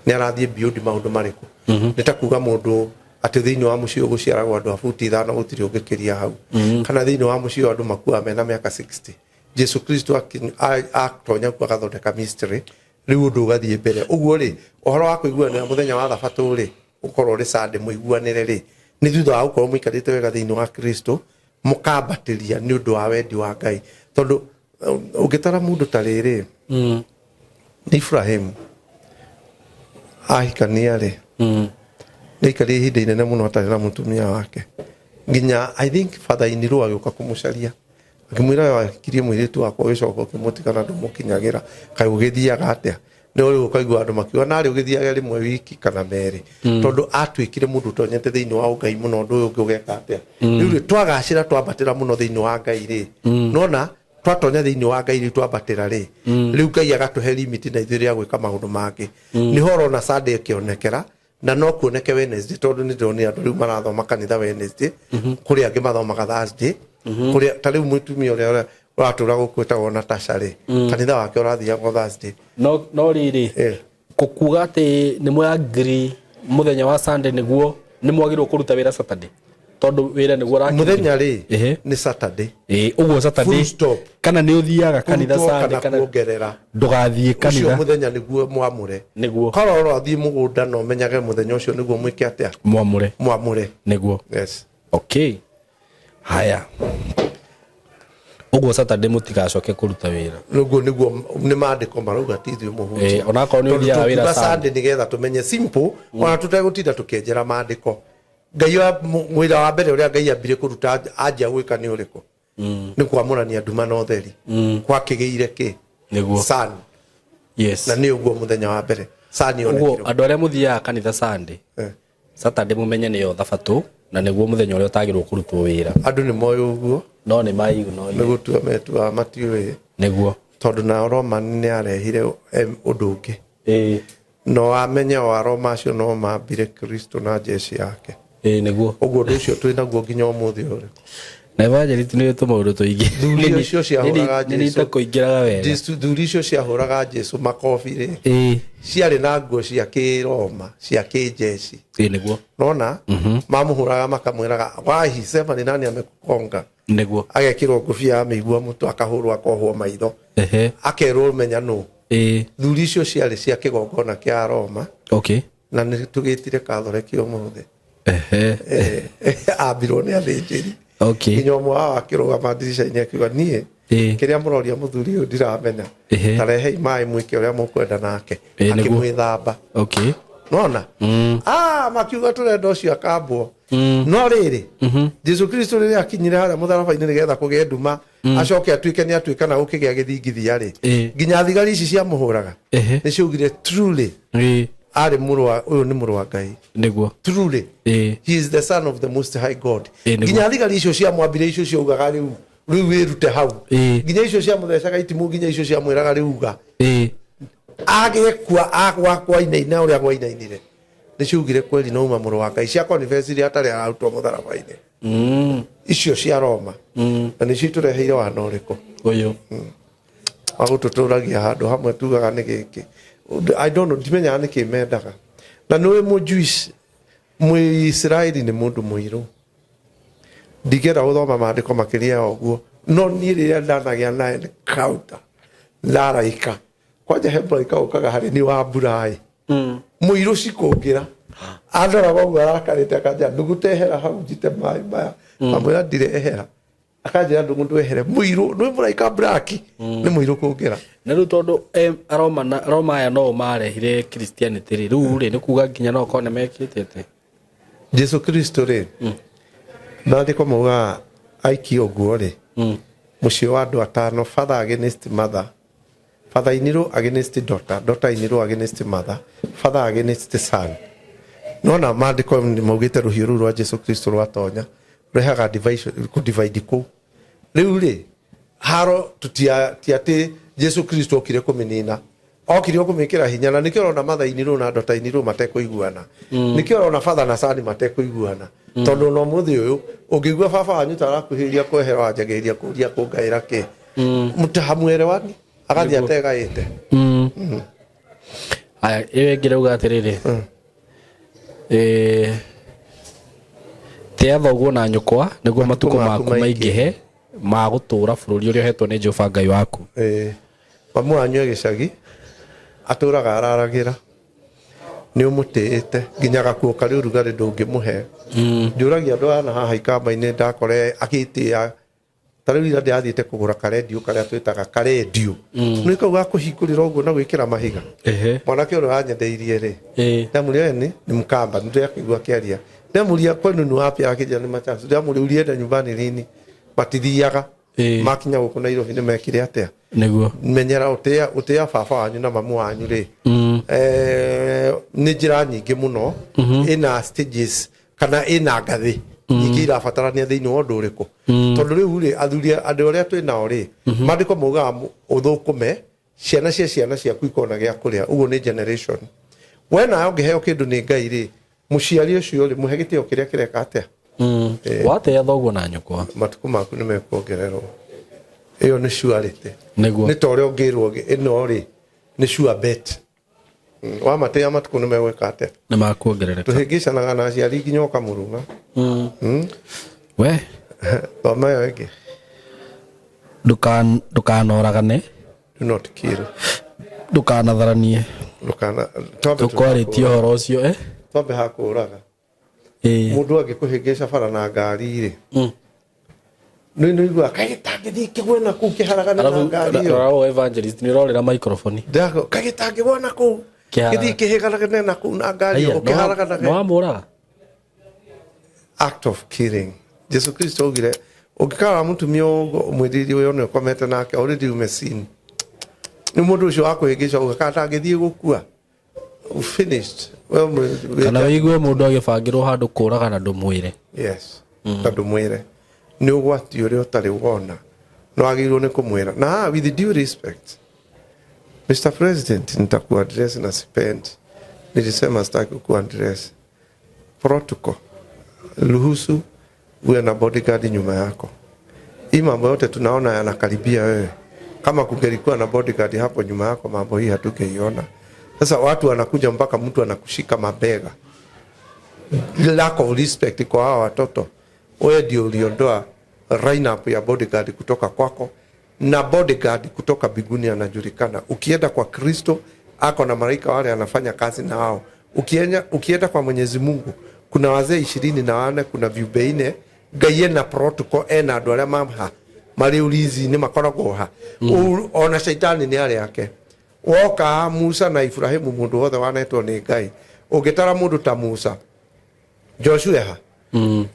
[SPEAKER 7] Nĩ arathiĩ build maũndũ marĩkũ? Nĩ ta kuga mũndũ atĩ thĩinĩ wa mũciĩ ũgũciaragwo andũ a buti 5, gũtirĩ ũngĩkĩria hau, kana thĩinĩ wa mũciĩ ũyũ andũ makuaga mena mĩaka 60. Jesu Kristo atonya kuo agathondeka mystery, rĩu ũndũ ũgathiĩ mbere ũguo rĩ. Ũhoro wa kũiguanĩra mũthenya wa thabatũ rĩ, ũkorwo ũrĩ Sunday, mũiguanĩre rĩ, nĩ thutha wa gũkorwo mũikarĩte wega thĩinĩ wa Kristo, mũkambatĩria nĩ ũndũ wa wendi wa Ngai. Tondũ ũngĩtara mũndũ ta rĩrĩ, nĩ Ibrahimu ahikania rĩ, nĩ aikarire ihinda inene mũno atarĩ na mũtumia wake. Nginya I think father in law agĩũka kũmũcaria, akĩmwĩra, "Wakirie mũirĩtu wakwa, ũgĩcoka ũkĩmũtiga na ndũmũkinyagĩra, kaĩ ũgĩthiaga atĩa?" Nĩ ũrĩ ũkaigua andũ makiuga narĩ ũgĩthiage rĩmwe wiki kana merĩ, tondũ atuĩkire mũndũ ũtonyete thĩinĩ wa ũngai mũno. Ũndũ ũyũ ũngĩ ũgeka atĩa? Rĩu rĩ, twagacĩra, twambatĩra mũno thĩinĩ wa Ngai rĩ, nona twatonya thĩinĩ wa Ngai rĩu, twambatĩra rĩ, rĩu Ngai agatũhe limit na ithuĩ rĩa gwĩka maũndũ mangĩ. Nĩho ũrona Sunday ĩkĩonekera na no kuoneke Wednesday, tondũ nĩ ndĩronire andũ rĩu marathoma kanitha Wednesday, kũrĩ angĩ mathomaga Thursday, kũrĩa ta rĩu mũtumia ũrĩa ũratũra gũkũ ĩtagwo Natasha rĩ, kanitha wake ũrathiagwo Thursday.
[SPEAKER 1] No rĩrĩ, kuga atĩ nĩ mwagiri mũthenya wa Sunday nĩguo nĩ mwagĩrĩirwo kũruta wĩra Saturday, tondũ wĩra nĩguo ũrakĩrutwo.
[SPEAKER 7] Mũthenya rĩ, nĩ Saturday.
[SPEAKER 1] Ĩĩ, ũguo Saturday.
[SPEAKER 7] Full stop.
[SPEAKER 1] Kana nĩ ũthiaga kanitha
[SPEAKER 7] Kũrutwo
[SPEAKER 1] Sunday
[SPEAKER 7] kana
[SPEAKER 1] kana
[SPEAKER 7] kuongerera.
[SPEAKER 1] Ndũgathiĩ
[SPEAKER 7] Ũcio
[SPEAKER 1] kanitha.
[SPEAKER 7] Mũthenya nĩguo mwamũre.
[SPEAKER 1] Nĩguo.
[SPEAKER 7] Korwo ũrathiĩ mũgũnda, no menyage mũthenya ũcio nĩguo mwĩke atĩa?
[SPEAKER 1] Mwamũre.
[SPEAKER 7] Mwamũre.
[SPEAKER 1] Nĩguo.
[SPEAKER 7] Yes.
[SPEAKER 1] Okay, haya, ũguo Saturday mũtigacoke kũruta wĩra.
[SPEAKER 7] Nĩguo, nĩguo, nĩ maandĩko marauga, ti ithuĩ mũhunjia.
[SPEAKER 1] Onakorwo nĩ
[SPEAKER 7] Tondũ
[SPEAKER 1] ũthiaga wĩra
[SPEAKER 7] tũngiuga
[SPEAKER 1] Sunday.
[SPEAKER 7] Sunday nĩgetha tũmenye simple, ona tũtegũtinda tũkĩenjera maandĩko, Ngai wa wĩra wa mbere ũrĩa Ngai ambire kũruta anjia gwĩka nĩ ũrĩkũ? Nĩ kwamũrania nduma na ũtheri. Gwakĩgĩire kĩ?
[SPEAKER 1] Nĩguo.
[SPEAKER 7] Sun. Na nĩ ũguo mũthenya wa mbere sun
[SPEAKER 1] Ũguo
[SPEAKER 7] yonekire.
[SPEAKER 1] andũ arĩa mũthiaga kanitha Sunday, Saturday mũmenye nĩyo thabatũ na nĩguo mũthenya ũrĩa ũtagĩrwo kũrutwo wĩra.
[SPEAKER 7] Andũ nĩ moĩ ũguo.
[SPEAKER 1] No nĩ maignoire.
[SPEAKER 7] Nĩ gũtua metuaga matiũĩ. Tondũ nao Roman nĩ arehire ũndũ ũngĩ. No amenye o Aroma acio no mambire Kristo na jeshi yake.
[SPEAKER 1] Ĩĩ, nĩguo.
[SPEAKER 7] Ũguo ũndũ ũcio twĩ naguo nginya ũmũthĩ ũrĩ.
[SPEAKER 1] Na evangelist nĩ tũmaũndũ tũingĩ.
[SPEAKER 7] Thuri icio ciahũraga
[SPEAKER 1] Nĩ
[SPEAKER 7] Jesu.
[SPEAKER 1] kũingĩraga wega.
[SPEAKER 7] Thuri icio ciahũraga Jesu makobi rĩ, ciarĩ na nguo cia kĩroma, cia kĩnjeci.
[SPEAKER 1] Ĩĩ, nĩguo.
[SPEAKER 7] Nona mamũhũraga makamwĩraga, "Wahi, sema ni nani amekukonga." Agekĩrwo ngũbia ya mĩigua mũtwe, akahũrwo, akohwo maitho, akerwo, "Menya nũ." Thuri icio ciarĩ cia kĩgongona kĩa Roma. Na nĩ tũgĩtire Katholeki ũmũthĩ. Ambirwo nĩ athĩnjĩri. Nginya ũmwe wao akĩrũgama ndirica-inĩ akiuga, "Niĩ kĩrĩa mũroria mũthuri ũyũ ndiramenya. Tarehei maĩ mwĩke ũrĩa mũkwenda nake." Akĩmwĩthamba. Nona makiuga, "Tũrenda ũcio akambwo." No rĩrĩ, Jesu Kristo rĩrĩa akinyire harĩa mũtharaba-inĩ nĩgetha kũgĩe nduma, acoke atuĩke nĩ atuĩka na gũkĩgĩa gĩthingithia rĩ, nginya thigari ici ciamũhũraga nĩ ciaugire, "Truly, arĩ mũrũ wa ũyũ, nĩ mũrũ wa Ngai." Truly, he is the son of the most high God. Nginya thigari icio ciamwambire, icio ciaugaga, "Rĩu rĩu wĩrute hau," nginya icio ciamũthecaga itimũ, nginya icio ciamwĩraga, "Rĩu uga," agĩkua agwakwa inaina ũrĩa gwainainire, nĩ ciaugire, "Kweli no uma mũrũ wa Ngai." Cia confess atarĩ ararutwo mũtharaba-inĩ, icio cia Roma. Na nĩcio itũreheire wana ũrĩkũ?
[SPEAKER 1] Ũyũ.
[SPEAKER 7] Wa gũtũtũragia handũ hamwe tugaga nĩ gĩkĩ. I don't know, ndimenyaga nĩkĩ mendaga. Na nĩũĩ mũJewish, Mũisiraeli nĩ mũndũ mũirũ. Ndingĩenda gũthoma maandĩko makĩria ya ũguo, no niĩ rĩrĩa ndanagĩa na encounter na araika, kwanja he mũraika ũkaga harĩ niĩ wa mbura-ĩ, mũirũ cikũngĩra, andoraga ũguo arakarĩte, akanjĩra, "Ndũgũtehera hau njite maĩ maya." Amwĩra, "Ndirehera." Akanjĩra, "Ndũgũ ndwehere." Mũirũ, nĩ mũraika black, nĩ mũirũ kũngĩra.
[SPEAKER 1] Na rĩu tondũ Aroma Roma aya no marehire Christianity rĩ, rĩu rĩ, nĩ kuga nginya no korwo nĩ mekĩte atĩ
[SPEAKER 7] Jesu Kristo rĩ, maandĩko maugaga aikio ũguo rĩ, mũciĩ wa andũ atano, father against mother, father in law against daughter, daughter in law against mother, father against son. Nona maandĩko nĩ maugĩte rũhiũ rũu rwa Jesu Kristo rwatonya rehaga division, kũdivide kũu. Rĩu rĩ, haro tutia ti atĩ Jesu Kristo okire kũmĩnina, okire o kũmĩkĩra hinya. Na nĩkĩo ũrona mother in law na daughter in law matekũiguana, nĩkĩo ũrona father na son matekũiguana, tondũ ona ũmũthĩ ũyũ ũngĩigua baba wanyu ta arakuhĩrĩria kwehera, wanjagĩrĩria kũria kũngaĩra kĩ hamwelewani, agathiĩ ategaĩte.
[SPEAKER 1] Aya, ĩyo ĩngĩ rauga atĩrĩrĩ, tĩa thoguo na nyũkwa nĩguo matukũ maku maingĩhe ma gũtũũra bũrũri ũrĩa ũhetwo nĩ Jehova Ngai waku.
[SPEAKER 7] Ĩĩ. Mamu wanyu e gĩcagi atũraga araragĩra, nĩ ũmũtĩĩte nginya gakuo karĩ ũrugarĩ ndũngĩmũhe. Njũragia andũ ana haha ikamba-inĩ, ndakore agĩtĩa ta rĩu ira ndĩrathiĩte kũgũra karendio karĩa twĩtaga karendio, nĩ kau ga kũhingũrĩra ũguo na gwĩkĩra mahiga. Mwanake ũrĩa wanyendeirie rĩ, ndamwĩra, "Ĩ, nĩ mũkamba." Nĩ ndĩrakĩigua akĩaria Ndĩramũria kwenu ni wapi, akĩnjĩra nĩ Machakos. Ndĩramũria ulienda nyumbani lini, matithiaga. Makinya gũkũ Nairobi nĩ mekire atĩa?
[SPEAKER 10] Nĩguo.
[SPEAKER 7] Menyera ũtĩa ũtĩa baba wanyu na mamu wanyu rĩ, nĩ njĩra nyingĩ mũno, ĩna stages kana ĩna ngathĩ nyingĩ irabatarania thĩinĩ wa ũndũ ũrĩkũ. Tondũ rĩu rĩ, athuri andũ arĩa twĩ nao rĩ, maandĩko maugaga ũthũkũme ciana cia ciana ciaku ikona gĩa kũrĩa. Ũguo nĩ generation. We nawe ũngĩheo kĩndũ nĩ Ngai rĩ, mũciari ũcio rĩ, mũhe gĩtĩo kĩrĩa kĩreka atĩa.
[SPEAKER 10] Watĩa thoguo na nyũkwa,
[SPEAKER 7] matukũ maku nĩ mekuongererwo. Ĩyo nĩ surety.
[SPEAKER 10] Nĩguo.
[SPEAKER 7] Nĩ ta ũrĩa ũngĩrwo ĩno rĩ nĩ sure bet. Wamatĩa matukũ nĩ megwĩka atĩa?
[SPEAKER 10] Nĩ makuongerereka.
[SPEAKER 7] Tũhĩngĩcanaga na aciari nginya ũkamũruma.
[SPEAKER 10] We.
[SPEAKER 7] Thoma ĩyo ĩngĩ.
[SPEAKER 10] Ndũkanoragane.
[SPEAKER 7] Do not kill.
[SPEAKER 10] Ndũkanatharanie.
[SPEAKER 7] Ndũkana twambe.
[SPEAKER 10] Tũkwarĩtie ũhoro ũcio, eh?
[SPEAKER 7] Twambe hakũraga. Mũndũ angĩkũhĩngĩca bara na ngari rĩ, nĩ nĩ ũiguaga kaĩ gĩtangĩthiĩ kĩgwe na kũu kĩharagane na
[SPEAKER 10] Arabu
[SPEAKER 7] ngari ĩyo.
[SPEAKER 10] rora ũũ, evangelist, nĩ ũrorera microphone.
[SPEAKER 7] Ndako kaĩ gĩtangĩgwa na kũu
[SPEAKER 10] Kĩharaga.
[SPEAKER 7] gĩthiĩ kĩhĩgaragane na kũu na ngari ĩyo
[SPEAKER 10] Aya,
[SPEAKER 7] kĩharaganage.
[SPEAKER 10] nĩ wamũraga.
[SPEAKER 7] Act of killing. Jesu Kristo augire ũngĩkara mũtumia ũguo ũmwĩrirĩrie ũyũ nĩ ũkomete nake, already umesin. Nĩ mũndũ ũcio wa kũhĩngĩca uga kana ndangĩthiĩ gũkua, finished. We
[SPEAKER 10] Kana wĩigue mũndũ agĩbangĩrwo handũ kũraga na ndũmwĩre.
[SPEAKER 7] Yes, na ndũmwĩre nĩ ũgwati ũrĩa ũtarĩ wona, no wagĩrĩirwo nĩ kũmwĩra. Na haha, with due respect, Mr. President, nitakuaddress na sipendi. Nilisema sitaki kuaddress. Protocol ruhusu uwe na bodyguard nyuma yako. Hii mambo yote tunaona yanakaribia wewe. Kama kungelikuwa na bodyguard hapo nyuma yako, mambo hii hatungeiona. Sasa watu wanakuja mpaka mtu anakushika mabega. Lack of respect kwa hawa watoto. Wewe ndio uliondoa lineup ya bodyguard kutoka kwako, na bodyguard kutoka mbinguni anajulikana. Ukienda kwa Kristo ako na malaika wale anafanya kazi na wao. Ukienda kwa Mwenyezi Mungu kuna wazee 24, kuna viumbe ine. Ngai ena protocol, ena andũ arĩa maha marĩ ulinzi-inĩ makoragwo ha. Ona shaitani nĩ arĩ ake. Woka Musa na Ibrahimu, mũndũ wothe wanetwo nĩ Ngai, ũngĩtara mũndũ ta Musa, Joshua ha,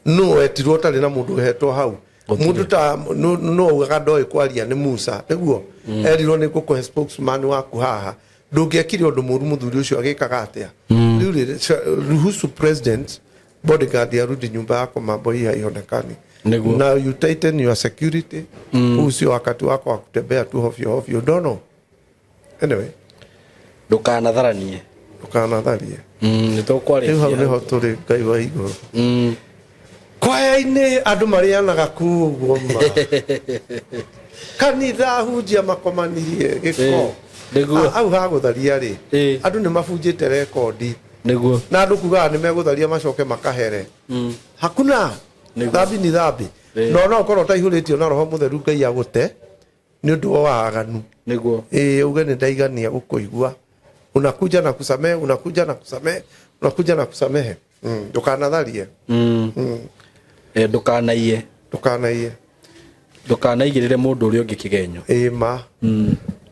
[SPEAKER 7] no wetirwo ũtarĩ na mũndũ ũhetwo hau, mũndũ ta no augaga ndoĩ kwaria nĩ Musa nĩguo erirwo nĩ ngũkũhe spokesman waku haha. Ndũngĩekire ũndũ mũru mũthuri ũcio agĩkaga atĩa? Rĩu rĩ, ruhusu president bodyguard arudi nyumba yako, mambo hii haionekani.
[SPEAKER 10] Nĩguo.
[SPEAKER 7] Na you tighten your security. Huu sio wakati wako wa kutembea tu hovyo hovyo. Don't know, anyway.
[SPEAKER 10] Ndũkanatharanie.
[SPEAKER 7] Ndũkanatharie.
[SPEAKER 10] Nĩ tũkwarĩtie.
[SPEAKER 7] Rĩu hau nĩho tũrĩ. Ngai wa igũrũ, kwaya-inĩ andũ marĩanaga kuu ũguo ma kanitha hunjia makomanirie gĩko.
[SPEAKER 10] Nĩguo.
[SPEAKER 7] Ah, hau hagũtharia rĩ, andũ nĩ mabunjĩte rekondi.
[SPEAKER 10] Nĩguo.
[SPEAKER 7] Na andũ kugaga nĩ megũtharia macoke makahere. Hakuna thambi ni thambi. No no ũkorwo ũtaihũrĩtio na Roho Mũtheru, Ngai agũte nĩ ũndũ wa waganu.
[SPEAKER 10] Nĩguo.
[SPEAKER 7] Ĩĩ, uge nĩ ndaigania gũkũigua. Unakuja na kusamehe, unakuja na kusamehe, unakuja na kusamehe. Ndũkanatharie.
[SPEAKER 10] Ndũkanaiye.
[SPEAKER 7] Ndũkanaiye.
[SPEAKER 10] Ndũkanaigĩrĩre mũndũ ũrĩa ũngĩ kĩgenyo.
[SPEAKER 7] Ĩĩ ma.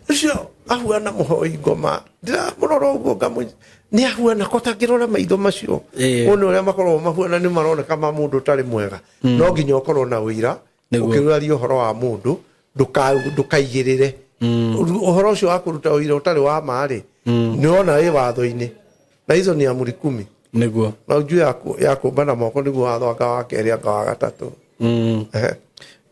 [SPEAKER 7] Ũcio ahuana mũhoi ngoma, ndiramũrora ũguo ngamũ nĩ ahuana ko tangĩrora maitho macio wone ũrĩa makoragwo mahuana, nĩ maroneka ma mũndũ ũtarĩ mwega. No nginya ũkorwo na ũira. Ũkĩũraria ũhoro wa mũndũ, ndũkaigĩrĩre ũhoro ũcio wa kũruta ũira ũtarĩ wa ma rĩ, nĩ wona wĩ watho-inĩ, na hizo ni amri 10.
[SPEAKER 10] Nĩguo.
[SPEAKER 7] Na ujue ya kũmba na moko nĩguo watho anga wa kerĩ anga wa gatatũ.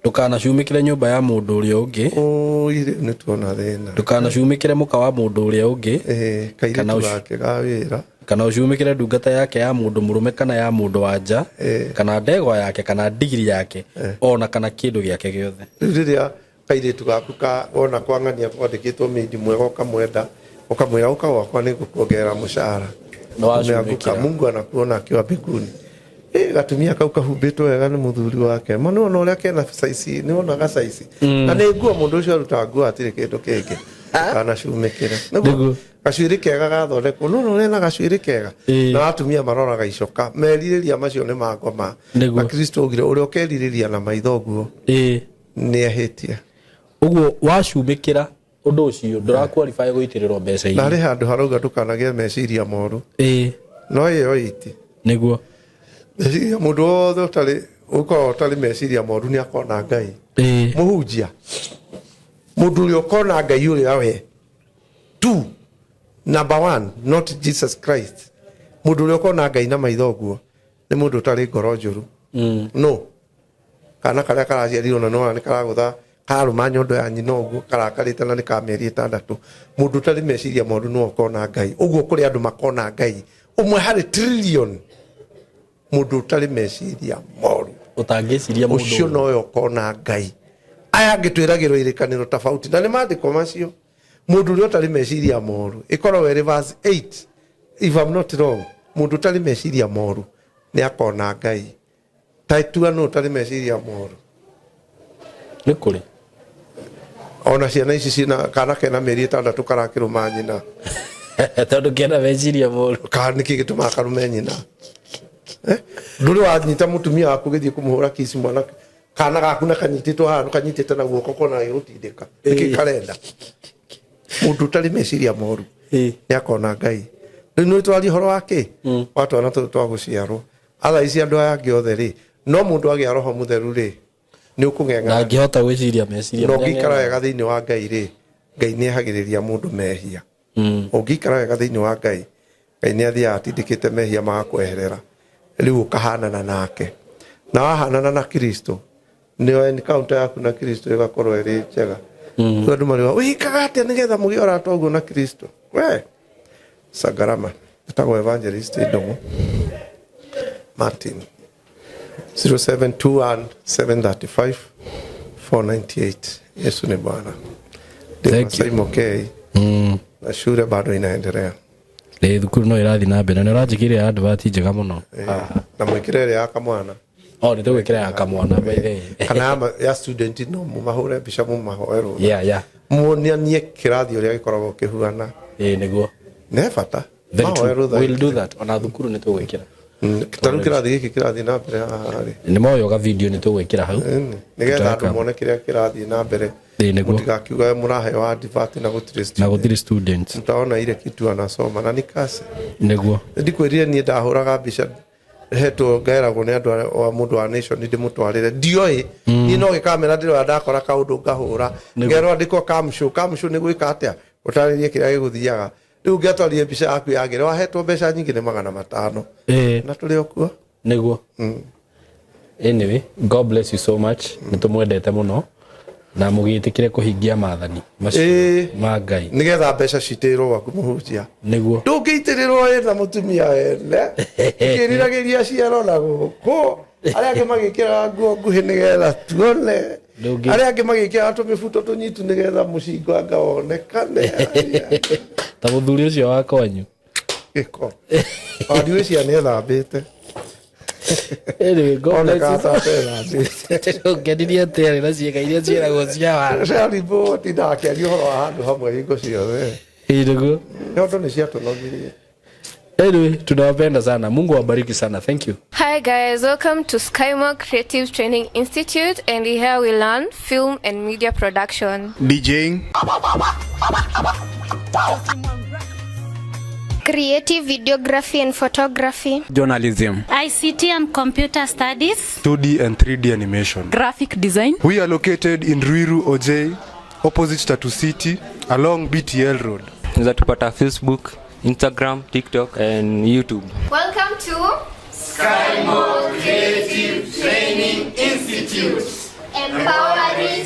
[SPEAKER 10] Ndũkanacumĩkĩre nyũmba ya mũndũ ũrĩa ũngĩ.
[SPEAKER 7] Oi, rĩu nĩ tuona thĩna.
[SPEAKER 10] Ndũkanacumĩkĩre mũka wa mũndũ ũrĩa ũngĩ.
[SPEAKER 7] Kairĩtu gake ga wĩra.
[SPEAKER 10] Kana ũcumĩkĩre ndungata yake ya mũndũ mũrũme kana ya mũndũ wa nja, kana ndegwa yake kana ndigiri yake, ona kana kĩndũ gĩake gĩothe.
[SPEAKER 7] Rĩu rĩrĩa kairĩtu gaku ka wona kwang'ania kwandĩkĩtwo mĩindi mwega, ũkamwenda, ũkamwĩra ũka gwakwa nĩ ngũkuongerera mũcara.
[SPEAKER 10] Nĩ wacumĩkĩra.
[SPEAKER 7] Umeanguka. Mungu anakuona akiwa mbinguni. Gatumia kau kahumbĩtwo wega nĩ mũthuri wake ma, nĩwona ũrĩa kena caici, nĩwonaga caici. Na nĩ nguo mũndũ ũcio arutaga nguo, hatirĩ kĩndũ kĩngĩ. Kanacumĩkĩre nĩguo gacuĩrĩ kega gathondekwo, nona ũrĩa na gacuĩrĩ kega, na atumia maroraga icoka merirĩria macio nĩ mangoma. Na Kristo augire ũrĩa ũkerirĩria na maitho ũguo nĩ ehĩtie.
[SPEAKER 10] Ũguo wacumĩkĩra ũndũ ũcio ndũraqualify gũitĩrĩrwo mbeca
[SPEAKER 7] Na harĩ
[SPEAKER 10] iria.
[SPEAKER 7] handũ harauga ndũkanagĩe meciria moru. No ĩyo iti.
[SPEAKER 10] Nĩguo.
[SPEAKER 7] Meciria mũndũ wothe ũtarĩ ũkoragwo ũtarĩ meciria moru nĩ akona Ngai. Mũhunjia, mũndũ ũrĩa ũkona Ngai ũrĩa we tu, number one, not Jesus Christ. Mũndũ ũrĩa ũkona Ngai na maitho ũguo nĩ mũndũ ũtarĩ ngoro njũru. No kana karĩa karaciarirwo na nona nĩ karagũtha karũma nyondo ya nyina ũguo karakarĩte na nĩ ka mĩeri 6. Mũndũ ũtarĩ meciria moru nĩwe ũkona Ngai ũguo. Kũrĩ andũ makona Ngai ũmwe harĩ trillion, mũndũ ũtarĩ meciria moru.
[SPEAKER 10] Ũtangĩciria mũndũ.
[SPEAKER 7] Ũcio nowe ũkona Ngai. Aya angĩ twĩragĩrwo irĩkanĩro tofauti na nĩ maandĩko macio. Mũndũ ũrĩa ũtarĩ meciria moru, ĩkoragwo ĩrĩ verse 8 if I'm not wrong. Mũndũ ũtarĩ meciria moru nĩ akona Ngai. Ta itua nũ ũtarĩ meciria moru?
[SPEAKER 10] Nĩ kũrĩ.
[SPEAKER 7] Ona ciana ici ciĩna kana kena mĩeri 6 karakĩrũma nyina.
[SPEAKER 10] Tondũ kena meciria moru.
[SPEAKER 7] Kana nĩkĩ gĩtũmaga karume nyina? Eh? Ndũrĩ wanyita mũtumia waku ũgĩthiĩ kũmũhũra kici, mwana kana gaku na kanyitĩtwo haha, kanyitĩte na guoko kona gĩgũtindĩka, nĩkĩ karenda? Mũndũ ũtarĩ meciria moru nĩ akona Ngai. Rĩu nĩ twaria ũhoro wa kĩ wa twana tũtũ twa gũciarwo atha ici, andũ aya angĩ othe rĩ, no mũndũ agĩa Roho Mũtheru rĩ, nĩ ũkũng'eng'ana.
[SPEAKER 10] Ndangĩhota gwĩciria meciria.
[SPEAKER 7] Na ũngĩikara wega thĩinĩ wa Ngai rĩ, Ngai nĩ ehagĩrĩria mũndũ mehia. Ũngĩikara wega thĩinĩ wa Ngai, Ngai nĩ athiaga atindĩkĩte mehia magakweherera, rĩu ũkahanana nake, na wahanana na Kristo, nĩyo encounter yaku na Kristo ĩgakorwo ĩrĩ njega. Rĩu andũ marĩwa wĩkaga atĩa nĩgetha mũgĩe ũrata ũguo na Kristo? We sagarama ĩtagwo Evangelist Ndũng'ũ Martin, 0721 735 498. Yesu ni Bwana.
[SPEAKER 10] Thank you.
[SPEAKER 7] Simon K. Na shule bado inaendelea.
[SPEAKER 10] Ĩ, thukuru no ĩrathiĩ na mbere na ũranjĩkĩire advert njega mũno.
[SPEAKER 7] Na mwĩkĩre ĩrĩa ya kamwana.
[SPEAKER 10] Oh, nĩ tũgwĩkĩra ya kamwana, by the way.
[SPEAKER 7] Kana ya student, no mũmahũre mbica, mũmahoe rũtha, muonanie kĩrathi ũrĩa gĩkoragwo kĩhuana.
[SPEAKER 10] Ĩ, nĩguo.
[SPEAKER 7] Nĩ bata.
[SPEAKER 10] Very
[SPEAKER 7] Mahoe
[SPEAKER 10] true.
[SPEAKER 7] rũtha.
[SPEAKER 10] We'll do that. Ona thukuru nĩ tũgwĩkĩra.
[SPEAKER 7] Ta rĩu kĩrathi gĩkĩ kĩrathiĩ na mbere haha rĩ,
[SPEAKER 10] Nĩ moyoga video nĩ tũgwĩkĩra hau.
[SPEAKER 7] Nĩgetha andũ
[SPEAKER 10] Tutaweka.
[SPEAKER 7] mone kĩrĩa kĩrathiĩ na mbere.
[SPEAKER 10] Ĩ, nĩguo.
[SPEAKER 7] Mũtigakiuga mũraheo advert na gũtirĩ.
[SPEAKER 10] Na gũtirĩ students.
[SPEAKER 7] Mtaona ile kitu anasoma na ni kase.
[SPEAKER 10] Nĩguo.
[SPEAKER 7] Ndikwĩrire niĩ ndahũraga mbica hetwo ngaeragwo nĩ andũ wa mũndũ wa Nation ndĩmũtwarĩre, ndioĩ niĩ no gĩkamera ndĩroya, ndakora kaũndũ ngahũra. Ngerwo andĩkwo kamshow. Kamshow nĩ gwĩka atĩa? Ũtarĩrie kĩrĩa gĩgũthiaga. Rĩu ũngĩatwarire mbica yaku yagĩre, wahetwo mbeca nyingĩ nĩ 500. Na tũrĩ o kuo.
[SPEAKER 10] Nĩguo. Anyway, God bless you so much. Nĩ tũmwendete mũno na mũgĩtĩkĩre kũhingia maathani macio ma Ngai.
[SPEAKER 7] Nĩgetha mbeca citĩrwo gwaku, mũhunjia.
[SPEAKER 10] Nĩguo.
[SPEAKER 7] Ndũngĩitĩrĩrwo ĩna mũtumia wene ũkĩriragĩria ciaro na gũkũ, arĩa angĩ magĩkĩraga nguo nguhĩ nĩgetha tuone, arĩa angĩ magĩkĩraga tũmĩbuto tũnyitu nĩgetha mũcingo anga wonekane.
[SPEAKER 10] Ta mũthuri ũcio wa kwanyu.
[SPEAKER 7] Gĩko wandiwĩcia nĩ ethambĩte.
[SPEAKER 10] Anyway, God bless
[SPEAKER 7] Onekaga
[SPEAKER 10] you.
[SPEAKER 7] ta atethambĩte.
[SPEAKER 10] Ũngenirie atĩa rĩ na ciĩga iria ciĩragwo cia wara?
[SPEAKER 7] Carimbo tindaga akĩaria ũhoro wa handũ hamwe hingo ciothe.
[SPEAKER 10] Ĩ, nĩguo.
[SPEAKER 7] Nyondo nĩ ciatũnogirie.
[SPEAKER 10] Anyway, tunawapenda sana. Mungu awabariki sana. Thank you.
[SPEAKER 3] Hi guys, welcome to Skymore Creative Training Institute, and here we learn film and media production.
[SPEAKER 9] DJing.
[SPEAKER 5] Creative videography and photography.
[SPEAKER 8] Journalism.
[SPEAKER 6] ICT and computer studies.
[SPEAKER 4] 2D and 3D animation.
[SPEAKER 11] Graphic design.
[SPEAKER 4] We are located in Ruiru OJ, opposite Tatu City, along BTL Road.
[SPEAKER 8] Unaweza tupata Facebook, Instagram, TikTok and YouTube.
[SPEAKER 3] Welcome to
[SPEAKER 9] Skymore Creative Training Institute.
[SPEAKER 5] Empowering